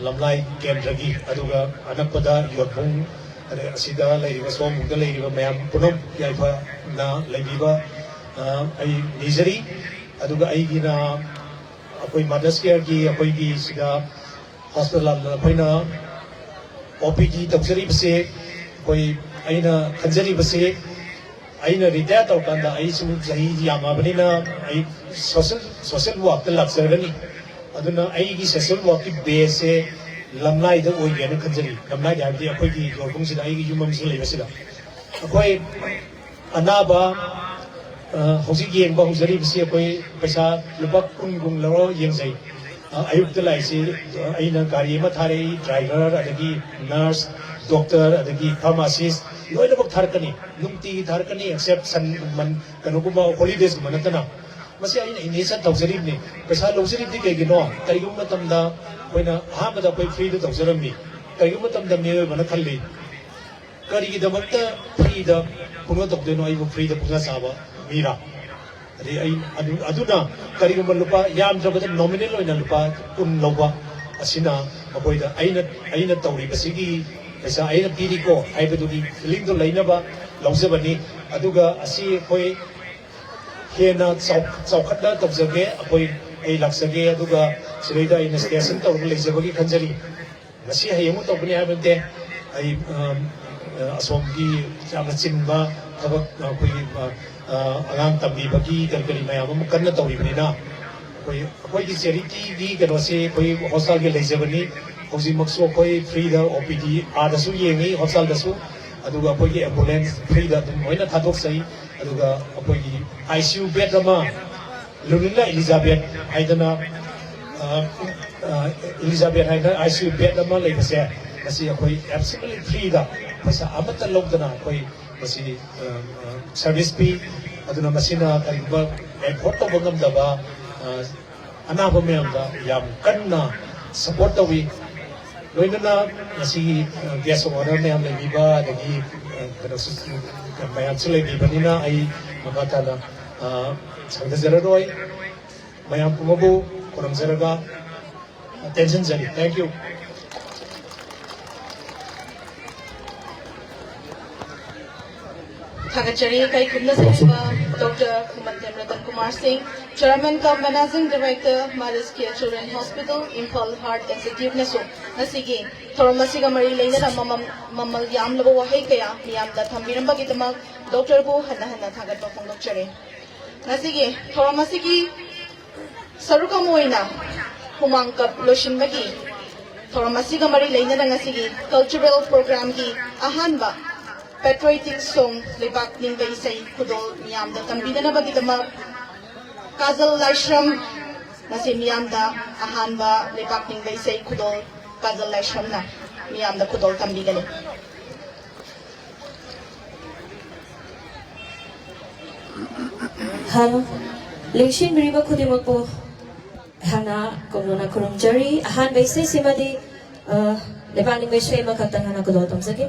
ꯂꯝꯂꯥꯏ ꯀꯦꯟꯗ꯭ꯔꯒꯤ, ꯑꯗꯨꯒ ꯑꯅꯛꯄꯗ ꯌꯣꯠꯕꯨꯡ ꯑꯗ ꯑꯁꯤꯗ ꯂꯩꯔꯤꯕ, ꯁꯣꯝꯕꯨꯛꯇ ꯂꯩꯔꯤꯕ ꯃꯌꯥꯝ ꯄꯨꯝꯅꯃꯛ ꯌꯥꯏꯐꯅ ꯂꯩꯕꯤꯕ, ꯑ, ꯑꯩ ꯅꯤꯖꯔꯤ꯫ ꯑꯗꯨꯒ ꯑꯩꯒꯤꯅ ꯑꯩꯈꯣꯏ ꯃꯥꯗꯔꯁ ꯀꯦꯌꯔꯒꯤ ꯑꯩꯈꯣꯏꯒꯤ ꯁꯤꯗ ꯍꯣꯁꯄꯤꯇꯥꯜ ꯑꯩꯈꯣꯏꯅ ꯑꯣ ꯄꯤ ꯗꯤ ꯇꯧꯖꯔꯤꯕꯁꯦ, ꯑꯩꯈꯣꯏ, ꯑꯩꯅ ꯈꯟꯖꯔꯤꯕꯁꯦ, ꯑꯩꯅ ꯔꯤꯇꯥꯌꯔ ꯇꯧꯔꯀꯥꯟꯗ ꯑꯩꯁꯨ ꯆꯍꯤ ꯌꯥꯝꯃꯕꯅꯤꯅ ꯑꯩ ꯁꯣꯁꯦꯜ, ꯁꯣꯁꯦꯜ ꯋꯥꯔꯛꯇ ꯂꯥꯛꯆꯔꯒꯅꯤ꯫ ꯑꯗꯨꯅ ꯑꯩꯒꯤ ꯁꯣꯁꯦꯜ ꯋꯥꯔꯛꯀꯤ ꯕꯦꯁꯁꯦ ꯂꯝꯂꯥꯏꯗ ꯑꯣꯏꯒꯦꯅ ꯈꯟꯖꯔꯤ꯫ ꯂꯝꯂꯥꯏꯗ ꯍꯥꯏꯕꯗꯤ ꯑꯩꯈꯣꯏꯒꯤ ꯌꯣꯔꯕꯨꯡꯁꯤꯗ ꯑꯩꯒꯤ ꯌꯨꯝ ꯑꯃꯁꯨ ꯂꯩꯕꯁꯤꯗ ꯑꯩꯈꯣꯏ ꯑꯅꯥꯕ, ꯑ, ꯍꯧꯖꯤꯛ ꯌꯦꯡꯕ ꯍꯧꯖꯔꯤꯕꯁꯤ ꯑꯩꯈꯣꯏ ꯄꯩꯁꯥ ꯂꯨꯄꯥ ꯀꯨꯟ ꯀꯨꯟ ꯂꯧꯔ ꯌꯦꯡꯖꯩ꯫ ꯑ, ꯑꯌꯨꯛꯇ ꯂꯥꯛꯏꯁꯤ, ꯑ, ꯑꯩꯅ ꯒꯥꯔꯤ ꯑꯃ ꯊꯥꯔꯛꯏ, ꯗ꯭ꯔꯥꯏꯚꯔ, ꯑꯗꯒꯤ ꯅꯔꯁ, ꯗꯣꯛꯇꯔ, ꯑꯗꯒꯤ ꯐꯥꯔꯃꯥꯁꯤꯁ, ꯂꯣꯏꯅꯃꯛ ꯊꯥꯔꯛꯀꯅꯤ, ꯅꯨꯡꯇꯤꯒꯤ ꯊꯥꯔꯛꯀꯅꯤ, ꯑꯦꯛꯁꯦꯞ ꯁꯟ, ꯃꯟ-, ꯀꯩꯅꯣꯒꯨꯝꯕ, ꯍꯣꯂꯤꯗꯦꯁꯀꯨꯝꯕ ꯅꯠꯇꯅ꯫ ꯃꯁꯤ ꯑꯩꯅ ꯏꯅꯤꯁꯤꯌꯦꯠ ꯇꯧꯖꯔꯤꯕꯅꯤ꯫ ꯄꯩꯁꯥ ꯂꯧꯖꯔꯤꯕꯗꯤ ꯀꯩꯒꯤꯅꯣ? ꯀꯔꯤꯒꯨꯝꯕ ꯃꯇꯝꯗ ꯑꯩꯈꯣꯏꯅ ꯑꯍꯥꯟꯕꯗ ꯑꯩꯈꯣꯏ ꯐ꯭ꯔꯤꯗ ꯇꯧꯖꯔꯝꯃꯤ꯫ ꯀꯔꯤꯒꯨꯝꯕ ꯃꯇꯝꯗ ꯃꯤꯑꯣꯏꯕꯅ ꯈꯜꯂꯤ, "ꯀꯔꯤꯒꯤꯗꯃꯛꯇ ꯐ꯭ꯔꯤꯗ ꯄꯨꯡꯅ ꯇꯧꯗꯣꯏꯅꯣ? ꯑꯩꯕꯨ ꯐ꯭ꯔꯤꯗ ꯄꯨꯡꯅ ꯆꯥꯕ ꯃꯤꯔꯥ?" ꯑꯗꯩ ꯑꯩ ꯑꯗꯨ-, ꯑꯗꯨꯅ ꯀꯔꯤꯒꯨꯝꯕ ꯂꯨꯄꯥ ꯌꯥꯝꯗ꯭ꯔꯕꯗ ꯅꯣꯃꯤꯅꯦꯜ ꯑꯣꯏꯅ ꯂꯨꯄꯥ ꯀꯨꯟ ꯂꯧꯕ ꯑꯁꯤꯅ ꯃꯈꯣꯏꯗ ꯑꯩꯅ, ꯑꯩꯅ ꯇꯧꯔꯤꯕꯁꯤꯒꯤ ꯄꯩꯁꯥ ꯑꯩꯅ ꯄꯤꯔꯤꯀꯣ ꯍꯥꯏꯕꯗꯨꯒꯤ ꯐꯤꯂꯤꯡꯗꯣ ꯂꯩꯅꯕ ꯂꯧꯖꯕꯅꯤ꯫ ꯑꯗꯨꯒ ꯑꯁꯤ ꯑꯩꯈꯣꯏ ꯍꯦꯟꯅ ꯆꯥꯎ-, ꯆꯥꯎꯈꯠꯅ ꯇꯧꯖꯒꯦ꯫ ꯑꯩꯈꯣꯏ, ꯑꯩ ꯂꯥꯛꯆꯒꯦ, ꯑꯗꯨꯒ ꯁꯤꯗꯩꯗ ꯑꯩꯅ ꯁ꯭ꯇꯦꯁꯟ ꯇꯧꯔꯒ ꯂꯩꯖꯕꯒꯤ ꯈꯟꯖꯔꯤ꯫ ꯉꯁꯤ ꯍꯌꯦꯡꯃꯛ ꯇꯧꯒꯅꯤ ꯍꯥꯏꯕ ꯅꯠꯇꯦ꯫ ꯑꯩ, ꯑꯝ, ꯑ, ꯑꯁꯣꯝꯒꯤ ꯌꯥꯝꯅ ꯆꯤꯟꯕ ꯊꯕꯛ, ꯑꯩꯈꯣꯏꯒꯤ, ꯑ, ꯑ, ꯑꯉꯥꯡ ꯇꯝꯕꯤꯕꯒꯤ ꯀꯔꯤ ꯀꯔꯤ ꯃꯌꯥꯝ ꯑꯃ ꯀꯟꯅ ꯇꯧꯔꯤꯕꯅꯤꯅ, ꯑꯩꯈꯣꯏ, ꯑꯩꯈꯣꯏꯒꯤ ꯆꯦꯔꯤꯇꯤꯒꯤ ꯀꯩꯅꯣꯁꯤ ꯑꯩꯈꯣꯏ ꯍꯣꯁꯄꯤꯇꯥꯜꯒꯤ ꯂꯩꯖꯕꯅꯤ꯫ ꯍꯧꯖꯤꯛꯃꯛꯁꯨ ꯑꯩꯈꯣꯏ ꯐ꯭ꯔꯤꯗ ꯑꯣ ꯄꯤ ꯗꯤ ꯑꯥꯗꯁꯨ ꯌꯦꯡꯉꯤ, ꯍꯣꯁꯄꯤꯇꯥꯜꯗꯁꯨ, ꯑꯗꯨꯒ ꯑꯩꯈꯣꯏꯒꯤ ꯑꯦꯝꯕꯨꯂꯦꯟꯁ ꯐ꯭ꯔꯤꯗ ꯑꯗꯨꯝ ꯂꯣꯏꯅ ꯊꯥꯗꯣꯛꯆꯩ꯫ ꯑꯗꯨꯒ ꯑꯩꯈꯣꯏꯒꯤ ꯑꯥꯏ ꯁꯤ ꯌꯨ ꯕꯦꯗ ꯑꯃ, ꯂꯨꯂꯤꯂꯥ ꯏꯂꯤꯖꯥꯕꯦꯠ ꯍꯥꯏꯗꯅ, ꯑ, ꯑ, ꯏꯂꯤꯖꯥꯕꯦꯠ ꯍꯥꯏꯅ ꯑꯥꯏ ꯁꯤ ꯌꯨ ꯕꯦꯗ ꯑꯃ ꯂꯩꯕꯁꯦ, ꯃꯁꯤ ꯑꯩꯈꯣꯏ ꯑꯦꯕꯁꯣꯂꯨꯠꯂꯤ ꯐ꯭ꯔꯤꯗ, ꯄꯩꯁꯥ ꯑꯃꯠꯇ ꯂꯧꯗꯅ ꯑꯩꯈꯣꯏ ꯃꯁꯤ, ꯑ, ꯑ, ꯁꯔꯚꯤꯁ ꯄꯤ꯫ ꯑꯗꯨꯅ ꯃꯁꯤꯅ ꯀꯔꯤꯒꯨꯝꯕ ꯑꯦꯐꯣꯔꯗ ꯇꯧꯕ ꯉꯝꯗꯕ, ꯑ, ꯑꯅꯥꯕ ꯃꯌꯥꯝꯗ ꯌꯥꯝ ꯀꯟꯅ ꯁꯄꯣꯔꯠ ꯇꯧꯏ꯫ ꯂꯣꯏꯅꯅ ꯉꯁꯤꯒꯤ, ꯑ, ꯒꯦꯁ ꯑꯣꯐ ꯑꯣꯅꯔ ꯃꯌꯥꯝ ꯂꯩꯕꯤꯕ, ꯑꯗꯒꯤ, ꯑ, ꯀꯩꯅꯣꯁꯨ, ꯃꯌꯥꯝꯁꯨ ꯂꯩꯕꯤꯕꯅꯤꯅ ꯑꯩ ꯃꯈꯥ ꯇꯥꯅ, ꯑ, ꯁꯥꯡꯊꯖꯔꯔꯣꯏ꯫ ꯃꯌꯥꯝ ꯄꯨꯝꯕꯕꯨ ꯈꯨꯔꯨꯝꯖꯔꯒ ꯇꯦꯟꯁꯤꯟꯖꯔꯤ꯫ Thank you꯫ ꯊꯥꯒꯠꯆꯔꯤ꯫ ꯏꯀꯥꯏ ꯈꯨꯝꯅꯖꯔꯤꯕ ꯗꯣꯛꯇꯔ ꯈꯨꯃꯟꯊꯦꯝ ꯔꯇꯟ ꯀꯨꯃꯥꯔ ꯁꯤꯡ, Chairman cum Managing Director, Maris Care Children Hospital, Imphal Heart Institute ꯅꯁꯨ ꯉꯁꯤꯒꯤ ꯊꯧꯔꯝ ꯑꯁꯤꯒ ꯃꯔꯤ ꯂꯩꯅꯅ ꯃꯃꯜ, ꯃꯃꯜ ꯌꯥꯝꯂꯕ ꯋꯥꯍꯩ ꯀꯌꯥ ꯃꯤꯌꯥꯝꯗ ꯊꯝꯕꯤꯔꯝꯕꯒꯤꯗꯃꯛ ꯗꯣꯛꯇꯔꯕꯨ ꯍꯟꯅ ꯍꯟꯅ ꯊꯥꯒꯠꯄ ꯐꯣꯡꯗꯣꯛꯆꯔꯤ꯫ ꯉꯁꯤꯒꯤ ꯊꯧꯔꯝ ꯑꯁꯤꯒꯤ ꯁꯔꯨꯛ ꯑꯃ ꯑꯣꯏꯅ ꯍꯨꯃꯥꯡ ꯀꯞ ꯂꯣꯏꯁꯤꯟꯕꯒꯤ ꯊꯧꯔꯝ ꯑꯁꯤꯒ ꯃꯔꯤ ꯂꯩꯅꯅ ꯉꯁꯤꯒꯤ cultural program ꯒꯤ ꯑꯍꯥꯟꯕ patriotic song ꯂꯩꯕꯥꯛ ꯅꯤꯡꯕ ꯏꯁꯩ ꯈꯨꯗꯣꯜ ꯃꯤꯌꯥꯝꯗ ꯇꯝꯕꯤꯅꯅꯕꯒꯤꯗꯃꯛ ꯀꯥꯖꯜ ꯂꯥꯏꯁ꯭ꯔꯝ, ꯉꯁꯤ ꯃꯤꯌꯥꯝꯗ ꯑꯍꯥꯟꯕ ꯂꯩꯕꯥꯛ ꯅꯤꯡꯕ ꯏꯁꯩ ꯈꯨꯗꯣꯜ ꯀꯥꯖꯜ ꯂꯥꯏꯁ꯭ꯔꯝꯅ ꯃꯤꯌꯥꯝꯗ ꯈꯨꯗꯣꯜ ꯇꯝꯕꯤꯒꯅꯤ꯫ ꯍꯜꯂꯣ꯫ ꯂꯦꯡꯁꯤꯟꯕꯤꯔꯤꯕ ꯈꯨꯗꯤꯡꯃꯛꯄꯨ ꯑꯩꯍꯥꯛꯅ ꯀꯣꯝꯂꯣꯅ ꯈꯨꯔꯨꯝꯖꯔꯤ꯫ ꯑꯍꯥꯟꯕ ꯏꯁꯩꯁꯤꯃꯗꯤ, ꯑ, ꯂꯩꯕꯥꯛ ꯅꯤꯡꯕ ꯏꯁꯩ ꯑꯃꯈꯛꯇꯪ ꯍꯥꯟꯅ ꯈꯨꯗꯣꯜ ꯇꯝꯖꯒꯦ꯫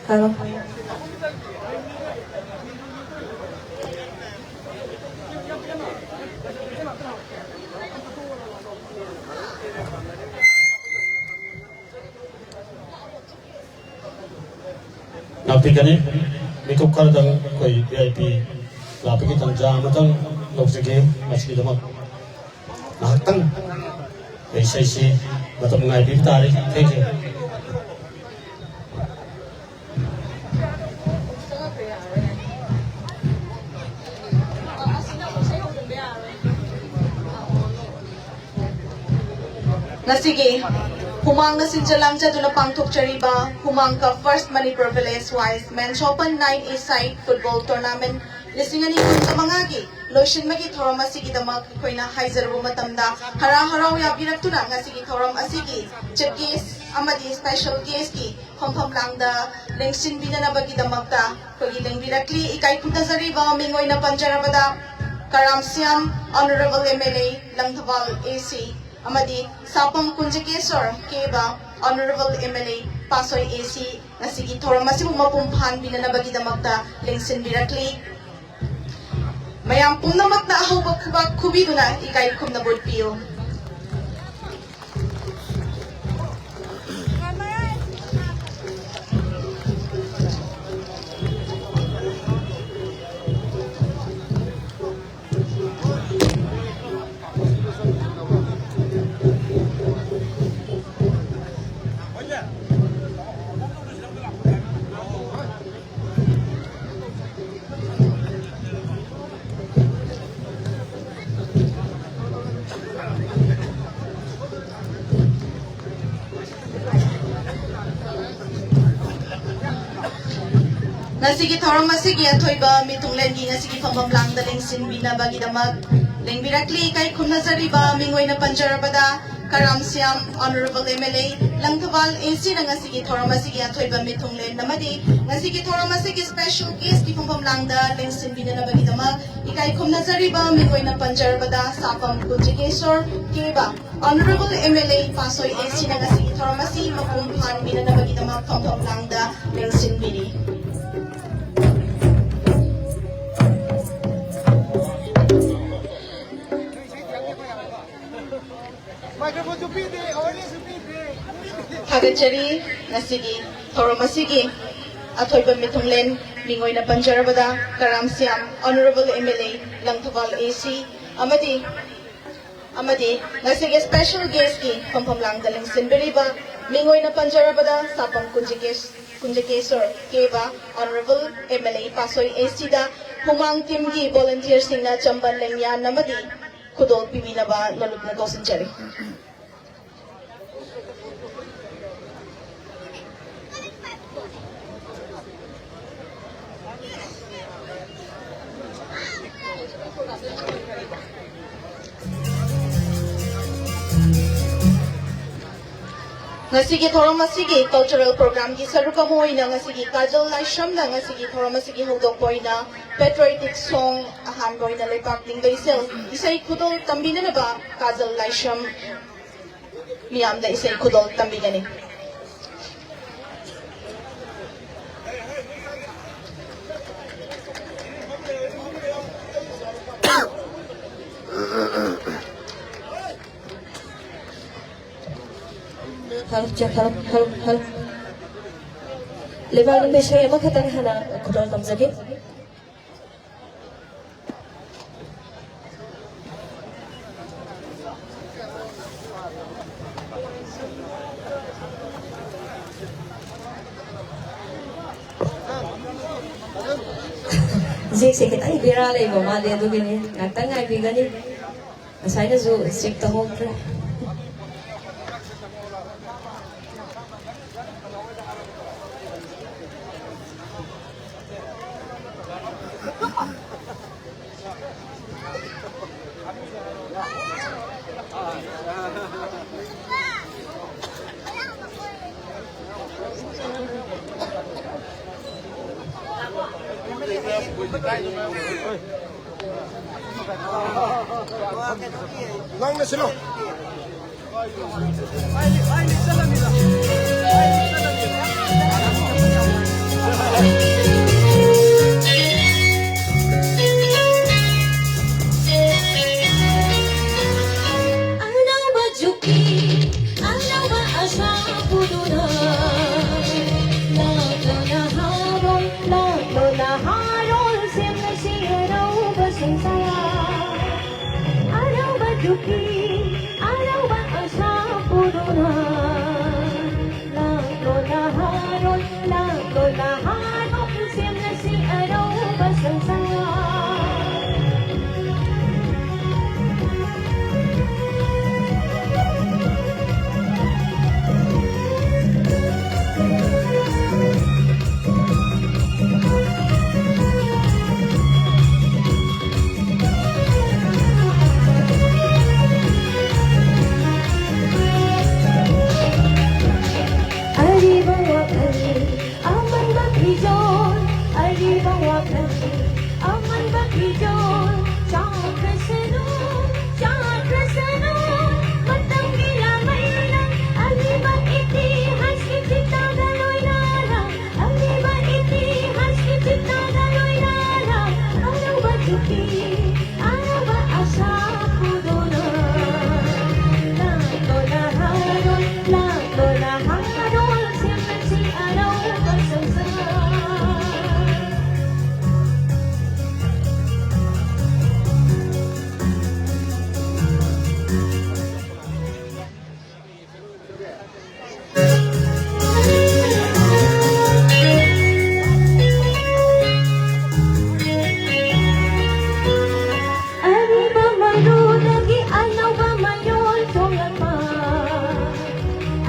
ꯍꯜꯂꯣ꯫ ꯉꯥꯛꯄꯤꯒꯅꯤ꯫ ꯃꯤꯀꯨꯞ ꯈꯔꯗꯪ ꯑꯩꯈꯣꯏ ꯚꯤ ꯑꯥꯏ ꯄꯤ ꯂꯥꯛꯄꯒꯤ ꯇꯥꯟꯖꯥ ꯑꯃꯇꯪ ꯂꯧꯖꯒꯦ꯫ ꯃꯁꯤꯒꯤꯗꯃꯛ ꯉꯥꯏꯍꯥꯛꯇꯪ ꯑꯩꯈꯣꯏ ꯏꯁꯩꯁꯤ ꯃꯇꯝ ꯉꯥꯏꯕꯤꯕ ꯇꯥꯔꯦ꯫ Thank you꯫ ꯉꯁꯤꯒꯤ ꯍꯨꯃꯥꯡꯅ ꯁꯤꯟꯖ ꯂꯥꯡꯖꯗꯨꯅ ꯄꯥꯡꯊꯣꯛꯆꯔꯤꯕ ꯍꯨꯃꯥꯡ ꯀꯞ First Manipur Village Wise Men's Open nine A side football tournament ꯂꯤꯁꯤꯡ ꯑꯅꯤ ꯀꯨꯟꯃꯉꯥꯒꯤ ꯂꯣꯏꯁꯤꯟꯕꯒꯤ ꯊꯧꯔꯝ ꯑꯁꯤꯒꯤꯗꯃꯛ ꯑꯩꯈꯣꯏꯅ ꯍꯥꯏꯖꯔꯨꯕ ꯃꯇꯝꯗ ꯍꯔꯥꯎ ꯍꯔꯥꯎ ꯌꯥꯕꯤꯔꯛꯇꯨꯅ ꯉꯁꯤꯒꯤ ꯊꯧꯔꯝ ꯑꯁꯤꯒꯤ chief guest ꯑꯃꯗꯤ special guestꯀꯤ ꯐꯝꯐꯝ ꯂꯥꯡꯗ ꯂꯦꯡꯁꯤꯟꯕꯤꯅꯅꯕꯒꯤꯗꯃꯛꯇ ꯑꯩꯈꯣꯏꯒꯤ ꯂꯦꯡꯕꯤꯔꯛꯂꯤ꯫ ꯏꯀꯥꯏ ꯈꯨꯝꯅꯖꯔꯤꯕ ꯃꯤꯡ ꯑꯣꯏꯅ ꯄꯟꯖꯔꯕꯗ ꯀꯔꯥꯝꯁꯤꯌꯥꯝ Honorable M L A Langthabal A C ꯑꯃꯗꯤ ꯁꯥꯄꯝ ꯀꯨꯟꯖꯀꯦꯁꯣꯔ ꯀꯦꯕ Honorable M L A ꯄꯥꯁꯣꯏ A C ꯉꯁꯤꯒꯤ ꯊꯧꯔꯝ ꯑꯁꯤꯕꯨ ꯃꯄꯨꯡ ꯐꯥꯍꯟꯕꯤꯅꯅꯕꯒꯤꯗꯃꯛꯇ ꯂꯦꯡꯁꯤꯟꯕꯤꯔꯛꯂꯤ꯫ ꯃꯌꯥꯝ ꯄꯨꯝꯅꯃꯛꯅ ꯑꯍꯧꯕ ꯈꯨꯕꯥꯛ ꯈꯨꯕꯤꯗꯨꯅ ꯏꯀꯥꯏ ꯈꯨꯝꯅꯕ ꯎꯠꯄꯤꯌꯨ꯫ ꯉꯁꯤꯒꯤ ꯊꯧꯔꯝ ꯑꯁꯤꯒꯤ ꯑꯊꯣꯏꯕ ꯃꯤꯊꯨꯡꯂꯦꯟꯒꯤ ꯉꯁꯤꯒꯤ ꯐꯝꯐꯝ ꯂꯥꯡꯗ ꯂꯦꯡꯁꯤꯟꯕꯤꯅꯕꯒꯤꯗꯃꯛ ꯂꯦꯡꯕꯤꯔꯛꯂꯤ꯫ ꯏꯀꯥꯏ ꯈꯨꯝꯅꯖꯔꯤꯕ ꯃꯤꯡ ꯑꯣꯏꯅ ꯄꯟꯖꯔꯕꯗ ꯀꯔꯥꯝꯁꯤꯌꯥꯝ Honorable M L A Langthabal A C ꯅ ꯉꯁꯤꯒꯤ ꯊꯧꯔꯝ ꯑꯁꯤꯒꯤ ꯑꯊꯣꯏꯕ ꯃꯤꯊꯨꯡꯂꯦꯟ ꯑꯃꯗꯤ ꯉꯁꯤꯒꯤ ꯊꯧꯔꯝ ꯑꯁꯤꯒꯤ special guest ꯀꯤ ꯐꯝꯐꯝ ꯂꯥꯡꯗ ꯂꯦꯡꯁꯤꯟꯕꯤꯅꯅꯕꯒꯤꯗꯃꯛ ꯏꯀꯥꯏ ꯈꯨꯝꯅꯖꯔꯤꯕ ꯃꯤꯡ ꯑꯣꯏꯅ ꯄꯟꯖꯔꯕꯗ ꯁꯥꯄꯝ ꯀꯨꯟꯖꯀꯦꯁꯣꯔ ꯀꯦꯕ Honorable M L A ꯄꯥꯁꯣꯏ A C ꯅ ꯉꯁꯤꯒꯤ ꯊꯧꯔꯝ ꯑꯁꯤ ꯃꯄꯨꯡ ꯐꯥꯍꯟꯕꯤꯅꯅꯕꯒꯤꯗꯃꯛ ꯐꯝꯐꯝ ꯂꯥꯡꯗ ꯂꯦꯡꯁꯤꯟꯕꯤꯔꯤ꯫ Microphone ꯁꯨ ꯄꯤꯗꯦ, awareness ꯁꯨ ꯄꯤꯗꯦ꯫ ꯊꯥꯒꯠꯆꯔꯤ꯫ ꯉꯁꯤꯒꯤ ꯊꯧꯔꯝ ꯑꯁꯤꯒꯤ ꯑꯊꯣꯏꯕ ꯃꯤꯊꯨꯡꯂꯦꯟ ꯃꯤꯡ ꯑꯣꯏꯅ ꯄꯟꯖꯔꯕꯗ ꯀꯔꯥꯝꯁꯤꯌꯥꯝ Honorable M L A Langthabal A C ꯑꯃꯗꯤ ꯑꯃꯗꯤ ꯉꯁꯤꯒꯤ special guest ꯀꯤ ꯐꯝꯐꯝ ꯂꯥꯡꯗ ꯂꯦꯡꯁꯤꯟꯕꯤꯔꯤꯕ ꯃꯤꯡ ꯑꯣꯏꯅ ꯄꯟꯖꯔꯕꯗ ꯁꯥꯄꯝ ꯀꯨꯟꯖꯀꯦꯁ-, ꯀꯨꯟꯖꯀꯦꯁꯣꯔ ꯀꯦꯕ Honorable M L A ꯄꯥꯁꯣꯏ A C ꯗ ꯍꯨꯃꯥꯡ team ꯒꯤ volunteer ꯁꯤꯡꯅ ꯆꯝꯕ ꯂꯦꯡꯌꯥꯟ ꯑꯃꯗꯤ ꯈꯨꯗꯣꯜ ꯄꯤꯕꯤꯅꯕ ꯅꯣꯂꯨꯛꯅ ꯀꯧꯁꯤꯟꯖꯔꯤ꯫ ꯉꯁꯤꯒꯤ ꯊꯧꯔꯝ ꯑꯁꯤꯒꯤ cultural programꯒꯤ ꯁꯔꯨꯛ ꯑꯃ ꯑꯣꯏꯅ ꯉꯁꯤꯒꯤ ꯀꯥꯖꯜ ꯂꯥꯏꯁ꯭ꯔꯝꯗ ꯉꯁꯤꯒꯤ ꯊꯧꯔꯝ ꯑꯁꯤꯒꯤ ꯍꯧꯗꯣꯛꯄ ꯑꯣꯏꯅ patriotic song ꯑꯍꯥꯟꯕ ꯑꯣꯏꯅ ꯂꯩꯄꯥꯛ ꯅꯤꯡꯕ ꯏꯁꯩ, ꯏꯁꯩ ꯈꯨꯗꯣꯜ ꯇꯝꯕꯤꯅꯅꯕ ꯀꯥꯖꯜ ꯂꯥꯏꯁ꯭ꯔꯝ ꯃꯤꯌꯥꯝꯗ ꯏꯁꯩ ꯈꯨꯗꯣꯜ ꯇꯝꯕꯤꯒꯅꯤ꯫ Hello, check, hello, hello, hello. ꯂꯩꯕꯥꯛ ꯅꯤꯡꯕ ꯏꯁꯩ ꯑꯃꯈꯛꯇꯪ ꯍꯥꯟꯅ ꯈꯨꯗꯣꯜ ꯇꯝꯖꯒꯦ꯫ ꯍꯧꯖꯤꯛꯁꯦ ꯈꯤꯇꯪ ꯕꯦꯔꯥ ꯂꯩꯕ ꯃꯥꯜꯂꯦ, ꯑꯗꯨꯒꯤꯅꯤ꯫ ꯉꯥꯛꯇꯪ ꯉꯥꯏꯕꯤꯒꯅꯤ꯫ ꯉꯁꯥꯏꯅꯁꯨ ꯆꯦꯛ ꯇꯧꯍꯧꯗ꯭ꯔꯦ꯫ ꯅꯪꯅ ꯁꯤꯜꯂꯣ꯫ ꯑꯅꯧꯕ ꯖꯨꯛꯀꯤ ꯑꯅꯧꯕ ꯑꯁꯥ ꯄꯨꯗꯨꯅ ꯂꯥꯛꯂꯣ ꯅꯍꯥꯔꯣꯜ, ꯂꯥꯛꯂꯣ ꯅꯍꯥꯔꯣꯜ, ꯁꯦꯝꯂꯁꯤ ꯑꯅꯧꯕ ꯁꯪꯁꯥꯔ꯫ ꯑꯅꯧꯕ ꯖꯨꯛꯀꯤ ꯑꯅꯧꯕ ꯑꯁꯥ ꯄꯨꯗꯨꯅ ꯂꯥꯛꯂꯣ ꯅꯍꯥꯔꯣꯜ, ꯂꯥꯛꯂꯣ ꯅꯍꯥꯔꯣꯜ, ꯑꯃꯟꯕ ꯐꯤꯖꯣꯜ ꯆꯥꯈ꯭ꯔꯁꯅꯨ, ꯆꯥꯈ꯭ꯔꯁꯅꯨ꯫ ꯃꯇꯝꯒꯤ ꯂꯥꯃꯩꯅ ꯑꯔꯤꯕ ꯏꯇꯤꯍꯥꯁꯀꯤ ꯆꯤꯇꯥꯗ ꯂꯣꯏꯅꯅ, ꯑꯔꯤꯕ ꯏꯇꯤꯍꯥꯁꯀꯤ ꯆꯤꯇꯥꯗ ꯂꯣꯏꯅꯅ ꯑꯅꯧꯕ ꯆꯨꯛꯀꯤ ꯑꯅꯧꯕ ꯑꯁꯥ ꯄꯨꯗꯨꯅ ꯂꯥꯛꯂꯣ ꯅꯍꯥꯔꯣꯜ, ꯂꯥꯛꯂꯣ ꯅꯍꯥꯔꯣꯜ, ꯁꯦꯝꯂꯁꯤ ꯑꯅꯧꯕ ꯁꯪꯁꯥꯔ꯫ ꯑꯔꯤꯕ ꯃꯔꯨꯗꯒꯤ ꯑꯅꯧꯕ ꯃꯌꯣꯜ ꯆꯣꯡꯂꯛꯄ,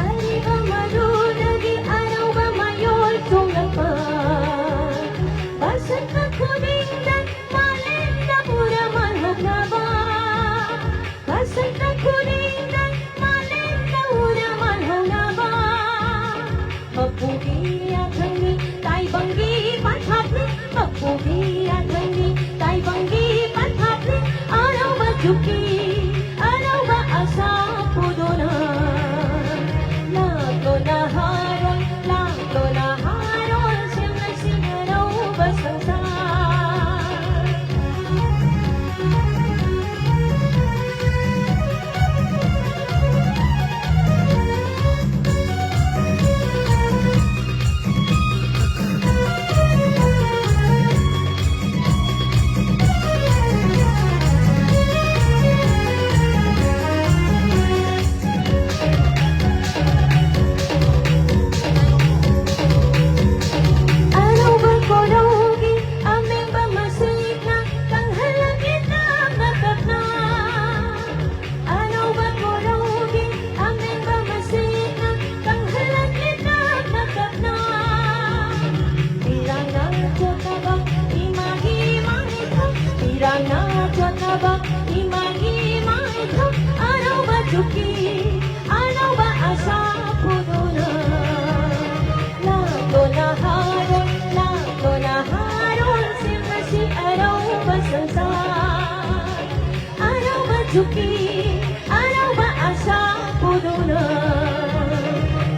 ꯑꯔꯤꯕ ꯃꯔꯨꯗꯒꯤ ꯑꯅꯧꯕ ꯃꯌꯣꯜ ꯆꯣꯡꯂꯛꯄ, ꯕꯁꯟꯇ ꯈꯨꯗꯤꯡꯗ ꯃꯥꯂꯦꯝꯗ ꯄꯨꯔꯃꯜ ꯍꯧꯅꯕ, ꯕꯁꯟꯇ ꯈꯨꯗꯤꯡꯗ ꯃꯥꯂꯦꯝꯗ ꯎꯔꯃꯜ ꯍꯧꯅꯕ꯫ ꯃꯄꯨꯒꯤ ꯌꯥꯊꯪꯅꯤ, ꯇꯥꯏꯕꯪꯒꯤ ꯄꯟꯊꯥꯞꯅꯤ, ꯃꯄꯨꯒꯤ ꯌꯥꯊꯪꯅꯤ, ꯇꯥꯏꯕꯪꯒꯤ ꯄꯟꯊꯥꯞꯅꯤ꯫ ꯑꯅꯧꯕ ꯆꯨꯛꯀꯤ ꯑꯅꯧꯕ ꯑꯁꯥ ꯄꯨꯗꯨꯅ ꯂꯥꯛꯂꯣ ꯅꯍꯥꯔꯣꯜ, ꯂꯥꯛꯂꯣ ꯅꯍꯥꯔꯣꯜ, ꯁꯦꯝꯂꯁꯤ ꯑꯅꯧꯕ ꯁꯪꯁꯥꯔ꯫ ꯑꯅꯧꯕ ꯀꯣꯔꯧꯒꯤ ꯑꯃꯦꯡꯕ ꯃꯁꯤꯅ ꯀꯪꯍꯜꯂꯛꯂꯦ ꯇꯞꯅ ꯇꯞꯅ꯫ ꯑꯅꯧꯕ ꯀꯣꯔꯧꯒꯤ ꯑꯃꯦꯡꯕ ꯃꯁꯤꯅ ꯀꯪꯍꯜꯂꯛꯂꯦ ꯇꯞꯅ ꯇꯞꯅ꯫ ꯏꯔꯥꯡꯅ ꯆꯣꯠꯅꯕ ꯏꯃꯥꯒꯤ ꯃꯥꯏꯊꯣꯡ, ꯏꯔꯥꯡꯅ ꯆꯣꯠꯅꯕ ꯏꯃꯥꯒꯤ ꯃꯥꯏꯊꯣꯡ꯫ ꯑꯅꯧꯕ ꯆꯨꯛꯀꯤ ꯑꯅꯧꯕ ꯑꯁꯥ ꯄꯨꯗꯨꯅ ꯂꯥꯛꯂꯣ ꯅꯍꯥꯔꯣꯜ, ꯂꯥꯛꯂꯣ ꯅꯍꯥꯔꯣꯜ, ꯁꯦꯝ ꯌꯨꯝꯒꯤ ꯑꯅꯧꯕ ꯑꯁꯥ ꯄꯨꯗꯨꯅ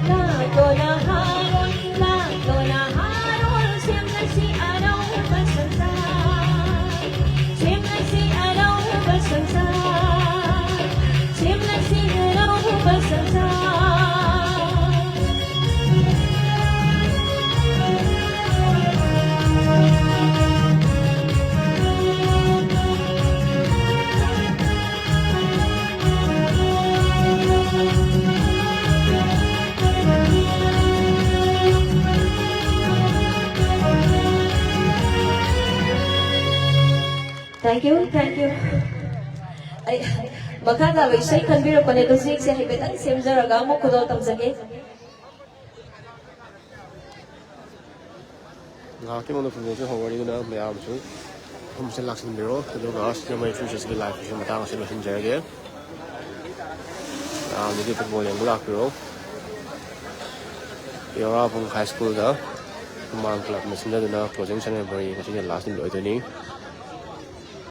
ꯂꯥꯛꯂꯣ ꯅꯍꯥꯔꯣꯜ, ꯂꯥꯛꯂꯣ ꯅꯍꯥꯔꯣꯜ, ꯁꯦꯝꯂꯁꯤ ꯑꯅꯧꯕ ꯁꯪꯁꯥꯔ, ꯁꯦꯝꯂꯁꯤ ꯑꯅꯧꯕ ꯁꯪꯁꯥꯔ, ꯁꯦꯝꯂꯁꯤ ꯑꯅꯧꯕ ꯁꯪꯁꯥꯔ꯫ Thank you, thank you. ꯑꯩ ꯃꯈꯥ ꯇꯥꯕ ꯏꯁꯩ ꯈꯟꯕꯤꯔꯛꯄꯅꯦ, ꯑꯗꯣ ꯍꯧꯖꯤꯛꯁꯦ ꯍꯥꯏꯐꯦꯠꯇꯪ ꯁꯦꯝꯖꯔꯒ ꯑꯃꯨꯛ ꯈꯨꯗꯣꯜ ꯇꯝꯖꯒꯦ꯫ ꯉꯥꯏꯍꯥꯛꯀꯤ ꯃꯅꯨꯡꯗ ꯐꯨꯠꯕꯣꯜꯁꯨ ꯍꯧꯔꯅꯤ, ꯑꯗꯨꯅ ꯃꯌꯥꯝꯁꯨ ꯃꯐꯝꯁꯤꯗ ꯂꯥꯛꯁꯤꯟꯕꯤꯔꯣ꯫ ꯑꯗꯨꯒ ꯁꯤꯗ ꯃꯣꯏ ꯐ꯭ꯌꯨꯆꯔꯁꯀꯤ ꯂꯥꯏꯐꯀꯤꯁꯨ ꯃꯇꯥꯡ ꯑꯁꯤ ꯂꯣꯏꯁꯤꯟꯖꯔꯒꯦ꯫ ꯃꯌꯥꯝꯗꯨꯗꯤ ꯐꯨꯠꯕꯣꯜ ꯌꯦꯡꯕ ꯂꯥꯛꯄꯤꯔꯣ꯫ ꯌꯧꯔꯥꯕꯨꯡ ꯍꯥꯏ ꯁ꯭ꯀꯨꯜꯗ ꯍꯨꯃꯥꯡ ꯀ꯭ꯂꯕꯅ ꯁꯤꯟꯖꯗꯨꯅ ꯀ꯭ꯂꯣꯖꯤꯡ ꯁꯦꯔꯦꯃꯣꯅꯤ ꯉꯁꯤꯅ ꯂꯥꯁ ꯅꯨꯃꯤꯠ ꯑꯣꯏꯗꯣꯏꯅꯤ꯫